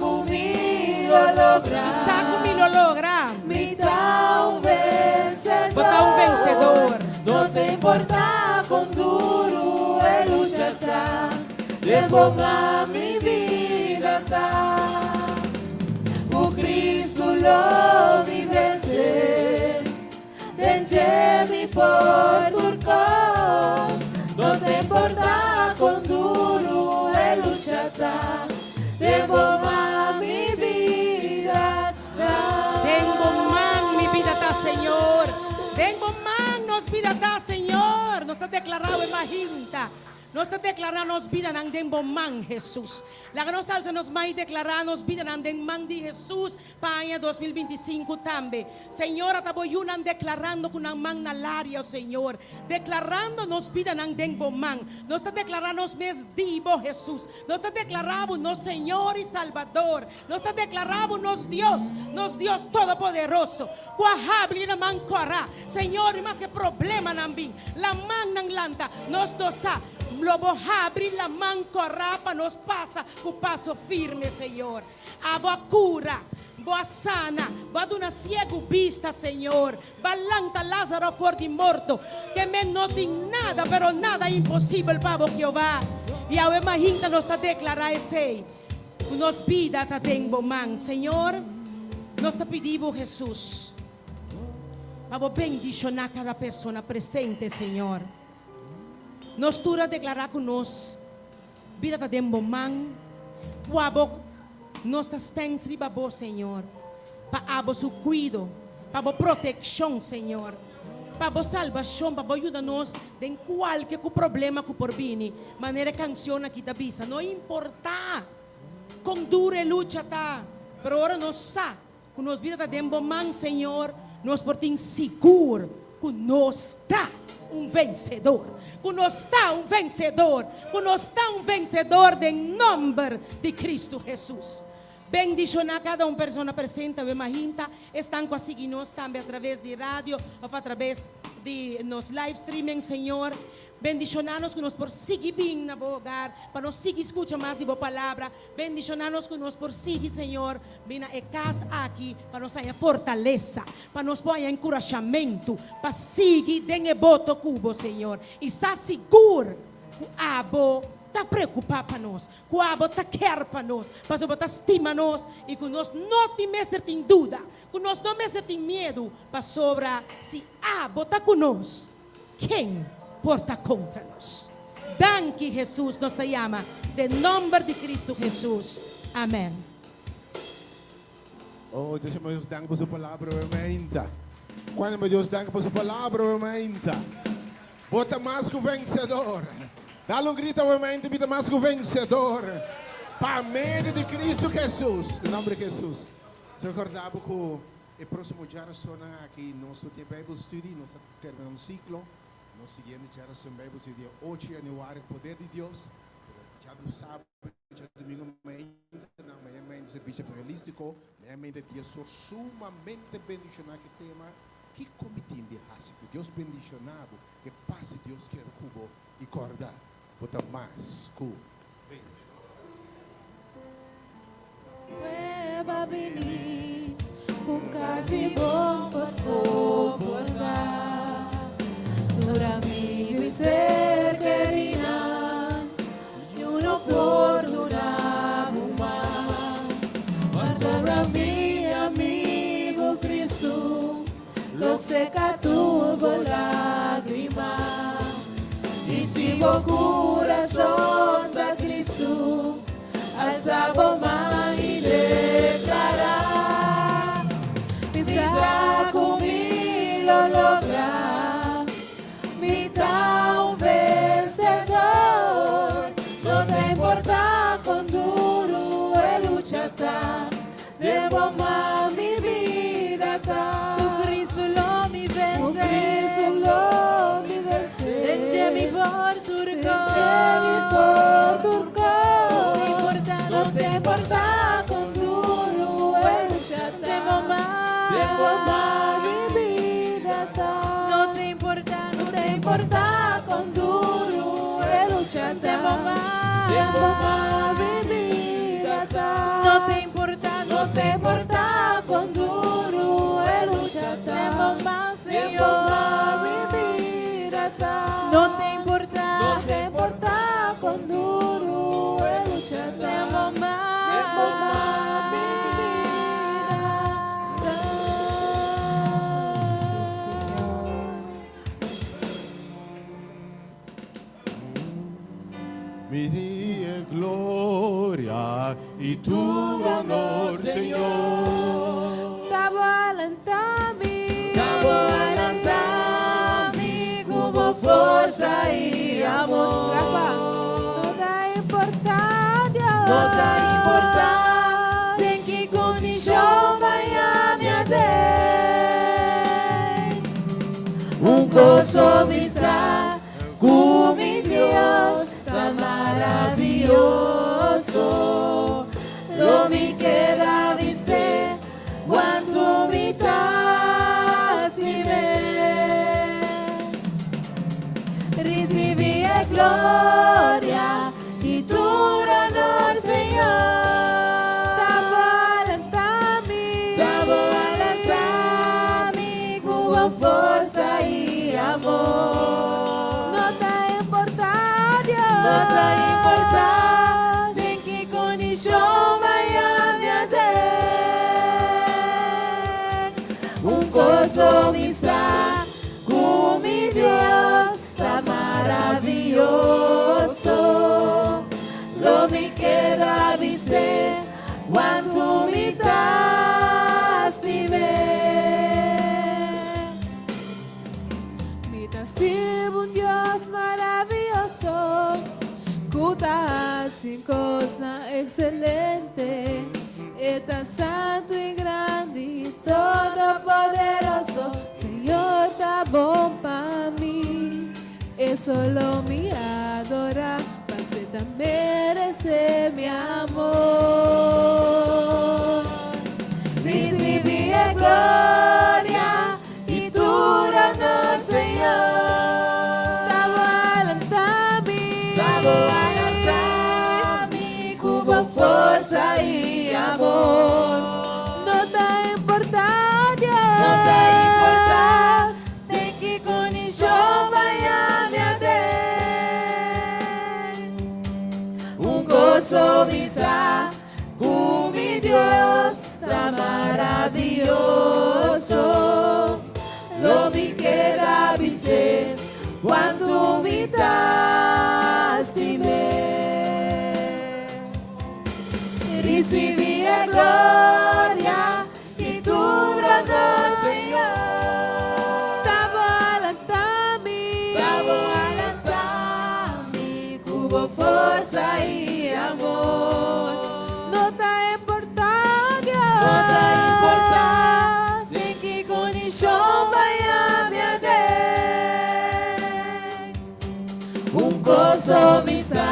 I sa ku mi lo logra. Mi ta un vensedor. Bo ta un vensedor. No ta importá kon duru e lucha ta. Den bo man mi bida ta. Ku Kristu lo mi vense. Den dje mi por tur kos. No ta importá kon duru e lucha ta. Den bo man mi bida ta. Den bo man mi bida ta, Señor. Den bo man nos bida ta, Señor. Nos ta deklará awe mahinta. Nos ta deklará nos bidanan den bo man, Hesus. Laga nos alsa nos man i deklará nos bidanan den man di Hesus pa aña 2025 tambe. Señor, ata bo yunan deklarando ku nan man na laria, Señor. Deklarando nos bidanan den bo man. Nos ta deklará nos mes di bo, Hesus. Nos ta deklará bo nos Señor i Salbador. Nos ta deklará bo nos Dios, nos Dios Todopoderoso, ku a habri laman kòrá. Señor, i maske problemanan bin, lamannan lanta, nos no sa, lo bo habri laman kòrá pa nos pasa ku paso firme, Señor. Abo a kura, bo a sana, bo a duna siegu bista, Señor. Bo a lanta Lázaro for di morto. Ke men no tin nada, pero nada imposibel pa bo, Jehová. I awe mahinta nos ta deklará esei. Ku nos bida ta den bo man. Señor, nos ta pidi bo, Hesus, pa bo bendishoná kada persona presente, Señor. Nos tur a deklará ku nos bida ta den bo man. Kua bo nos ta stens riba bo, Señor, pa abo su kuido, pa bo protekshon, Señor, pa bo salbashon, pa bo yuda nos den kualke ku problema ku por bini. Manera e kanshon aki ta bisa, no importá kon duru e lucha ta, pero ora nos sa ku nos bida ta den bo man, Señor, nos por tin sigur ku nos ta un vensedor, ku nos ta un vensedor, ku nos ta un vensedor den nòmber di Kristu Hesus. Bendishoná kada un persona presente awe mahinta, esnan ku a sigui nos tambe atraves di radio òf atraves di nos live streaming, Señor. Bendishoná nos ku nos por sigui bin na bo hogar, pa nos sigui skucha mas di bo palabra. Bendishoná nos ku nos por sigui, Señor, bin na e kas aki pa nos haña fortalesa, pa nos por haña enkurashamentu pa sigui den e boto ku bo, Señor. I sa sigur ku abo. ta preokupá pa nos, ku abo ta kèr pa nos, pasobra bo ta stima nos i ku nos no tin mester tin duda, ku nos no mester tin miedu, pasobra si abo ta ku nos, ken por ta kontra nos? Danki Hesus, nos ta yama den nòmber di Kristu Hesus. Amèn. Oh, Dios mi Dios, danki pa su palabra awe mainta. Cuando mi Dios danki pa su palabra awe mainta. Bo ta mas cu vencedor. Dale un grito awe mainta, mi ta mas cu vencedor. Pa medio di Cristo Jesus. Den nomber di Jesus. Si recorda bo cu e proximo djarason aki nos lo tin Bijbel study, nos ta termina un ciclo. Nos siguiente djarason Bijbel study dia ocho januari cu poder di Dios. Pero djadusabe. Djadumingu mainta na maña mainta servicio evangelistico, maña mainta dia sor sumamente bendiciona cu e tema, Kico mi tin di haci? Cu Dios bendiciona bo, cu e paz di Dios keda cu bo y corda, bo ta mas cu vencedor. Prueba bini cu casi bo por soporta. Tur amigo y ser kerinan niun no por duna bo man. Pasobra mi amigo Cristo lo seca tur bo lagrima. Y si bo curazon ta Cristo, Alsa bo man i deklará, Mi sa ku mi lo logra, mi ta un vensedor. No ta importá kon duru e lucha ta, den bo man mi bida ta. Ku Kristu lo mi vense. Ku Kristu lo mi vense. Den dje mi por tur Den dje mi por tur kos. No ta importá kon duru e lucha ta. Den bo man. Den bo man mi bida ta. No ta importá, no ta importá kon duru e lucha ta. Den bo man. Den bo man mi bida ta. No ta importá, no ta importá kon duru e lucha ta. Den bo man, Den bo man mi bida ta. No ta importá. No ta importá kon duru e lucha ta. Den bo man. Den bo man mi bida ta. Sí, Señor. Mi di e gloria y tur honor, Señor. Ta bo alanta mi. Ta bo alanta mi cu bo forsa y amor. Rafa, no ta importa, Dios. No ta importa den ki condicion vaya mi aden. Un gozo mi sa Cu mi Dios ta maravioso, Lo mi keda bis'é cuantu mi ta stim'é. Ricibi e gloria y tur honor, Señor. Ta bo alanta mi. Ta bo alanta mi cu bo forsa y amor. No ta importá, Dios. No ta importá den ki kondishon maya mi a den. Un kos so mi sa, ku mi Dios ta maravioso. Lo mi keda bis'é kuantu mi ta stim'é. Mi ta sirbi un Dios maravioso, ku ta hasi kosnan ekselente. E ta santu i grandi i todopoderoso. Señor ta bon pa mi, e so lo mi adorá, pas'e ta meresé mi amor. Ricibi e gloria y tur honor, Señor. Ta bo alanta mi. Ta bo alanta mi cu bo forsa y amor. No ta importa, Dios. No ta importa den ki condicion vaya mi aden. Lo mi keda bis'é kuantu mi ta stim'é. Risibí e gloria i tur honor, Señor. Ta Bo a lanta mi. Ta Bo a lanta mi, ku bo forsa i amor. No ta importá, Dios. No ta importá, den ki kondishon b'a haña mi aden. Un kos mi sa,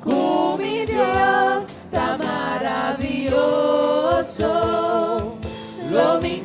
ku mi Dios ta maravioso. Lo mi